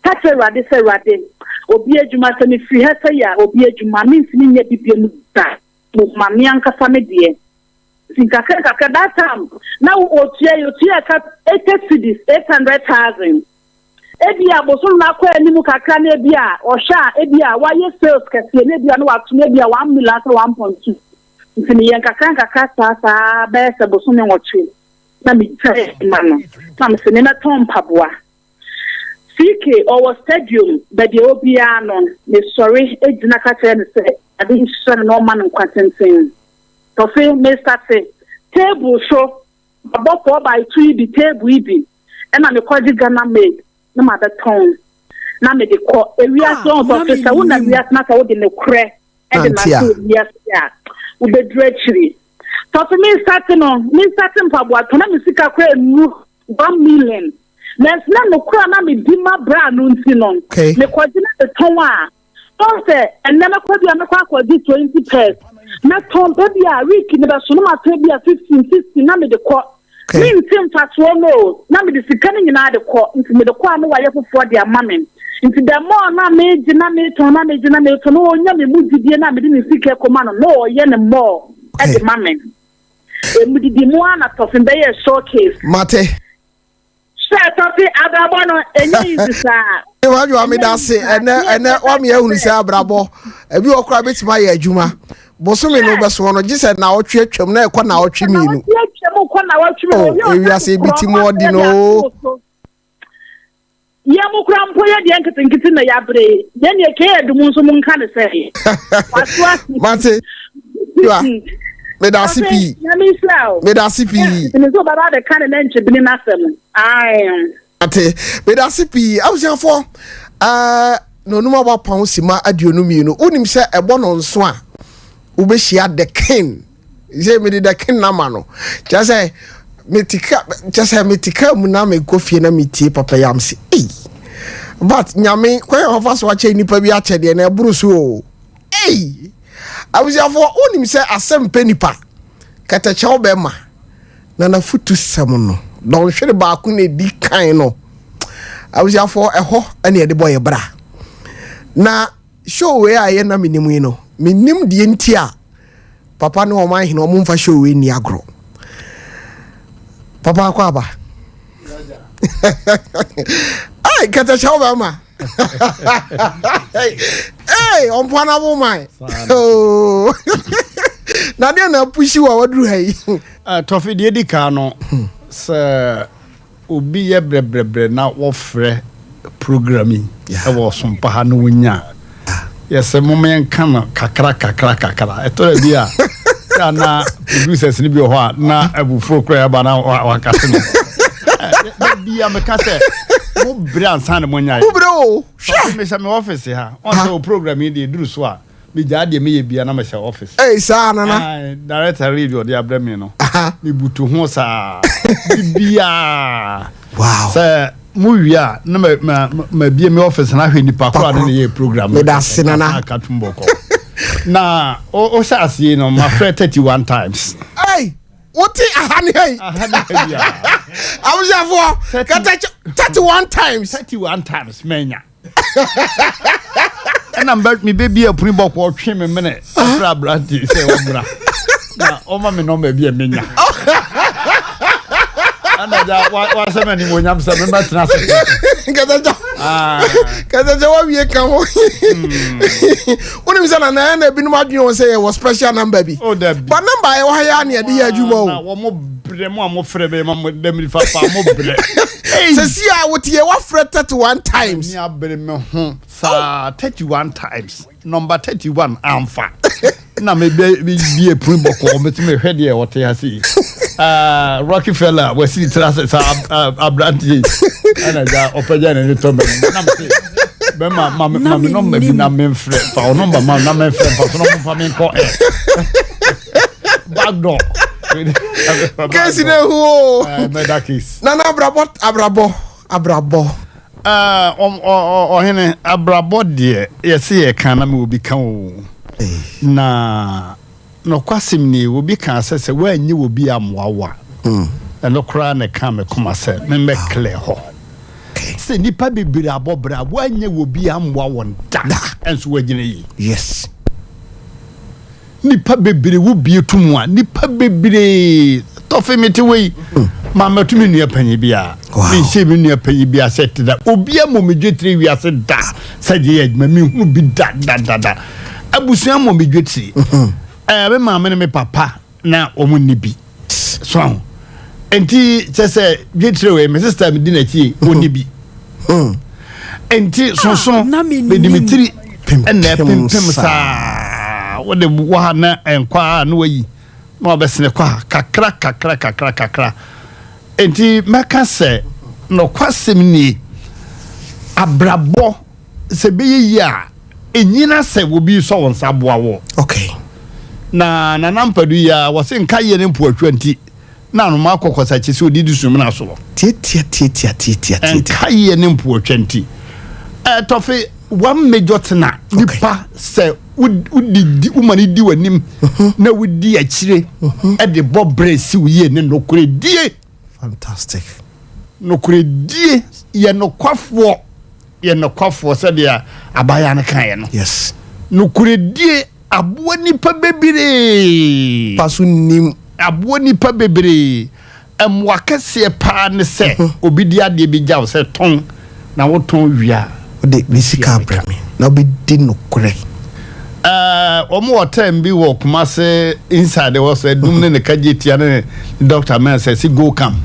Ka kyerɛ Awurade sɛ, Awurade, obi adwuma, sɛ mefiri ha sɛi a, obi adwuma, mentumi nyɛ bi biom da. Ma me ankasa me deɛ. Nti nkakra nkakra that time na otua yɛtua ka 80 cedis, 800,000. Ebia bosom no akɔ anim kakra na ebia ɔhwɛ a ebia wayɛ sales kɛseɛ na ebia na wato no ebia 1 million asɛ 1.2. Nti meyɛ nkakra nkakra saa saa bɛyɛ sɛ bosome nwɔtwe na megyae adwuma no na mese memmɛtɔn mpaboa. CK ɔwɔ stadium baabi a ɛwɔ biara no mesɔre gyina ka kyerɛ no sɛ Awurade nhyira no na ɔmma no nkwa tenten. Tɔfe mestate table so mabɔ 4 by 2 yi bi table yi bi ɛna mekɔgye Ghana made na mabɛtɔn na mede kɔ ewiase. Ah, Ɔn na tɔfe sɛ wonam mennim. wiase na sɛ wode nokorɛ ɛde Nante a. nante wiase a wobɛduru akyiri. Tɔfe me nsate no me nsate mpaboa tɔn na me sika koraa nnuru 1 million nanso na nokorɛ a na medi ma bra no nti no mekɔgye na metɔn a ɔn sɛ ɛnnɛ mɛkɔ bi a mɛkɔ akɔgye 20 pairs mɛtɔn pɛ bi a week ne bɛso no matɔn bi a 15, 16 na mede kɔ. Mente mfasoɔ no o, na mede sika no nyinaa de kɔ. Nti mede kɔ a na wayɛ foforɔ de ama me. Nti the more na megye na metɔn na megye na metɔn na ɔnya me mu gyidie na mede ne sika kɔma no na ɔyɛ ne more de ma me. Emu didi mu ara na tɔfe bɛyɛ showcase. Mate. Sɛ tɔfe abrabɔ no ɛnyɛ easy saa. Iwaju meda ase ɛnɛ ɛnɛ wame ahunu sɛ abrabɔ ebi wɔ koraa bɛtumi ayɛ adwuma bosome no bɛsoɔ no gye sɛ naawɔtwe atwam na ɛkɔ naawɔtwe mmienu. Naawɔtwe atwam kɔ naawɔtwe mmienu. Oh, ewiase ebi ti mu ɔdi no o. Yɛn mo kura mpo yɛ deɛ nketenkete na yɛabere yɛn deɛ kee ɛdum nso mo nka ne sɛ. Waso ase. Mate. Yiwa. Meda ase pii. Nyame nhyira o. Meda ase pii. Ɛnti nso baba abɛka ne nantwibini n'asɛm. Ae. Ate. Meda ase pii. Abusuafoɔ, ɛɛ na onum abɔ apɔn sima 22. Wonim sɛ ɛbɔ no nso a, wobɛhyia the king. Sɛ mede the king nama no. Kyerɛ sɛ mete ka kyerɛ sɛ mete kaa mu na mekɔ fie na metie papa yam se ei. But nyame kwan a ɔfa so akyɛ nnipa bi akyɛdeɛ na ɛboro so o. Ei! Abusuafoɔ, wonim sɛ asɛm pɛ nipa, kɛtɛkyɛw bɛma, na n'afutusɛm no, dɔnhwere baako na ɛdi kan no. Abusuafoɔ, ɛhɔ ɛne yɛde bɔ yɛ bra. Na show wei a ɛyɛ na menim yi no, menim deɛ nti a papa ne ɔman hene ɔmo mfa show wei nni agorɔ. Papa akɔ aba. Ai, kɛtɛkyɛw bɛma. Hey, ɔmpoana wo man. Oh. Na deɛ na apusi wɔ waduru ha yi. Tɔfe deɛ di kan no sɛ obi yɛ brɛbrɛbrɛ na wɔfrɛ program yi ɛwɔ ɔsompa ha na wonya a yɛsɛ moma yɛnka no kakra kakra kakra. Ɛtɔ da bi a sɛ na producers no bi wɔ hɔ a na abufuo kora yɛba na wakase no da bi a meka sɛ mo brɛ ansa na moanya yɛ. Mo brɛ o. Hwɛ. Mehyɛ me office ha. Ɔn sɛ o program yi deɛ ɛduru so a megyaa deɛ meyɛ bia na mehyɛ office. Ei saa nana. Director read ɔde abrɛ me no. Mebutu ho saa. Bibiaa. Wow. Sɛ mo wie a na ma ma ma bie me office na ahwɛ nipa koro a ne ne yɛ program. Meda ase nana. Aka tum bɔkɔ. Na o hyɛ aseɛ no ma frɛ 31 times. Ei wote aha ne ha yi. Aha ne ha yi a. Abusuafoɔ kɛtɛ 31 times. 31 times mɛnya. Ɛna mbɛ mi bɛ bi apuni bɔkɔ ɔtwe mi mene ɔfrɛ aberante sɛ ɔmmra na ɔma mi nɔmba bi a menya. Ɛna gya wasɛ mɛ nimonyam sɛ mɛmɛ tena ase. Kɛtɛkyɛ kɛtɛkyɛ wawie ka ho. Wonim sɛ nana ɛna ebinom adwene wɔn sɛ yɛwɔ special number bi. Oh dabi. But number a ɛwɔ ha yɛ a na yɛde yɛ adwuma o. Na wɔn brɛ mo a mo frɛ bɛ ma mo dɛm nifa pa mo brɛ. Sɛsi a wote yɛ wafrɛ 31 times. Ni abere me ho saa 31 times number 31 amfa. Na me bɛ me bi epun bɔkɔɔ me ti me hwɛ deɛ ɔte ha se. Ah, Rockefeller wasi tira sɛ saa aberante yi. Ɛna gya ɔpɛgya n'ani tɔ mɛ na me se bɛma ma me ma me nɔmba bi na me nfrɛ fa o nɔmba ma na me nfrɛ fa so na mo fa me nkɔ ɛ. Back door. Case na ehu o. Murder case. Nana abrabɔ abrabɔ abrabɔ. Ɔhene abrabɔ deɛ yɛse yɛka na me obi ka o. Na nɔkwasɛm nie obi kaa sɛ sɛ woannye obi ammoa wo a ɛno koraa na ɛkaa me koma sɛ memmɛ clear hɔ. Sɛ nnipa bebree abɔ bra woannye obi ammoa wɔn da ɛnso woagyina yie. Yes. Nipa bebree wo bie to mu a, nipa bebree tɔfe mete wei. Ma mɛto me nua panyin bi a. Menhyɛ me nua panyin bi a sɛ te da. Obi ammɔ me dwetire wiase da sɛ deɛ yɛ adwuma menhunu bi da da da da. Abusua mmɔ me dwetire. Ɛɛ me maame ne me papa na wɔn nni bi. So aho. Nti kyɛ sɛ dwetire wei me sista me di n'akyi ɔnni bi. Nti sonsono mede me tiri ɛna ɛpempem saa wode wɔ ha na ɛnkɔ a na wayi na wabɛsene kɔ ha kakra kakra kakra kakra. Nti mɛka sɛ nɔkwasɛm nie abrabɔ sɛ ɛbɛyɛ yie a, ɛnyina sɛ obi sɔ wo nsa boa wo. Okay. Na Nana Mpadu yi a wɔse nka yɛ ne mpoatwa nti na anoma akɔ kɔsakye sɛ ɔdidi sumina soɔ. Tiatia tiatia tiatia tiatia. Nka yɛ ne mpoatwa nti. Ɛtɔfe one major thing a nipa sɛ wodi woma no di w'anim na wodi akyire ɛde bɔ brɛ si wo yie ne nokorɛ die. Fantastic. Nokorɛdie, yɛ nokwafoɔ, yɛ nokwafoɔ sɛdeɛ abaayewa no kaeɛ no. Yes. Nokorɛdie aboa nipa bebree. Pa so nim. Aboa nipa bebree. Mmoa kɛseɛ paa ne sɛ mhm. obi di adeɛ bi gya wo sɛ tɔn na wotɔn wie a. Wode me sika abrɛ me na wobɛdi nokorɛ. Wɔn wɔ term bi wɔ Kumase inside hɔ sɛ dum ne ne kagye tia ne doctor mɛ sɛ si go come.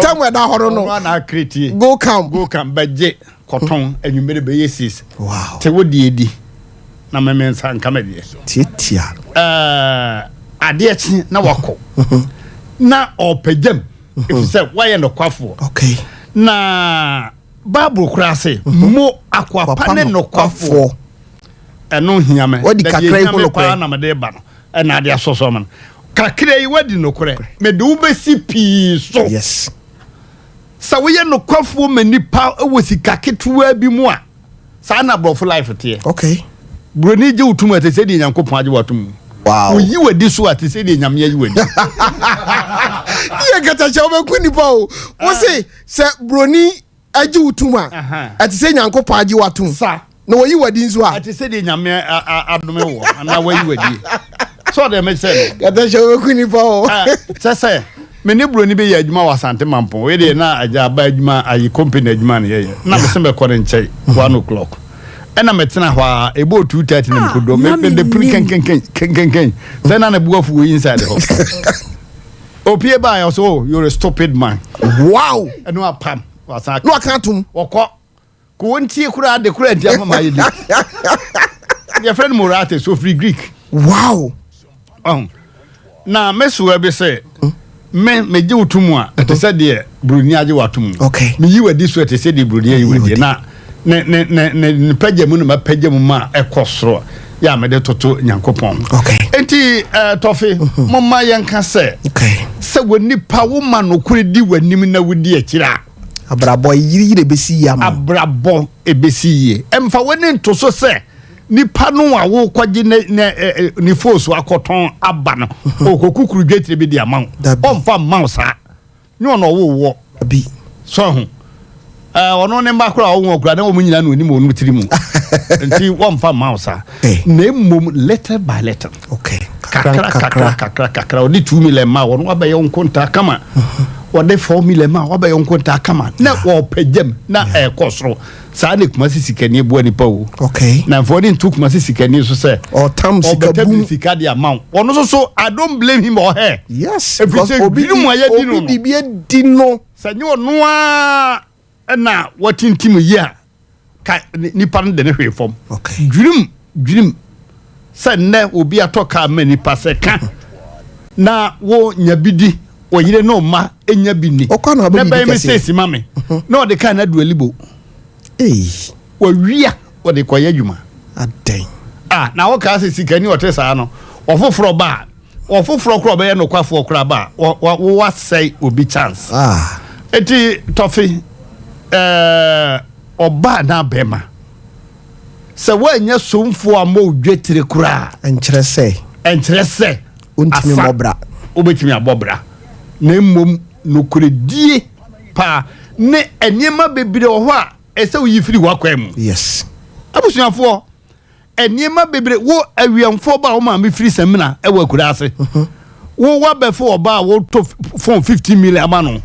Term ɛda hɔ no no. Ɔno ana akretie. Go come. Go come bɛgye kɔtɔn enyimire bɛyɛ sis. Wow. Te wo deɛ di na mɛmɛ nsa nka mɛ deɛ. Tietia. Ɛɛ adeɛ kye na wakɔ na ɔpɛgyam efisɛ wayɛ nɔkwafoɔ. Okay. Na. Bible koraa se, Mo akoa pa ne nokwafoɔ. Ɛno hia me. Wadi kakra yi ho nokorɛ. Paa na mede ba no. Ɛna ade asɔsɔ ma no. Kakra yi wadi nokorɛ. Mede wo bɛsi pii so. Yes. Sɛ woyɛ nokwafoɔ ma nipa wɔ sika ketewa bi mu a, saa na aborɔfo life teɛ. Okay. Buroni gye wo tom a, te sɛ deɛ Nyankopɔn agye wo atom. Wow. Oyi w'adi so a, te sɛ deɛ Nyame ayi w'adi. Yɛ katahyɛ wobɛku nipa o. Wo se Sɛ buroni gye wo tom a, ɛte sɛ Nyankopɔn agye wo atom. Na wɔyi w'adi nso a. Ɛte sɛ deɛ Nyame adome wɔ anaa wayi w'adi. Sɛ ɔdeɛ mekyerɛ no. Kata hyɛ wobɛku nipa o. Kyɛ sɛ me ne buroni bi yɛ adwuma wɔ Asante Mampɔn. Wei deɛ na agya aba adwuma ayi company adwuma na yɛyɛ. Na mese mɛkɔ ne nkyɛn 1 o'clock. Ɛna metena hɔ a ɛbɔɔ 2:30 na mekɔdɔ. Mede piri kɛnkɛnkɛn kɛnkɛnkɛn. Sɛ na ne bo afu wɔ inside hɔ. Opie baa yɛ ɔsɛ oh you're a stupid man. Wow. Ɛno apam wasan aka. Na waka atom. Wɔkɔ ko wɔn tie koraa de koraa nti ama ma ayɛ late. Yɛfrɛ no Morates ofiri Greek. Wow. Ɔn na mesoa bi sɛ me megye wo to mu a ɛte sɛ deɛ buroni agye wo ato mu. Okay. Meyi w'adi so ɛte sɛ deɛ buroni ayi w'adi na ne ne ne ne ne pagya mu na mapagya mu ma ɛkɔ soro yɛ a mede toto nyankopɔn okay. nti uh, tɔfe mm -hmm. momma yɛnka sɛ okay. sɛ wɔ nipa woma nokorɛ di w'anim na wodi akyiri a abrabɔ yiriyiri ebesi yie ama abrabɔ ebesi yie ɛmfa w'ani nto so sɛ nipa no a wokɔgye ne ne ne foosu akɔtɔn aba no mhm. ɔkɔkukuru dwetire bi de ama wo ɔmfa mma wo saa Nyɛ ɔno ɔwoo woɔ. Dabi. So ahu? Ɛɛ, ɔno ne mma koraa a ɔwo wɔn koraa, na wɔn nyinaa na onim wɔn tiri mu. Nti wɔmfa mma wo saa. Na mmom little by little. Okay. Kakra kakra kakra kakra. Ɔde 2 million ma wɔn, wabɛyɛ wo nkontaa kama. Wɔde 4 million ma wabɛyɛ wo nkontaa kama. Na wɔpɛgyam na ɛkɔ soro. Saa na Kumasi sikani boa nipa o. Okay. Na nfa ɔde nto Kumasi sikani so sɛ. Ɔtam sika bum. Ɔbɛtɛ sika de ama wo. Ɔno nso so I don't blame him or her. Yes. Because obi di obi di bi edi no. Sɛ nye ɔno ara na watintim yi a ka nipa no de ne hwee fam. Okay. Dwirim dwirim sɛ nnɛ obi atɔ kaa ma nipa sɛ ka na wo nya bi di ɔyere ne ɔma nya bi ni na bɛyɛ me sɛ si ma me mhm. na ɔde kaa no adu alibo wawia ɔde kɔyɛ adwuma adɛn ah na wokaa sɛ sikani ɔte saa no ɔfoforɔ ba a ɔfoforɔ korɔ ɔbɛyɛ nokwafoɔ koraa ba a wowasɛe obi chance ah. eti tɔfe ɛɛ ɔbaa na bɛrima Sɛ woannya somfoɔ ammɔ wo dwetire koraa a. Ɛnkyerɛ sɛ. Ɛnkyerɛ sɛ. Wontumi mmɔ bra. Wobɛtumi abɔ bra. Na mmom nokorɛdie paa ne nneɛma bebree wɔ hɔ a ɛsɛ woyi firi w'akwan mu. Yes. Abusuafoɔ, Nneɛma bebree wo awiɛmfoɔ ba a wo maame firi samina wɔ akura ase. Wo wabɛfo ɔba a wotɔ phone 15 million ama no.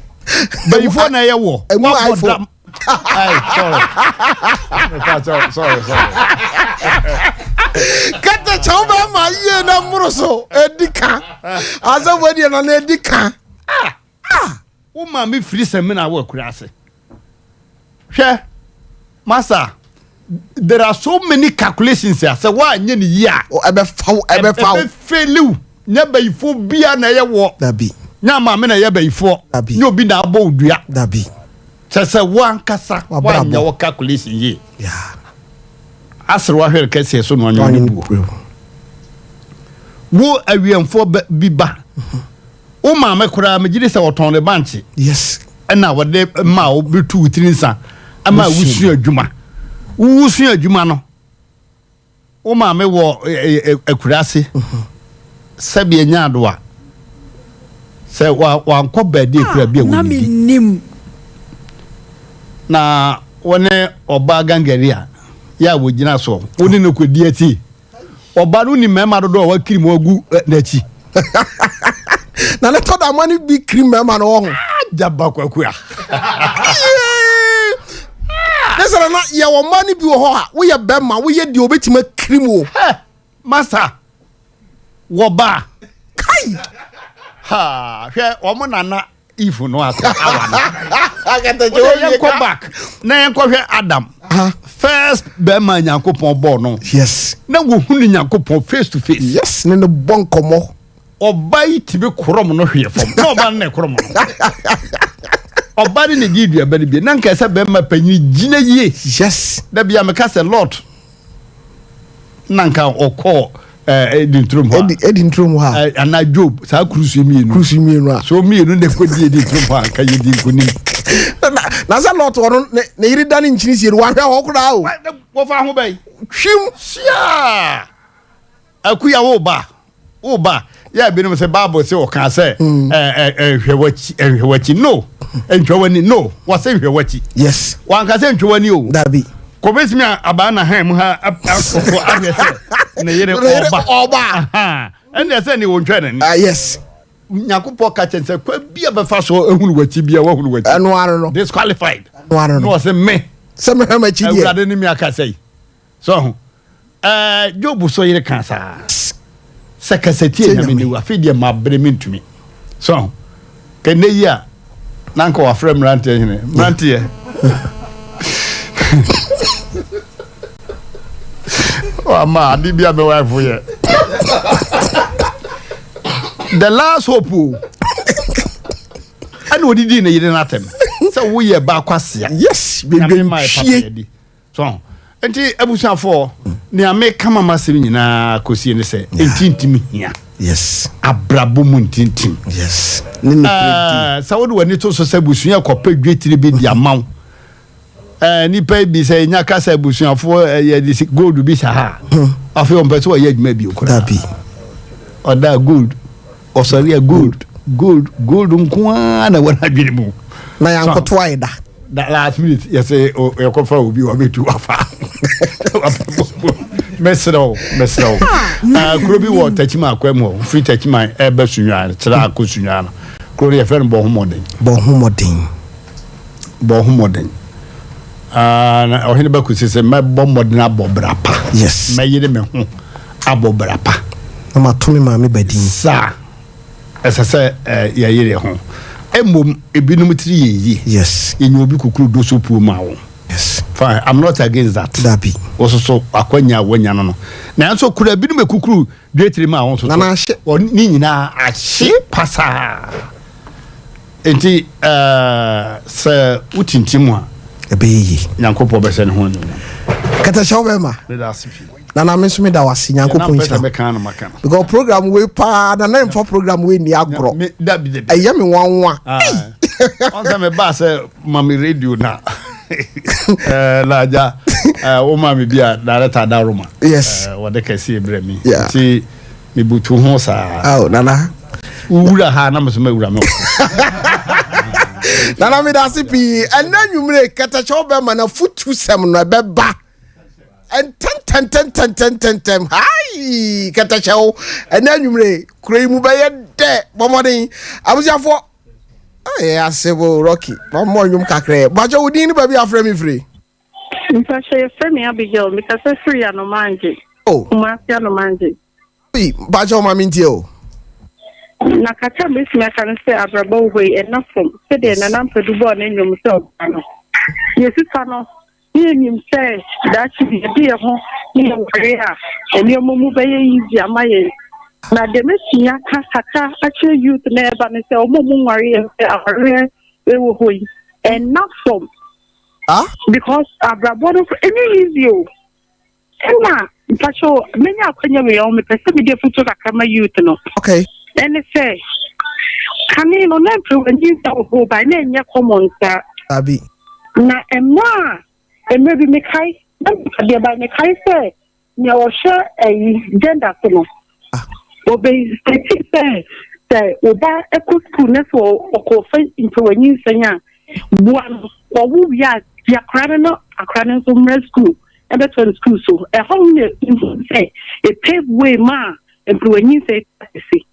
Bayifoɔ na ɛyɛ wɔ. Wabɔ dam. Ay, sorry. Sorry, sorry, sorry. Kata kyɛw bɛ ma yie na mmoro so edi ka. Asɛm wɔ deɛ na na edi ka. Ah, ah. Wo maame firi samina wɔ akura ase. Hwɛ, masa, there are so many calculations a sɛ woanyɛ ne yie a. Ɛbɛfa wo, ɛbɛfa wo. Ɛbɛfeli wo. Nyɛ bayifoɔ bia na ɛyɛ wɔ. Dabi. Nyɛ maame na ɛyɛ bayifoɔ. Dabi. Nyɛ obi na abɔ wo dua. Dabi. Kyɛ sɛ wo ankasa woanyɛ wo calculation yie. Yeah. Asere wahwere kɛseɛ so na ɔnyɛ ne buo. Wo awiɛmfoɔ bi ba. Wo maame koraa megye di sɛ ɔtɔn ne bankye. Yes. Ɛna wɔde ma wo bɛtu wo tiri nsa ama wosua adwuma. Wosua adwuma no, wo maame wɔ akuraase sɛbi anya adoa sɛ wankɔ baabi akura bi a wɔnidi. Na wɔne ɔbaa gangari a yɛ a wɔgyina soɔ wo ne no kɔdi akyi. Ɔba no nim mmarima dodoɔ a wakiri mu agu n'akyi. Na ne tɔ da ma no bi kiri mmarima no wɔ ho. Jaba kwaku a. Ne sɛ na yɛwɔ mma no bi wɔ hɔ a woyɛ bɛrima woyɛ deɛ obɛtumi akiri mu o. Masa wɔ ba. Kai. Ha hwɛ wɔn nana Eve no akɔ awa no. Wode yɛnkɔ back na yɛnkɔhwɛ Adam. First bɛrima Nyankopɔn bɔɔ no. Yes. Na wɔhu ne Nyankopɔn face to face. Yes, ne no bɔ nkɔmmɔ. Ɔba yi tumi korɔm no hweɛ fam. Na ɔba no na ɛkorɔm no. Ɔba no na ɛdi aduaba no bi. Na nka sɛ bɛrima panyin gyina yie. Yes. Da bia meka sɛ Lot na nka ɔkɔɔ ɛdi nturom hɔ a ɛdi nturom hɔ a anaa job saa kurusu mmienu kurusu mmienu a so mmienu na ɛkɔ di ɛdi nturom hɔ a nka yɛ di nkonim na sɛ lɔt ɔno ne yere da ne nkyini sie no wahwɛ hɔ koraa o wɔfa ho bɛyi hwim siaa akuya wo ba wo ba yɛ binom sɛ bible sɛ ɔka sɛ nhwɛ w'akyi nhwɛ w'akyi no nhwɛ w'ani no wɔsɛ nhwɛ w'akyi yes wanka sɛ nhwɛ w'ani o dabi kɔbɛsimi a abaa na han mu ha akɔkɔ ahwɛ sɛ ne yere ɔba ɔba ɛnna sɛ ne wɔntwa n'ani ah yes nyankopɔn ka kyɛn sɛ kwa bi a bɛfa so ehunu w'akyi bi a wahunu w'akyi ɛno ano no disqualified ɛno ano no na ɔsɛ me sɛ mehwɛ m'akyi deɛ awurade ne me akasa yi So ho? Ɛɛ, Job so yere ka saa. Sɛ kasatie na mene wu, afei deɛ mabere mentumi. So ho? Kɛnɛ yi a, na nka wafrɛ mmeranteɛ hene. Mmeranteɛ. Wama ade bi a me wife yɛ. The last hope o. Ɛna odidi ne yere n'atɛm. Sɛ woyɛ ba kwasia. Yes, bebree hwie. So nti abusuafoɔ nea meka ma m'asɛm nyinaa kɔsie ne sɛ ntintim hia. Yes. Abrabɔ mu ntintim. Yes. Ne nokorɛdi. Sɛ wode w'ani to so sɛ abusua kɔpɛ dwetire bi de ama wo. Nipa bi sɛ nya ka sɛ abusuafoɔ yɛde gold bi hyɛ ha. Afei ɔmpɛ sɛ ɔyɛ adwuma bio koraa. Dabi. Ɔda gold. Ɔsɔre a gold gold gold nko ara na ɛwɔ n'adwene mu. Na yɛankoto ayɛ da. Da last minute yɛsɛ yɛkɔfa obi wabɛtu wafa. Mɛsrɛ wo mɛsrɛ wo. Ah, kuro bi wɔ Takyima akwa mu hɔ firi Takyima ɛbɛ Sunyani kyerɛ akɔ Sunyani no kuro no yɛfrɛ no Bɔhomɔden. Bɔhomɔden. Bɔhomɔden. Ah, na ɔhene bɛkɔ sɛ mɛbɔ mmɔden abɔ bra pa. Yes. Mɛyere me ho. abɔ bra pa. Na mato me maame ba din. Saa. Ɛsɛ sɛ yɛyere yɛn ho. Mmom ebinom tiri yɛ yie. Yes. Yɛnya obi kukuru do so puo ma wo. Yes. Fine, I'm not against that. Dabi. Wo soso akwanya a wanya no no. Nanso kura ebinom ekukuru dwetiri ma wo nso so. Nana ahye. Ne nyinaa ahye pasaa. Enti sɛ wotintim a. Ɛbɛyɛ yie. Nyankopɔn bɛhyɛ ne ho anuonyam. Kɛtɛhyɛ wo bɛrima. Meda ase pii. Nana me nso meda wo ase Nyankopɔn nhyira. Because program wei paa nana mfa program wei ni agorɔ. Ɛyɛ me nwanwa. Ɔn sɛ mebaa sɛ ma me radio na na agya wo ma me bi a director Adaroma. Yes. Wɔde kɛseɛ brɛ me. Nti mebutu ho saa. Aw nana. Wura ha na mesoma wura me. Nana meda ase pii. Ɛnɛ nwumire kɛtɛkyɛw bɛma na futu sɛm no ɛbɛba. Ntɛntɛm. ntɛntɛntɛntɛntɛntɛm. Hai kɛtɛkyɛw ɛnɛ anwummere kuro yi mu bɛyɛ dɛ bɔmmɔden abusuafoɔ. Ɛyɛ asebo Rocky bɔmmɔ nnwom kakra. Bakyɛ wo din ne baabi afrɛ me firi. Mpakyɛ yɛfrɛ me Abigail mekasa firi Anomangye. Oh. Kumasi Anomangye. Ei, mpakyɛ wo ma mentie o. Na kakra a mɛtumi aka ne sɛ abrabɔ wɔ hɔ yi ɛnna fam sɛdeɛ Nana Ampadu bɔɔ ne nnwom sɛ ɔbra no. Yɛsesa no ne yɛnim sɛ daakye bi yɛde yɛn ho ne yɛware a nneɛma mu bɛyɛ easy ama yɛn. Na deɛ mɛtumi aka kakra akyerɛ youth na ɛba ne sɛ wɔn a wɔnware yɛ sɛ awareɛ wɔ hɔ yi ɛnna fam. Ah? Because abrabɔ no ɛnyɛ easy o. Ɛna mpakyɛw menya akwanya wei ɔho mepɛ sɛ mede afutuo kakra ma youth no. Okay. Ɛne sɛ kane no na mperewa nyinsɛn wɔ hɔ ba na ɛnyɛ common saa. Dabi. Na mmerɛ a mmerɛ bi mekae na adeɛ ba mekae sɛ nea ɔhwɛ ɛyi gender so no ɔbɛsɛti sɛ sɛ ɔba ɛkɔ sukuu na sɛ ɔkɔfa mperewa nyinsɛn a boa no ɔwo wie a gye akora no na akora no nso mmra sukuu. ɛbɛtɔ no sukuu so. Ɛhɔ no na ehu sɛ e pave way maa mperewa nyinsɛn kɛse.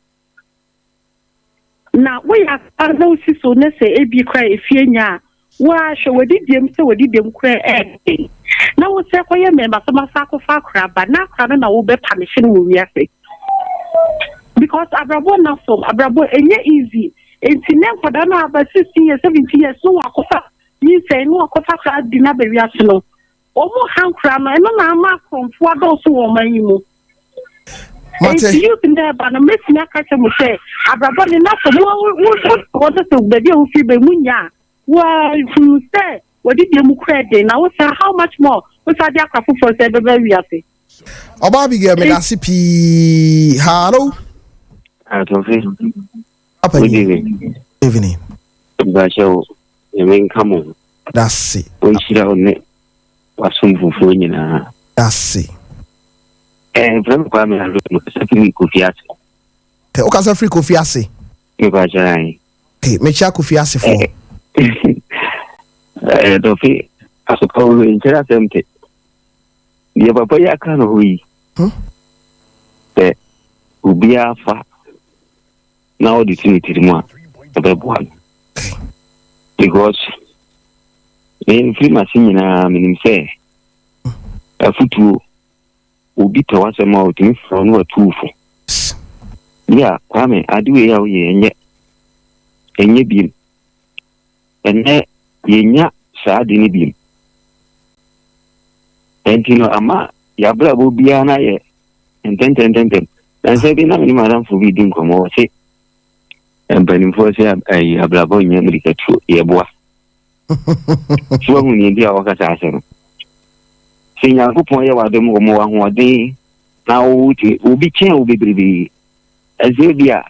Na woyɛ akora na wosi so na sɛ ebi koraa efie nya a, woahwɛ w'adidiem sɛ w'adidiem koraa ɛɛden. Na wo sɛ kɔyɛ mmɛmasɛmasa akɔfa akora ba na akora no na wobɛpanehye no wɔ wiase. Because abrabɔ nna fam, abrabɔ ɛnyɛ easy. Enti nɛ nkwadaa no aba 16 years, 17 years no wakɔfa nyinsɛn no wakɔfa akora di no aba wiase no. Wɔn ha nkora no, ɛno na ama akorɔmfoɔ adɔɔso wɔ ɔman yi mu. Mate. Enti youth na ɛba no, mɛtumi aka kyerɛ mo sɛ, abrabɔ ne na sɛ mo wo wo sɛ baabi a wofiri bɛ mu nya a, wɔahunu sɛ wɔde deɛ mu kura den na wosan how much more wosan de akora foforɔ sɛ ɛbɛba wiase. Ɔbaa Abigail medase pii. Hello. Atɔfe. Papa Good evening. Evening. Mpakyɛ wo, Nyame nka mo ho. Dase. Ɔnhyira wo ne w'asomfofoɔ nyinaa. Dase. Eh, mfrɛ me Kwame Alo, mekasa firi Kofi ase. Te, wokasa firi Kofi ase? Mepakyɛ ae. Te, mekyia Kofi asefoɔ. Eh, Tɔfe, asopa wo nkyerɛ asɛm te. Deɛ papa yi aka no hɔ yi, hmm? sɛ obiara fa na ɔde si ne tirim a ɛbɛboa no because mfiri m'ase nyinaa menim sɛ afotuo obi pɛ w'asɛm a ɔtumi frɛ no watu fo yɛ a Kwame ade wei a woyɛ ɛnyɛ ɛnyɛ biem ɛnɛ yɛnya saa ade no biem ɛnti no ama yɛabrabɔ biara no ayɛ ntɛntɛntɛntɛm. Nansa bi na me ne m'adamfo bi di nkɔmmɔ, ɔse mpanimfoɔ sɛ ayi abrabɔ nyɛ mmirikatuo, yɛboa. So wahu nea nti a wɔka saa asɛm no? Sɛ Nyankopɔn yɛ w'adom wɔ ma w'ahoɔden na wotumi obi kyɛn wo bebrebe ɛsɛ bi a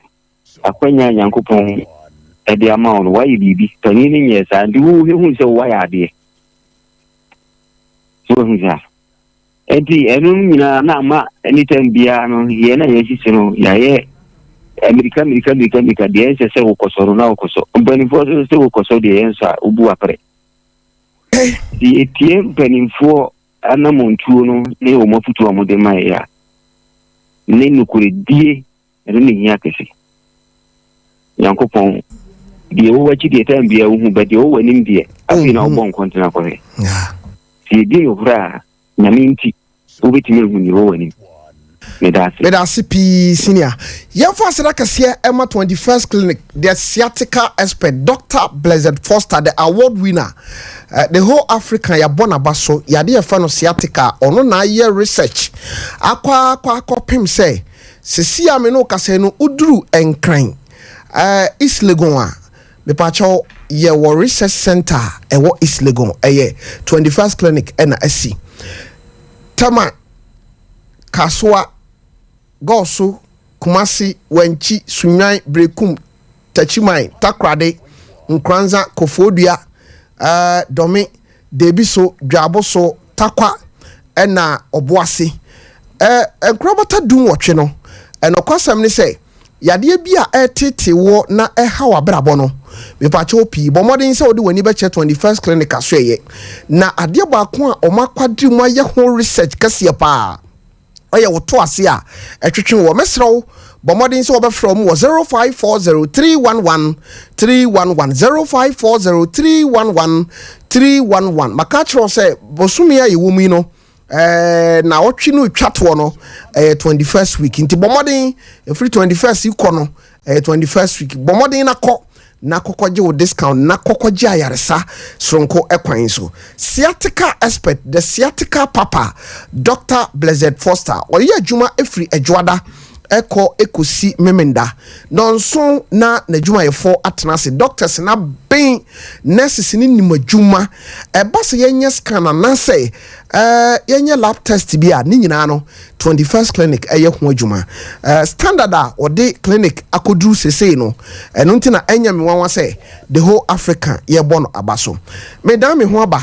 akwanya a Nyankopɔn de ama wo no wayɛ biribi panin no nyɛɛ saa nti wohu sɛ woayɛ adeɛ. So wahu saa? Enti ɛno nyinaa na ama anytime biara no yɛn a yɛasisi no yɛayɛ mmirika mmirika mmirika mmirika deɛ ɛnsɛ sɛ wokɔsɔ no na wokɔsɔ mpanimfoɔ nso sɛ wokɔsɔ deɛ yɛnsɔ a wobu apere nti yɛtie mpanimfoɔ anammɔntuo no ne wɔn afotuo a wɔde ma yɛ a ne nokorɛdie Ɛno na ehia kɛse. Nyankopɔn, deɛ ɛwɔ w'akyi deɛ time biara wohu, but deɛ ɛwɔ w'anim deɛ, afei na wobɔ nkɔntene akɔhwɛ. Sɛ yɛdi nokorɛ a, Nyame nti, wobɛtumi ahu deɛ ɛwɔ w'anim. Meda ase. Meda ase pii senior. Yɛmfa aseda kɛseɛ ɛma 21st Clinic, the sciatica expert, Doctor Blessed Foster, the award winner, uh, the whole Africa yɛabɔ n'aba so, yɛade yɛfrɛ no sciatica, ɔno na ayɛ research akɔ akɔ akɔpem sɛ Sesei a me ne wo kasa yi no woduru Nkran, eh, East Legon a, mepakyɛw yɛwɔ research center a ɛwɔ East Legon, ɛyɛ 21st Clinic ɛna asi. Tema, Kasoa, Goso, Kumasi, Wankyi, Sunyani, Berekum, Takyiman, Takoradi, Nkoranza, Kofoɔdua, eh, Dome, Deebiso, Dwaboso, Tarkwa ɛna Ɔboase. Eh, nkorabata dunwɔtwe no, ɛnɔkwasɛm ne sɛ, Yadeɛ bi a ɛreteetee woɔ na ɛreha w'abrabɔ no, mepakyɛw pii, bɔ mmɔden sɛ wode w'ani bɛkyerɛ 21st Clinic asoɛeɛ. Na adeɛ baako a wɔn akwadere mu ayɛ ho research kɛseɛ paa ɛyɛ wo to ase a ɛtwetwe woɔ. Mɛsrɛ wo, bɔ mmɔden sɛ wɔbɛfrɛ wɔn wɔ 0540 311 311, 0540 311 311. Maka akyerɛ wo sɛ bosome a yɛwɔ mu yi no, ɛɛ naawɔtwe no retwa toɔ no ɛyɛ 21st week nti bɔ mmɔden ɛfiri 21st yi kɔ no ɛyɛ 21st week bɔ mmɔden na kɔ na kɔkɔgye wo discount na kɔkɔgye ayaresa soronko ɛkwan so sciatica expert the sciatica papa Dr. Blessed Foster ɔyɛ adwuma ɛfiri adwoada ɛkɔ ɛkɔsi memenda nɔnso na n'adwumayɛfoɔ atena ase doctors na ben nurses ne nim adwuma ɛba sɛ yɛnyɛ scan anaasɛ ɛɛ yɛnyɛ lab test bi a ne nyinaa no 21st clinic ɛyɛ ho adwuma ɛɛ standard a ɔde clinic akɔduru sesei no ɛno nti na ɛnyɛ me nwanwa sɛ the whole Africa yɛbɔ no aba so medan me ho aba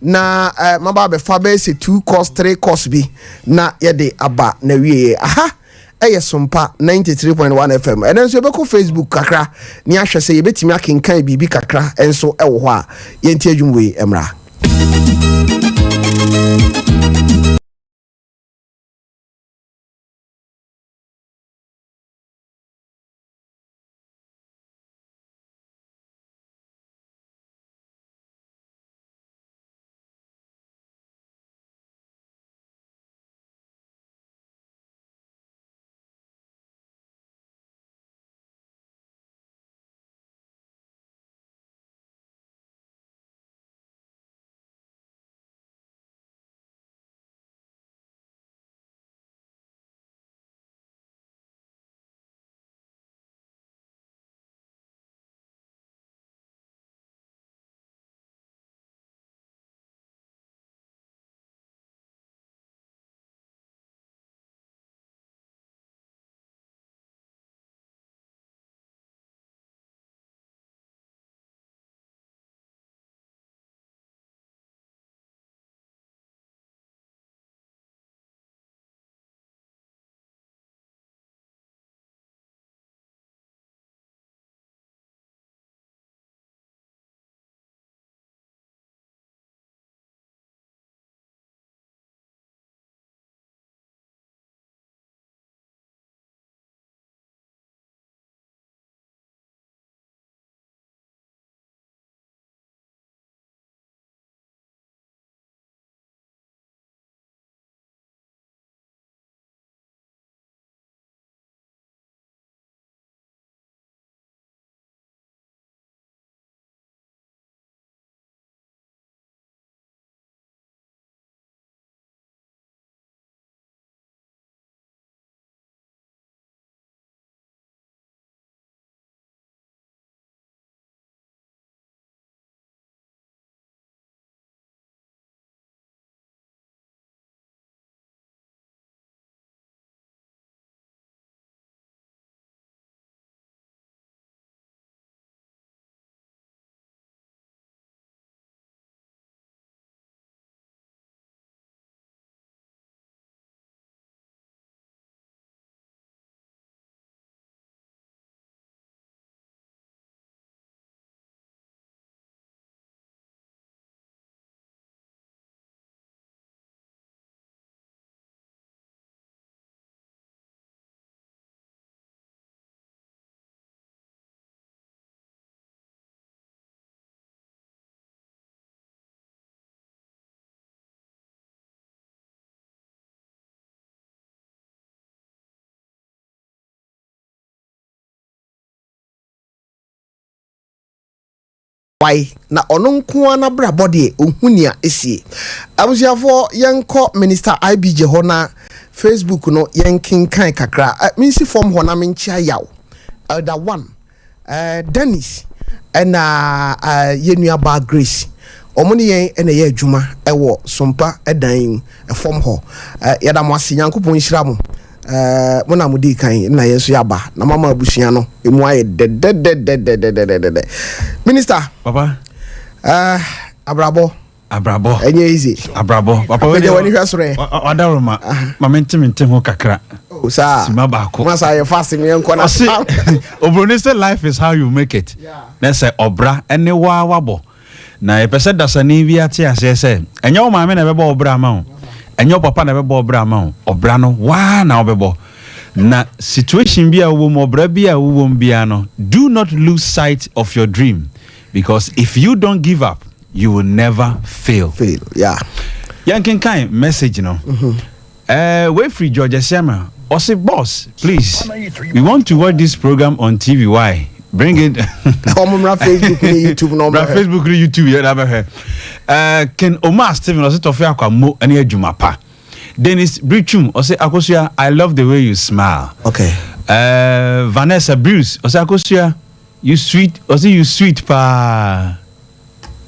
na ɛɛ maba abɛfa bɛyɛ sɛ two course three course bi na yɛde aba na wie aha ɛyɛ Sompa 93.1 FM. Ɛnɛ nso yɛbɛkɔ Facebook kakra ne ahwɛ sɛ yɛbɛtumi akenkan biribi kakra nso ɛwɔ hɔ a yɛnti adwum wei mmra. Wae na ɔno nko ara n'abrabɔ deɛ ɔhu nea ɛsie. Abusuafoɔ yɛnkɔ Minister IBJ hɔ na Facebook no yɛnkenkan kakra. Eh, mensi fam hɔ na menkyea yaw. Elder One, eh, Dennis ɛna eh, yɛn nua baa Grace. Wɔn ne yɛn ɛna ɛyɛ adwuma ɛwɔ Sompa ɛdan fam hɔ. Eh, yɛda mo ase, Nyankopɔn nhyira mo. Eh, mo na mo dii kan na yɛn nso yɛaba na mama abusua no emu ayɛ dɛdɛdɛdɛdɛdɛdɛdɛ. Minister. Papa. Eh, abrabɔ. Abrabɔ. Ɛnyɛ easy. Abrabɔ. Papa wei deɛ w'ani hwɛ soro ɛ. Ɔdaworoma. Ma mente mente ho kakra. Oh. Saa. Sima baako. Masa yɛ fast mi yɛn kɔ na. Ɔsi obroni sɛ life is how you make it. Na sɛ ɔbra ɛne waa wabɔ. Na yɛpɛ sɛ dasani bi ate aseɛ sɛ ɛnyɛ wo maame na ɛbɛbɔ ɔbra ama wo. Ɛnyɛ wo papa na ɛbɛbɔ ɔbra ama wo. Ɔbra no waa na wobɛbɔ. Na situation bi a wowɔ mu, ɔbra bi a wowɔ mu biara no, do not lose sight of your dream because if you don't give up, you will never fail. Fail, yeah. Yɛnkenkan message no. Mm -hmm. Wei firi George Asiama, ɔse boss please we want to watch this program on TV why bring it. Ɔmo mmra Facebook ne YouTube na ɔmo bra Facebook ne YouTube yɛ na bɛhwɛ. Ken Omar Steven ɔse tɔfe akwa mo ne adwuma pa. Dennis Britwum ɔse Akosua I love the way you smile. Okay. Vanessa Bruce ɔse Akosua you sweet ɔse you sweet paa.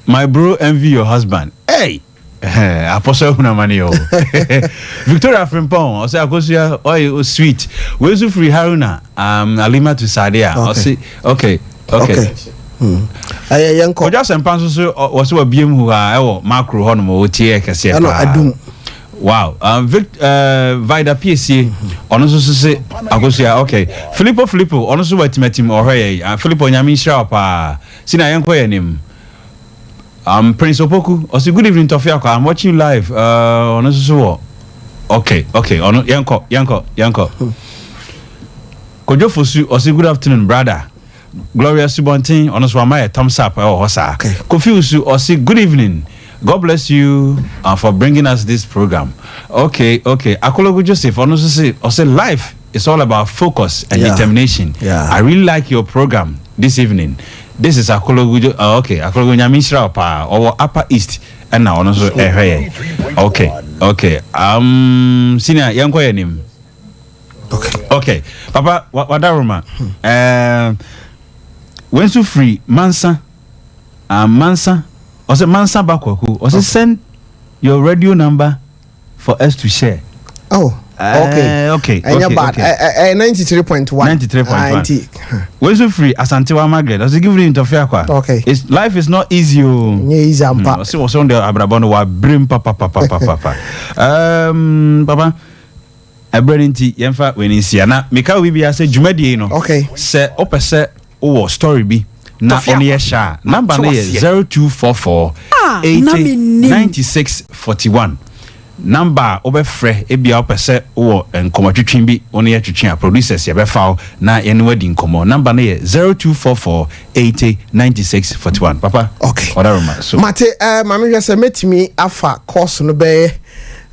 My bro envy your husband. Hey! Apɔsɔ ahunu amane o. Victoria Frimpong ɔsɛ Akosua ɔyɛ o sweet. Wei nso firi Haruna um, Alima to Sadia ɔse okay okay. Okay. Hmm. Ɛyɛ yɛn kɔ. Kɔdwa asɛmpa nso so wɔsɛ wabiem hu ha ɛwɔ makro hɔ nom ɔtie kɛseɛ paa. Ɛna adum. Wow. Um, Vic, uh, Vida Piesie ɔno nso so se Akosua okay. Filippo Filippo ɔno nso watimatim ɔhwɛ yɛ. Uh, Filippo nyame nhyira wo paa. Sina yɛnkɔ yɛn anim. Um, Prince Opoku, ɔsi good evening Tɔfe Akwa, I'm watching you live. Uh, ɔno nso so wɔ. Okay, okay, ɔno yɛnkɔ, yɛnkɔ, yɛnkɔ. Kojo Fosu, ɔsi good afternoon brother. Gloria Subonten, ɔno nso wama yɛ thumbs up ɛwɔ hɔ saa. Okay. Kofi Usu, ɔsi good evening. God bless you for bringing us this program. Okay, okay. Akologu Joseph, ɔno nso se, ɔsi life is all about focus and determination. Yeah. I really like your program this evening. This is Akologu. Oh, okay, Akologu Nyame nhyira wo paa. Ɔwɔ Upper East ɛna ɔno nso ɛhwɛ yɛn. Okay, okay. Senior, yɛnkɔ yɛn anim. Okay. Okay. Papa, wadaroma. Wei nso firi Mansa. Mansa. Ɔsɛ Mansa Bakwaku. Ɔsɛ send your radio number for us to share. Oh. Okay. Okay. Ɛnyɛ okay, bad. Okay. Ɛyɛ 93.1. 93.1. Wei nso firi Asantewa Margaret. Ɔsɛ give me ntɔfe akwa. Okay. It's, life is not easy o. Nyɛ easy ampa. Ɔsɛ wɔsɛ wɔn de abrabɔ no wabrem papapapapapa. Papa ɛbrɛ no nti yɛmfa wei no nsia na meka obi biara sɛ dwumadie yi no. Okay. Sɛ wopɛ sɛ wowɔ story bi na ɔno yɛ hyɛ a number no yɛ 0244 80 96 41 number a wobɛfrɛ ebia wopɛ sɛ wowɔ nkɔmmɔtwetwe bi wo ne yɛ twetwe a producers yɛbɛfa wo na yɛne wadi nkɔmmɔ number no yɛ 0244 80 96 41 papa okay ɔdaroma so mate eh, ma mehwɛ sɛ mɛtumi afa course no bɛyɛ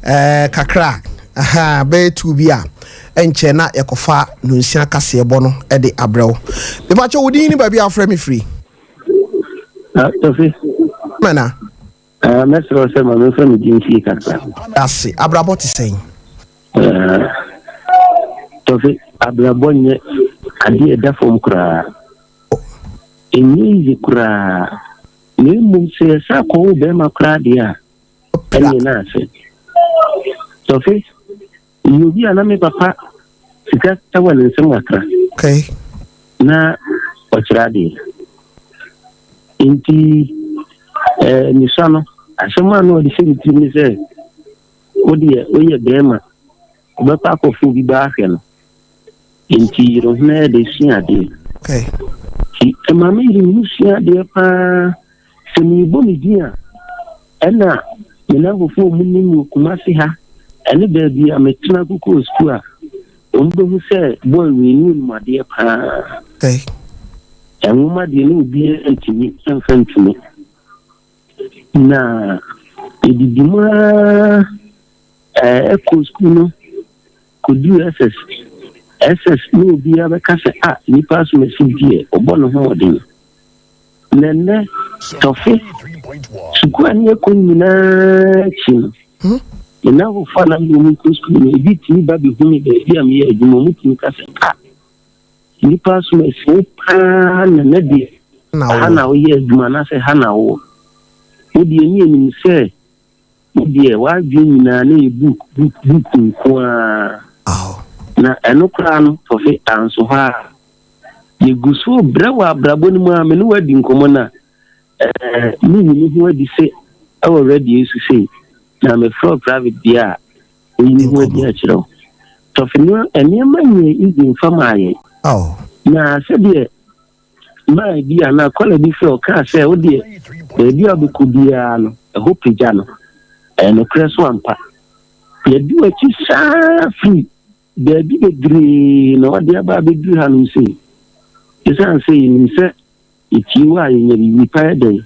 eh, kakra aha bɛyɛ tu bi a ɛnkyɛ na yɛkɔfa nonsia kaseɛbɔ no de abrɛ wo. Mepakyɛ wo din ne baabi a wofrɛ me firi? Tofi. Mɛna. Mɛsrɛ sɛ ma memfa me din fie kakra. Ase, abrabɔ te sɛn? Tofi, abrabɔ nyɛ adeɛ ɛda fam koraa. Ɛnyɛ easy koraa. Na mmom sɛ yɛsa kɔwo bɛrima koraa deɛ a, ɛneɛ na ase. Tofi, Meyɛ obi a na me papa sika wɔ ne nsam kakra. Okay. Na ɔkyerɛ adeɛ. Nti eh, mesua no, asɛm a na ɔde hyɛ me tirim ne sɛ, wo deɛ woyɛ bɛrima, wobɛkɔ akɔfo obi ba ahwɛ no. Nti yere ho na yɛ de sua adeɛ. Okay. Nti ɛma me yere ho sua adeɛ paa. Sɛ merebɔ me din a, ɛna me nnamfofoɔ a wɔnim wɔ Kumasi ha ne baabi a metena kɔkɔɔ sukuu a, wɔbɛhu sɛ boy wei ne ɔnim adeɛ paa. Nwoma deɛ ne obiara ntumi mfa ntumi. Na ɛdidi mu ara ɛkɔ sukuu no kɔduru SS. SS ne obiara bɛka sɛ ah nipa asomasi deɛ ɔbɔ ne ho mmɔden. Na nnɛ, tɔfe, sukuu a ne yɛkɔ nyinaa akyi no, me nnamfofo a na me ne wɔn kɔ sukuu no, ebi tumi ba behu me baabi a meyɛ adwuma. Wɔtumi ka sɛ, Ah, nnipa asom asi wo paa na nnɛ deɛ, ha na woyɛ adwuma anaasɛ ha na wowɔ. Wo deɛ, ne yɛnim sɛ Wo deɛ w'adwene nyinaa na ɛyɛ book book book nko ara. Na ɛno koraa no Tɔfe anso hɔ a. Yɛgu so rebrɛ wɔ abrabɔ no mu ara, me ne wo adi nkɔmmɔ no a, eh, meyi me ho adi se ɛwɔ radio yi so sei, na mefrɛ wo private deɛ a, meyi me ho adi akyerɛ wo. Tɔfe no nneɛma nyɛ easy mfa maa yɛn. Oh. Na sɛdeɛ maa bi anaa kɔla bi frɛ ɔkaa sɛ wo deɛ baabi a wobɛkɔ biara no ɛhɔ pagya no. Ɛyɛ nokorɛ so ampa. Yɛdi w'akyi saa firi baabi bebree na wɔde aba abɛduru hanom sei. Esiane sɛ yɛnim sɛ yɛtie wo a yɛnya biribi pa yɛ dɛn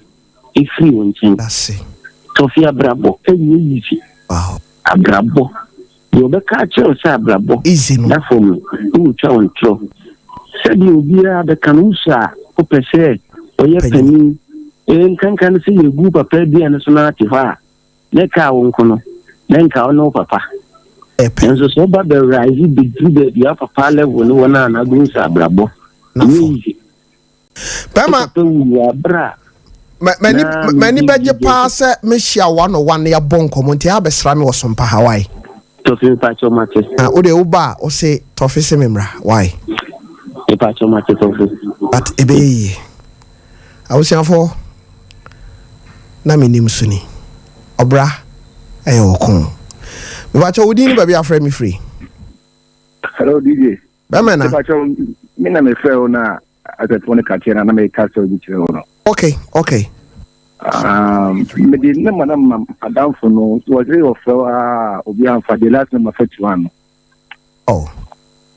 ɛfiri wo nkyɛn. Tɔfe abrabɔ ɛnyɛ easy. Abrabɔ deɛ ɔbɛka akyerɛ wo sɛ abrabɔ da fam no na wɔtwa wo ntorɔ. Sɛdeɛ obiara bɛka no wosua a wopɛ sɛ ɔyɛ panin nkanka no sɛ yɛgu papa aduane so na ate hɔ a na ɛkaa wo nko no, na nka wo ne wo papa. Nanso sɛ woba bɛ rise bɛduru baabi a wo papa level ne wɔ no a na wobɛhu sɛ abrabɔ ɛnyɛ easy. Bɛma Wo papa wu wɔ aberɛ a m'ani na m'ani medi bɛgye gyegye. paa sɛ mehyia wo one on one na yɛabɔ nkɔmmɔ nti abɛsra me wɔ Sompa ha why? Tɔfe mpakyɛw mate. Ah, wo deɛ woba a wose Tɔfe se me mmra why? Mepakyɛw mate Tɔfe. But ɛbɛyɛ yie. Abusuafoɔ, na mennim so ni. Ɔbra ɛyɛ ɔko. Mepakyɛw wo din ne baabi a afrɛ me firi? Hello DJ. Bɛmɛ na. Mepakyɛw me na mefrɛ wo na asɛfoɔ no ka kyerɛ na na meka sɛ obi kyerɛ wo no. Okay, okay. Um, mede ne ma na ma adamfo no wɔsɛ wɔfrɛ wo a obi amfa the last number 31 no. Oh.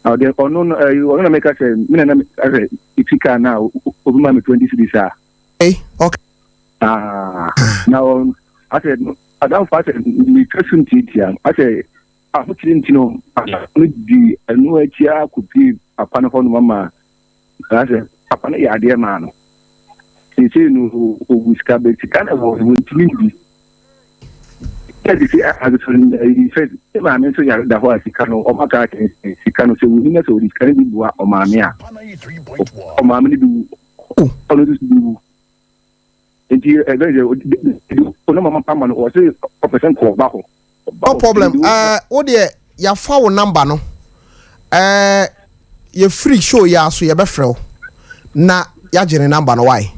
Ɔde ɔno no ɛyi ɔno na meka sɛ me na na sɛ eti kaa na obi ma me 20 cedis a. Hey, okay. Ah, na ɔn asɛ adamfo asɛ metwa so ntiatia asɛ ahokyere nti no no di ɛno akyi ara kɔpie papa no hɔ nom ama asɛ papa no yɛ adeɛ maa no seesei no ɔwu sika bɛ sika na wɔ wɔntumi ndi Sɛ sisi a nso ɛyi sɛ ne maame nso yare da hɔ a sika no ɔma ka kyerɛ sɛ sika no sɛ wonni na sɛ ɔde sika no bi boa ɔmaame a ɔmaame no bi wu ɔno nso bi wu nti ɛbɛ sɛ ɔno mama ama no ɔsɛ ɔpɛ sɛ nkɔ ɔba hɔ. No problem ɛɛ wo deɛ yafa wo number no ɛɛ yɛfiri show yi aso yɛbɛfrɛ wo na yagye ne number no why.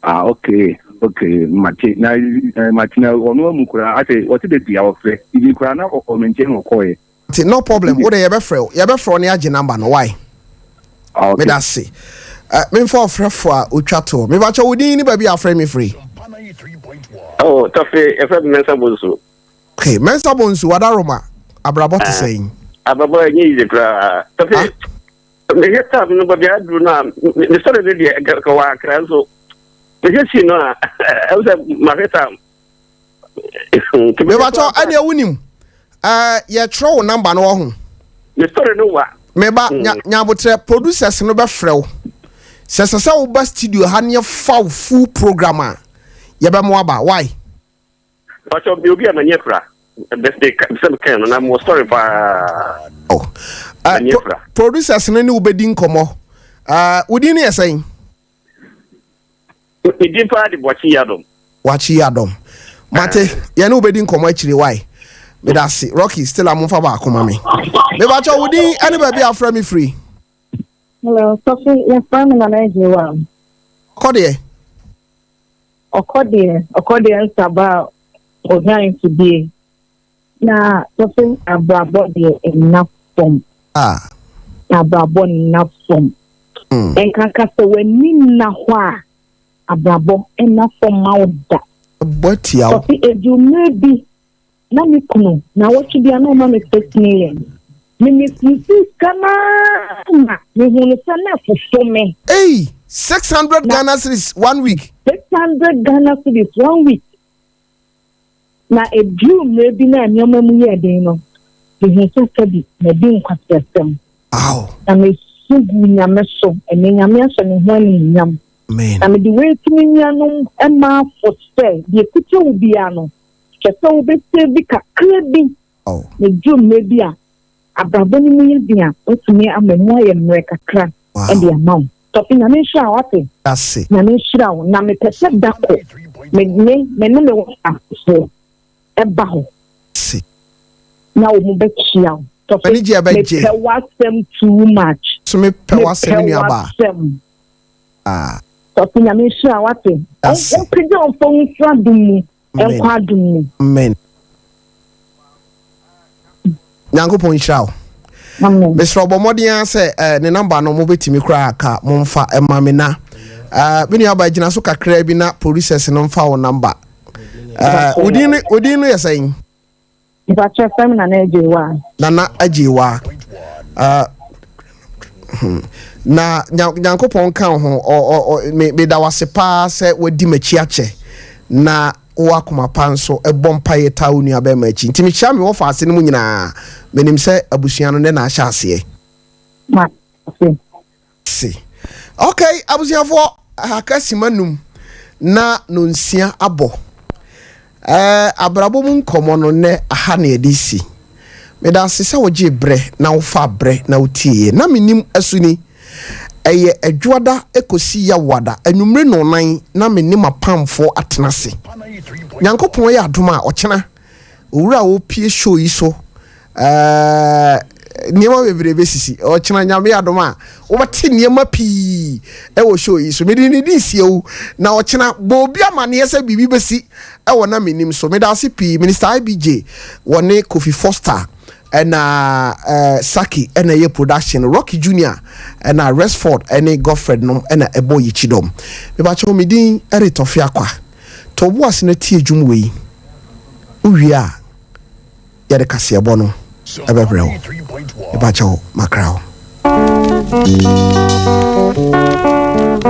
Ah okay okay mate na eh, mate na ɔno amu koraa asɛ ɔte da bia ɔfrɛ ibi koraa na ɔme nkyɛn na ɔkɔɔyɛ. Nti no problem wo de yɛbɛfrɛ wo yɛbɛfrɛ wo ne agye number no why. Ah, okay. Meda se. Uh, memfa ɔfrɛfo a otwa toɔ. Mebakyɛ wo din ne baabi a afrɛ me firi. Oh, Tɔfe, yɛfrɛ me Mensah Bonsu. Okay, Mensah Bonsu, Wadaroma, abrabɔ te sɛn? Abrabɔ ɛnyɛ yiye koraa. Tɔfe, ah? Mehwɛ time no baabi aduru no a me sɔre no deɛ nka wɔ akra nso mehwɛ sii no a ɛwɔ sɛ mahwɛ time. Mebakyɛ ɛneɛ wonim yɛtwerɛ wo namba no wɔ ho. Me sɔre no wa. Meba mm. nyabotrɛ producers no bɛfrɛ wo sɛ sɛ sɛ woba studio ha ne yɛfa wo full program a yɛbɛmo aba why. Pastor, mi obi a m'ani afira. Sɛ mekɛn no na mewɔ story paa. Oh. Uh, pro producers no ne wobɛdi nkɔmmɔ. Uh, wo din no yɛ sɛn? Me din paa de Boakye Yiadom. Boakye Yiadom. Mate, uh, yɛne wobɛdi nkɔmmɔ akyire wae. Meda ase. Rocky, still a momfa baako ma me. Mebakyɛ wo din ne baabi a afrɛ me firi. Hello, Sophie, yɛfrɛ me Nana Agyewa. Kɔ deɛ. Ɔkɔ deɛ, ɔkɔ deɛ nsaba a ɔhwan mfidie. Na sɔfe abrabɔ deɛ nna fam. Ah. Abrabɔ nna fam. Mm. Nkanka sɛ w'ani nna hɔ a, abrabɔ nna fam ma wo da. Bɔ tia wo. Sɔfe edu mmerɛ bi Na me kunu, naawɔtwe biara na ɔma me 6 million. Me misuse sika no ara ma mehuu no sɛ na ɛfoso me. Ei! 600 Ghana cedis one week. 600 Ghana cedis one week. Na ɛduruu mmerɛ bi na nneɛma mu yɛɛ den no, mehuu sɛ sɛbi madi nkwaseasɛm. Aw. Na mesu guu Nyame so. Ɛnnɛ Nyame ahyɛ ne ho animuonyam. Amen. Na mede wei tu me nuanom mmaa fo sɛ, deɛ ɛkuta wo biara no, Hwɛ sɛ wobɛsɛvi kakra bi na ɛduru mmerɛ bi a abrabɔ no mu yɛ den a, woatumi ama mu ayɛ mmerɛ kakra de ama wo. Tɔfe, Nyame nhyira wo, wate? Nyame nhyira wo, na mepɛ sɛ da ko me me me ne me wɔfafoɔ ɛba hɔ na wɔn bɛkyia wo. Tɔfe, mepɛ w'asɛm too much. Mepɛ w'asɛm. Tɔfe, Nyame nhyira wo, wate? Ɔmpagya wo mfa wo mfiri adom mu. Nkɔ adom mu. Amen. Nyankopɔn nhyira wo. Mesrɛ bɔ mmɔden ara sɛ eh, ne namba no mobɛtumi koraa ka momfa ɛma me na eh, me nuaba gyina so kakraa bi na producers no mfa wo namba. Eh, wo din no wo din no yɛ sɛn? Mpakyɛ fɛm Nana Agyewa. Nana Agyewa. Uh, na Nyankopɔn ka wo ho meda wase paa sɛ wadi m'akyi akyɛ na wowɔ akoma pa nso bɔ mpaeɛ taa wo nua bɛrima akyi nti mekyia me wɔfa ase no mu nyinaa menim sɛ abusua no nɛ na ahyɛ aseɛ. Se. Ok abusuafoɔ aka sima num na nonsia abɔ. Ɛɛ abrabɔ mu nkɔmɔ no nɛ aha na yɛde si. Meda ase sɛ wogyee berɛ na wofaa berɛ na wotieeɛ. Na menim ɛso ni. Ɛyɛ Adwoada kɔsi Yawoada anwummere nnɔnnan na me ne m'apamfoɔ atena ase. Nyankopɔn yɛ adom a, ɔkyena, owura a ɔrepie show yi so, ɛɛ, nneɛma bebree bɛsisi. Ɔkyena Nyame yɛ adom a, wobɛte nneɛma pii ɛwɔ show yi so. Mede ne din sie wo, na ɔkyena bɔ obi amaneɛ sɛ biribi bɛsi ɛwɔ na menim so. Meda ase pii, Minister IBJ, wɔne Kofi Foster. ɛna eh, Saki ɛna ɛyɛ production Rocky Junior ɛna Resford ɛne Godfred nom ɛna ɛbɔ yɛkyi dɔm. Mebakyɛw me din ɛre Tɔfe Akwa. Tɔ wo bo ase na tie dwom wei. Wowie a yɛde kaseɛbɔ no ɛbɛbrɛ wo. Mebakyɛw makra wo.